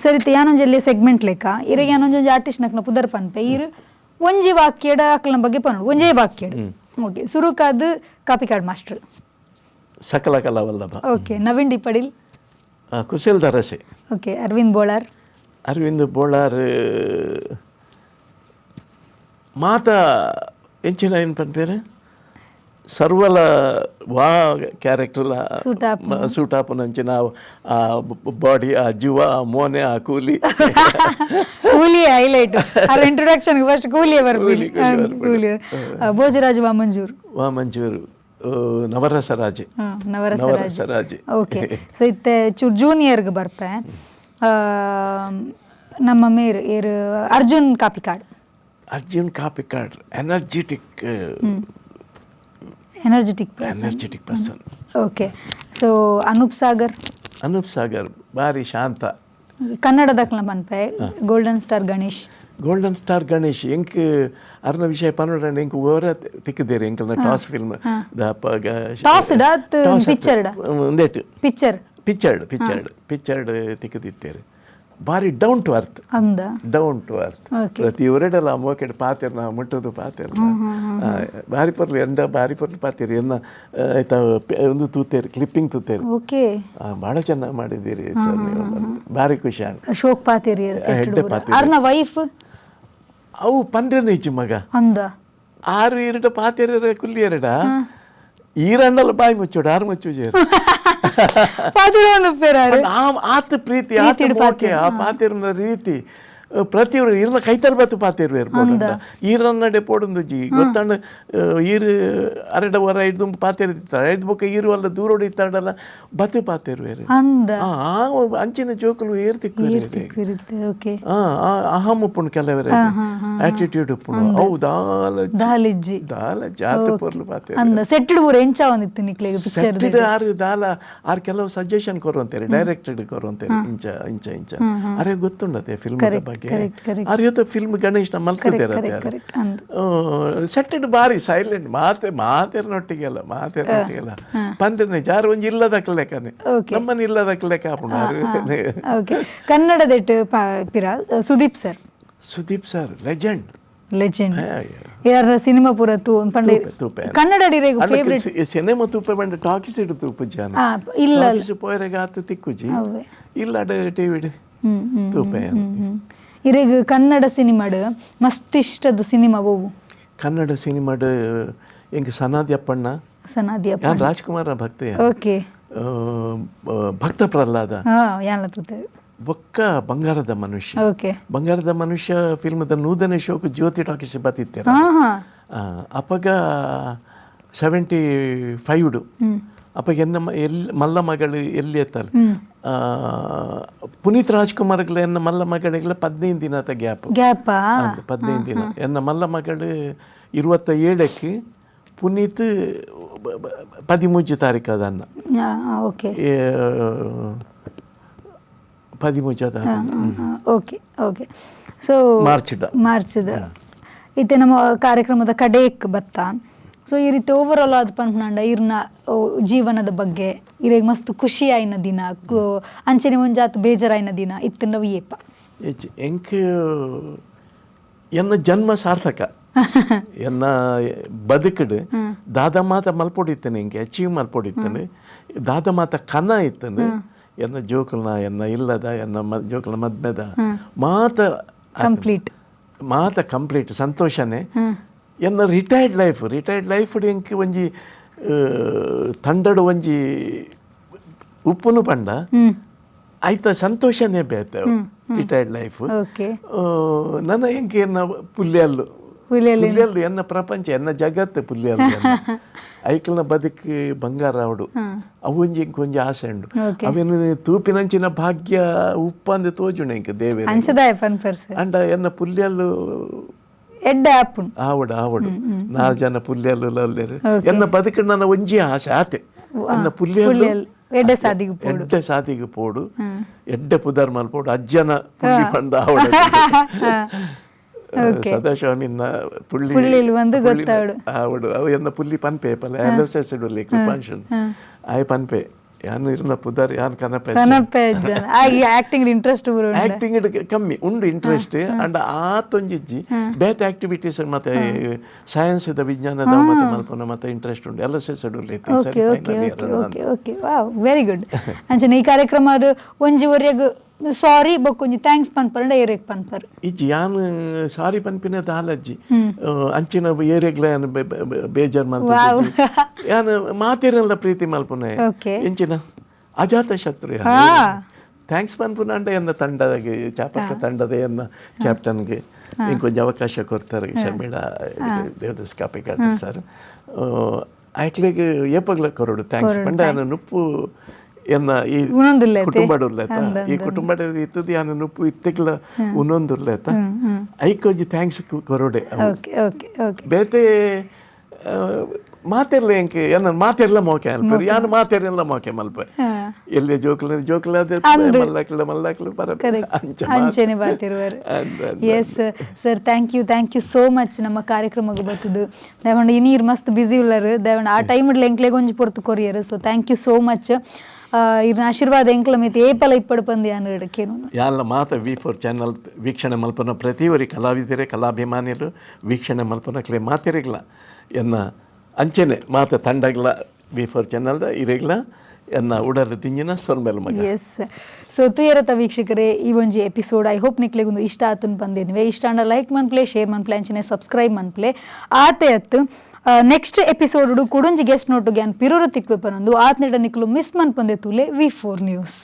ಸರಿತ ಯಾನೊಂಜಲ್ಲಿ ಸೆಗ್ಮೆಂಟ್ ಲೆಕ್ಕ ಇರಗೆ ಯಾನೊಂಜೊಂಜಿ ಆರ್ಟಿಸ್ಟ್ ನಕ್ನ ಪುದರ್ ಪನ್ಪೆ ಇರು ಒಂಜಿ ವಾಕ್ಯಡ ಅಕ್ಲನ ಬಗ್ಗೆ ಪನ್ನೋಡು ಒಂಜೇ ವಾಕ್ಯಡ್. ಓಕೆ, ಸುರುಕಾದ್ ಕಾಪಿಕಾಡ್ ಮಾಸ್ಟರ್ ಸಕಲ ಕಲಾವಲ್ಲಭ. Okay, Naveen D Padil. ಕುಶಲ್ ದರಸೆ. ಓಕೆ, ಅರವಿಂದ್ ಬೋಳಾರ್. ಅರವಿಂದ್ ಬೋಳಾರ್ ಮಾತಾ ಎಂಚಿನ ಏನು ಪನ್ಪೇರು ಸರ್ವಲ ವಾ ಕ್ಯಾರೆಕ್ಟರ್ಲ ಸೂಟ್ ಸೂಟ್ ಆಪುನಂಚಿನ ಆ ಬಾಡಿ, ಆ ಜೀವ, ಆ ಮೋನೆ, ಆ ಕೂಲಿ. ಕೂಲಿ ಹೈಲೈಟ್. ಅದ್ರ ಇಂಟ್ರೊಡಕ್ಷನ್ ಫಸ್ಟ್ ಕೂಲಿಯೇ ಬರ್ಬೇಕು. ಕೂಲಿ, ಕೂಲಿ ಬರ್ಬೇಕು. ಕೂಲಿ. ಭೋಜರಾಜ್ ವಾಮಂಜೂರ್. ವಾಮಂಜೂರು ನವರಸರಾಜೆ. ನವರಸರಾಜೆ. ನವರಸರಾಜೆ. ಓಕೆ, ಸೊ ಇತ್ತೆ ಚೂರು ಜೂನಿಯರ್ಗೆ ಬರ್ಪೆ. ನಮ್ಮ ಮೇರ್ ಏರು? Arjun Kapikad. Arjun Kapikad energetic. Energetic. Energetic person. Okay, so Anoop Sagar. Anoop Sagar ಭಾರಿ ಶಾಂತ. ಕನ್ನಡದಕ್ಲ ಪನ್ಪೆ, golden star Ganesh. Golden star Ganesh, ಎಂಕ್ ಅರ್ನ ವಿಷಯ ಪನ್ನೊಡ ಎಂಕ್ ಓರ ತಿಕ್ಕದೇರು ಎಂಕಲ್ನ toss film. Toss ಡಾ ಅತ್ picture ಡಾ? ಒಂದೇಟು. ಪಿಕ್ಚರ್. ಪಿಕ್ಚರ್ಡ್, ಪಿಕ್ಚರ್ಡ್, ಪಿಕ್ಚರ್ಡ್ ತಿಕ್ಕದಿತ್ತೇರು. ಭಾರಿ down to earth. ಅಂದ. Down to earth. ಪ್ರತಿ ಒರೆಡಲ ಮೋಕೆಡ್ ಪಾತೆರ್ನ, ಮುಟ್ಟದು ಪಾತೆರ್ನ, ಬಾರಿ ಪರ್ಲು ಎಂದ ಬಾರಿ ಪರ್ಲು ಪಾತೆರ್. ಎನ್ನ ಆಯ್ತಾ ಒಂದು ತೂತೇರು, ಕ್ಲಿಪ್ಪಿಂಗ್ ತೂತೇರು. ಭಾಳ ಚೆನ್ನಾಗಿ ಮಾಡಿದ್ದೀರಿ ಸರ್ ನೀವು ಅಂತ. ಭಾರಿ ಖುಷಿ ಆಂಡ್. ಅಶೋಕ್ ಪಾತೇರಿ. ಎಡ್ಡೆ ಪಾತೆರಿ. ಅರ್ನ ವೈಫ್? ಅವು ಪಂಡ್ರೆನ ಇಜ್ಜಿ ಮಗ. ಅಂದ. ಆರು ಎರಡು ಪಾತೆರ ಕುಲ್ಲಿ ಎರಡ ಈರಣ್ಣಲ್ಲ ಬಾಯಿ ಮುಚ್ಚೋಡು, ಆರು ಮುಚ್ಚು. ಪಾತಿರ ಉಪ್ಪೇರಾರು. ಆತ ಪ್ರೀತಿ, ಆತ ಪ್ರೀತಿಡ್. ಮೋಕೆ, ಆ ಪಾತೆರ್ನ ರೀತಿ ಪ್ರತಿಯೊರು ಇರ್ನ ಕೈತಲ್ ಬತ್ತು ಪಾತೆರ್ವೇರು. ಪೋಡುಂಡ ಈರನ್ನಡೆ ಪೋಡುಂದುಜಿ ಗೊತ್ತಣ್ಣ. ಈರು ಅರಡ ವರ ಐದು ಪಾತೆರ್ ಐದು ಬೊಕ್ಕ ಈರು ಅಲ್ಲ ದೂರೋಡು ಇತ್ತಾಡಲ್ಲ ಬತ್ತು ಪಾತೆರ್ವೇರು. ಅಂದ. ಆ ಅಂಚಿನ ಜೋಕುಲು ಏರ್ ತಿಕ್ಕು. ಇರುತ್ತೆ, ಓಕೆ. ಅಹಂ ಉಪ್ಪುಂಡು ಕೆಲವರ, ಆಟಿಟ್ಯೂಡ್ ಉಪ್ಪುಂಡು. ಅವು ದಾಲ ದಾಲಿಜ್ಜಿ. ದಾಲ ಜಾತ ಪೊರ್ಲು ಪಾತೆರ್. ಅಂದ. ಸೆಟ್ಟೆಡ್ ಪೂರ ಎಂಚ ಒಂದಿತ್ತು ನಿಕ್ಲೆಗ್ ಪಿಕ್ಚರ್? ಸೆಟ್ಟಿಡ್ ಆರು ದಾಲ ಆರು ಕೆಲವು ಸಜೆಷನ್ ಕೊರುವಂತೇರಿ, ಡೈರೆಕ್ಟೆಡ್ ಕೊರುವಂತೇರಿ, ಇಂಚ ಇಂಚ ಇಂಚ. ಅರೆ ಗೊತ್ತುಂಡತೆ ಫಿಲ್ಮ್ ಬಗ್ಗೆ. Correct, correct. ಆರು ಇವತ್ತು ಫಿಲ್ಮ್ ಗಣೇಶ್ ಮಲ್ಕದೇರ. ಕರೆಕ್ಟ್, ಅಂದ್. ಸೆಟ್ಟೆಡ್ ಬಾರಿ ಸೈಲೆಂಟ್. ಮಾತೆ ಮಾತೆರ್ನೊಟ್ಟಿಗೆಲ್ಲ, ಮಾತೆರ್ನೊಟ್ಟಿಗೆಲ್ಲ ಪಂದ್ರನೆ ಜಾರು ಒಂಜಿ ಇಲ್ಲದಕ್ಕ ಲೆಕ್ಕನೆ. ನಮ್ಮನ್ನ ಇಲ್ಲದಕ್ಕ ಲೆಕ್ಕ ಆಪುಂಡು ಆರು. ಓಕೆ, ಕನ್ನಡದೆಟ್ ಪಿರ Sudeep sir. Sudeep sir legend. Legend. ಯಾರ ಸಿನಿಮಾ ಪೂರ ತೂ ಪಂಡ? ತೂಪೆ, ತೂಪೆ. ಕನ್ನಡ ಡಿರೇಗ್ ಫೇವ್ರೆಟ್? ಸಿನಿಮಾ ತೂಪೆ ಬಂಡ ಟಾಕೀಸ್ ಇಡು ತೂಪು ಜಾನ. ಇಲ್ಲ. ಟಾಕೀಸ್ ಪೋಯರೆಗ್ ಆತ ತಿಕ್ಕುಜಿ. ಅವ್ವೆ. ಇಲ್ಲ, ಟಿವಿ ಹ್ಮ್ ಹ್ಮ್ ತೂಪೆ. ಹ್ಮ್. ಇರೆಗ್ ಕನ್ನಡ ಸಿನಿಮಾಡ್ ಮಸ್ತ್ ಇಷ್ಟದ ಸಿನಿಮಾ ಒವ್ವು? ಕನ್ನಡ ಸಿನಿಮಾಡ್ ಎಂಕ್ ಸನಾದಿ ಅಪ್ಪಣ್ಣ. ಸನಾದಿ. ಯಾನ್ ರಾಜ್ಕುಮಾರ್ನ ಭಕ್ತೆ. ಭಕ್ತ ಪ್ರಹ್ಲಾದ. ಹಾ, ಯಾನ್ಲ ತೂತೆ. ಬೊಕ್ಕ ಬಂಗಾರದ ಮನುಷ್ಯ. ಬಂಗಾರದ ಮನುಷ್ಯ ಫಿಲ್ಮ್ದ ನೂದನೇ ಶೋಕ್ ಜ್ಯೋತಿ ಟಾಕೀಸ್ ಬತ್ತಿತ್ತೇರ. ಹಾ ಹಾ ಅಪಗ 75. ಅಪಗ ಎನ್ನ ಎಲ್ಲಿ ಮಲ್ಲ ಮಗಳು ಎಲ್ಲಿ ಎತ್ತಲ್ಲ. ಪುನೀತ್ ರಾಜ್ಕುಮಾರ್ಗಳ ಎನ್ನ ಮಲ್ಲ ಮಗಳಿಗೆಲ್ಲ 15 ದಿನದ ಗ್ಯಾಪ್. ಗ್ಯಾಪಾ? 15 ದಿನ. ಎನ್ನ ಮಲ್ಲ ಮಗಳು 27ಕ್ಕೆ, ಪುನೀತ್ 13 ತಾರೀಕು ಅದನ್ನ. ಓಕೆ. 13 ಅದ. Okay okay, so March. ಮಾರ್ಚ್ದ. ಇತ್ತೆ ನಮ್ಮ ಕಾರ್ಯಕ್ರಮದ ಕಡೇಕ್ ಬತ್ತ. ಸೊ ಈ ರೀತಿ ಓವರ್ ಆಲ್ ಅದು ಪನ್ಪುನಾಂಡ ಇರ್ನ ಜೀವನದ ಬಗ್ಗೆ ಇರೆಗ್ ಮಸ್ತ್ ಖುಷಿ ಆಯ್ನ ದಿನ, ಅಂಚನೆ ಒಂಜಾತ್ ಬೇಜಾರಾಯ್ನ ದಿನ ಇತ್ತಂಡ ಏಪ? ಎಂಕ್ ಎನ್ನ ಜನ್ಮ ಸಾರ್ಥಕ. ಎನ್ನ ಬದುಕಡು ದಾದ ಮಾತ ಮಲ್ಪೊಡಿತ್ತೇನೆ, ಎಂಕೆ ಅಚೀವ್ ಮಲ್ಪೊಡಿತ್ತೇನೆ, ದಾದ ಮಾತ ಕನ ಇತ್ತೇನೆ. ಎನ್ನ ಜೋಕುಲ್ನ, ಎನ್ನ ಇಲ್ಲದ, ಎನ್ನ ಜೋಕುಲ್ನ ಮದ್ಮೆದ ಮಾತ ಕಂಪ್ಲೀಟ್. ಮಾತ ಕಂಪ್ಲೀಟ್, ಸಂತೋಷನೇ. ಎನ್ನ retired life, retired life ಎಂಕ್ ಒಂಜಿ ತಂಡಡು ಒಂಜಿ ಉಪ್ಪುನು ಪಂಡ ಆಯ್ತ ಸಂತೋಷನೇ ಬೇತೆ ರಿಟೈರ್ಡ್ ಲೈಫ್. ನನ್ನ ಎಂಕ್ ಎನ್ನ ಪುಲ್ಯಲ್ಲು. ಪುಲ್ಯಲ್ಲು. ಪುಲ್ಯಲ್ಲು ಎನ್ನ ಪ್ರಪಂಚ, ಎನ್ನ ಜಗತ್ತು ಪುಲ್ಯಲ್ಲು. ಐಕಲ್ನ ಬದುಕು ಬಂಗಾರ ಅವಡು. ಅವು ಒಂಜಿ ಎಂಕ್ ಒಂಜಿ ಆಸೆ ಉಂಡು. ಅವೇನು ತೂಪಿನಂಚಿನ ಭಾಗ್ಯ ಉಪ್ಪಂದು ತೋಜುಂಡು ಎಂಕ್ ದೇವೇರು. ಅಂಚದಾಯ ಪನ್ಪರ್ ಸರ್. ಅಂಡ ಎನ್ನ ಪುಲ್ಯಲ್ಲು ಎಡ್ಡೆ ಆಪುಂಡು. ಆವಡು ಆವಡು, ನಾಲ್ ಜನ ಪುಲ್ಯಲ್ಲು ಲಲ್ಲೇರು. ಎನ್ನ ಬದುಕು ನನ್ನ ಒಂಜಿ ಆಸೆ ಆತೆ, ಎನ್ನ ಪುಲ್ಯಲ್ಲು ಪುಲ್ಯಲ್ಲು ಎಡ್ಡೆ ಸಾದಿಗೆ ಪೋಡು. ಎಡ್ಡೆ ಸಾದಿಗೆ ಪೋಡು, ಎಡ್ಡೆ ಪುದರ್ ಮಲ್ಪೋಡು, ಅಜ್ಜನ ಪುಳ್ಳಿ ಪಂಡ ಆವಡ ಸದಾಶಿವಮಿನ್ನ ಪುಳ್ಳಿ. ಪುಳ್ಳಿಲು ಒಂದು ಗೊತ್ತಾವಡು. ಆವಡು. ಅವು ಎನ್ನ ಪುಲ್ಲಿ ಪನ್ಪೆ ಪಲ L S S ಇಡುಲಿ ಕೃಪಾಂಶನ್ ಆಯ್ ಪನ್ಪೆ, ಯಾನ್ ಇರ್ನ ಪುದರ್ ಯಾನ್ ಕನಪೆ. ಕನಪೆ ಜನ ಆಗಿ ಆಕ್ಟಿಂಗ್ ಇಂಟ್ರೆಸ್ಟ್ ಉಂಡು? ಆಕ್ಟಿಂಗ್ ಕಮ್ಮಿ ಉಂಡು ಇಂಟ್ರೆಸ್ಟ್. ಅಂಡ್ ಆತೊಂಜಿಜ್ಜಿ. ಬೇತೆ ಆಕ್ಟಿವಿಟೀಸ್ ಮತ್ತೆ ಸೈನ್ಸ್ ವಿಜ್ಞಾನದ ಮತ್ತೆ ಮಲ್ಪನ ಮತ್ತೆ ಇಂಟ್ರೆಸ್ಟ್ ಉಂಡು. L S S ಇಡುಲಿ. Okay okay okay okay okay wow, very good. ಅಂಚನೆ ಈ ಕಾರ್ಯಕ್ರಮ ಒಂಜಿ ಒರ್ಯಗ್ ಸಾರಿ ಬೊಕ್ಕೊಂಜಿ thanks ಪನ್ಪರಂಡ ಏರೆಗ್ ಪನ್ಪರ್? ಇಜ್ಜಿ, ಯಾನ್ ಸಾರಿ ಪನ್ಪಿನ ದಾಲಜ್ಜಿ. ಅಂಚಿನ ಏರೆಗ್ಲ ಯಾನ್ ಬೇಜಾರ್ ಮಲ್ಪುಜಿ. ಯಾನ್ ಮಾತೆರೆಲ್ಲ ಪ್ರೀತಿ ಮಲ್ಪುನೆ. ಎಂಚಿನ ಅಜಾತ ಶತ್ರು. Thanks ಪನ್ಪುನ ಅಂಡ ಎನ್ನ ತಂಡದ, ಚಾಪಕ್ಕ ತಂಡದ ಎನ್ನ ಕ್ಯಾಪ್ಟನ್ಗೆ ಇಂಕೊಂಜಿ ಅವಕಾಶ ಕೊರ್ತಾರೆ ಶರ್ಮಿಳಾ ದೇವದಾಸ್ ಕಾಪಿಕಾಡ್ ಸರ್, ಆಕ್ಲೆಗ್ ಏಪಗ್ಲ ಕೊರೊಡು thanks. ಪಂಡ ಯಾನ್ ನುಪ್ಪು ಎನ್ನ ಈ ಉಣೊಂದುಲ್ಲೆ. ಕುಟುಂಬಡ್ ಉಲ್ಲೆತ, ಈ ಕುಟುಂಬಡ್ ಇತ್ತದ ಯಾನ್ ನುಪ್ಪು ಇತ್ತೆಗ್ಲ ಉನೊಂದುಲ್ಲೆತ, ಐಕೊಂಜಿ thanks ಕೊರೊಡೆ ಅವು. ಓಕೆ ಓಕೆ ಓಕೆ ಬೇತೆ ಮಾತೆರ್ಲ ಎಂಕ್ ಎನ್ನ ಮಾತೆರ್ಲ ಮೋಕೆ ಅಲ್ಪೆರ್, ಯಾನ್ ಮಾತೆರ್ಲ ಮೋಕೆ ಮಲ್ಪೆ. ಎಲ್ಲಿ ಜೋಕ್ಲ ಜೋಕ್ಲಾದ, ಮಲ್ಲಕ್ಲ ಮಲ್ಲಕ್ಲು ಪರ ಅಂಚ. ಅಂಚೆನೆ ಬಾತಿರುವರು. ಅಂದ್ ಅಂದ್. Yes sir, thank you, thank you so much ನಮ್ಮ ಕಾರ್ಯಕ್ರಮಕ್ಕೆ ಬತ್ತದು. ದಯವಂಡ ಇನೀರ್ ಮಸ್ತ್ ಬ್ಯುಸಿ ಉಲ್ಲರ್. ದಯವಂಡ ಆ ಟೈಮ್ ಎಂಕ್ಲೆಗ್ ಒಂಜಿ ಪೊರ್ತು courier. So thank you so much. ಇರ್ನ ಆಶೀರ್ವಾದ ಎಂಕ್ಲ ಮಿತ್ ಏಪಲ ಇಪ್ಪಡು ಪಂದ್ ಯಾನ್ ಎಡಕೇನು. ಯಾನ್ಲ ಮಾತ ವಿ4 ಚಾನಲ್ ವೀಕ್ಷಣೆ ಮಲ್ಪನ ಪ್ರತಿಯೊರಿ ಕಲಾವಿದರೆ, ಕಲಾಭಿಮಾನಿಲು, ವೀಕ್ಷಣೆ ಮಲ್ಪನಕ್ಲೆ ಮಾತೆರೆಗ್ಲ ಎನ್ನ ಅಂಚೆನೆ ಮಾತ ತಂಡಗ್ಲ, ವಿ4 ಚಾನಲ್ದ ಇರೆಗ್ಲ ಎನ್ನ ಉಡಲ್ ದಿಂಜಿನ ಸೊಲ್ಮೆಲ್ ಮಗ. ಎಸ್, ಸೊ ತುಯರತ ವೀಕ್ಷಕರೇ, ಈ ಒಂಜಿ ಎಪಿಸೋಡ್ I hope ನಿಕ್ಲೆಗ್ ಒಂದು ಇಷ್ಟ ಆತುನ್ ಪಂದೇನಿವೆ. ಇಷ್ಟ ಆಂಡ ಲೈಕ್ ಮನ್ಪ್ಲೆ, ಶೇರ್ ಮನ್ಪ್ಲೆ, ಅಂಚನೆ ಸಬ್ಸ್ಕ್ರೈಬ್ ಮನ್ಪ್ಲೆ. ಆತೆ ಅತ್ತು, ನೆಕ್ಸ್ಟ್ ಎಪಿಸೋಡ್ ಕುಡೊಂಜಿ ಗೆಸ್ಟ್ ನೋಟುಗೆ ಯಾನ್ ಪಿರೂರು ತಿಕ್ವೆ ಪನೊಂದು ಆತ್ನೆಡ ನಿಕ್ಲು ಮಿಸ್ ಮನ್ಪಂದೆ ತೂಲೆ ವಿ4 ನ್ಯೂಸ್.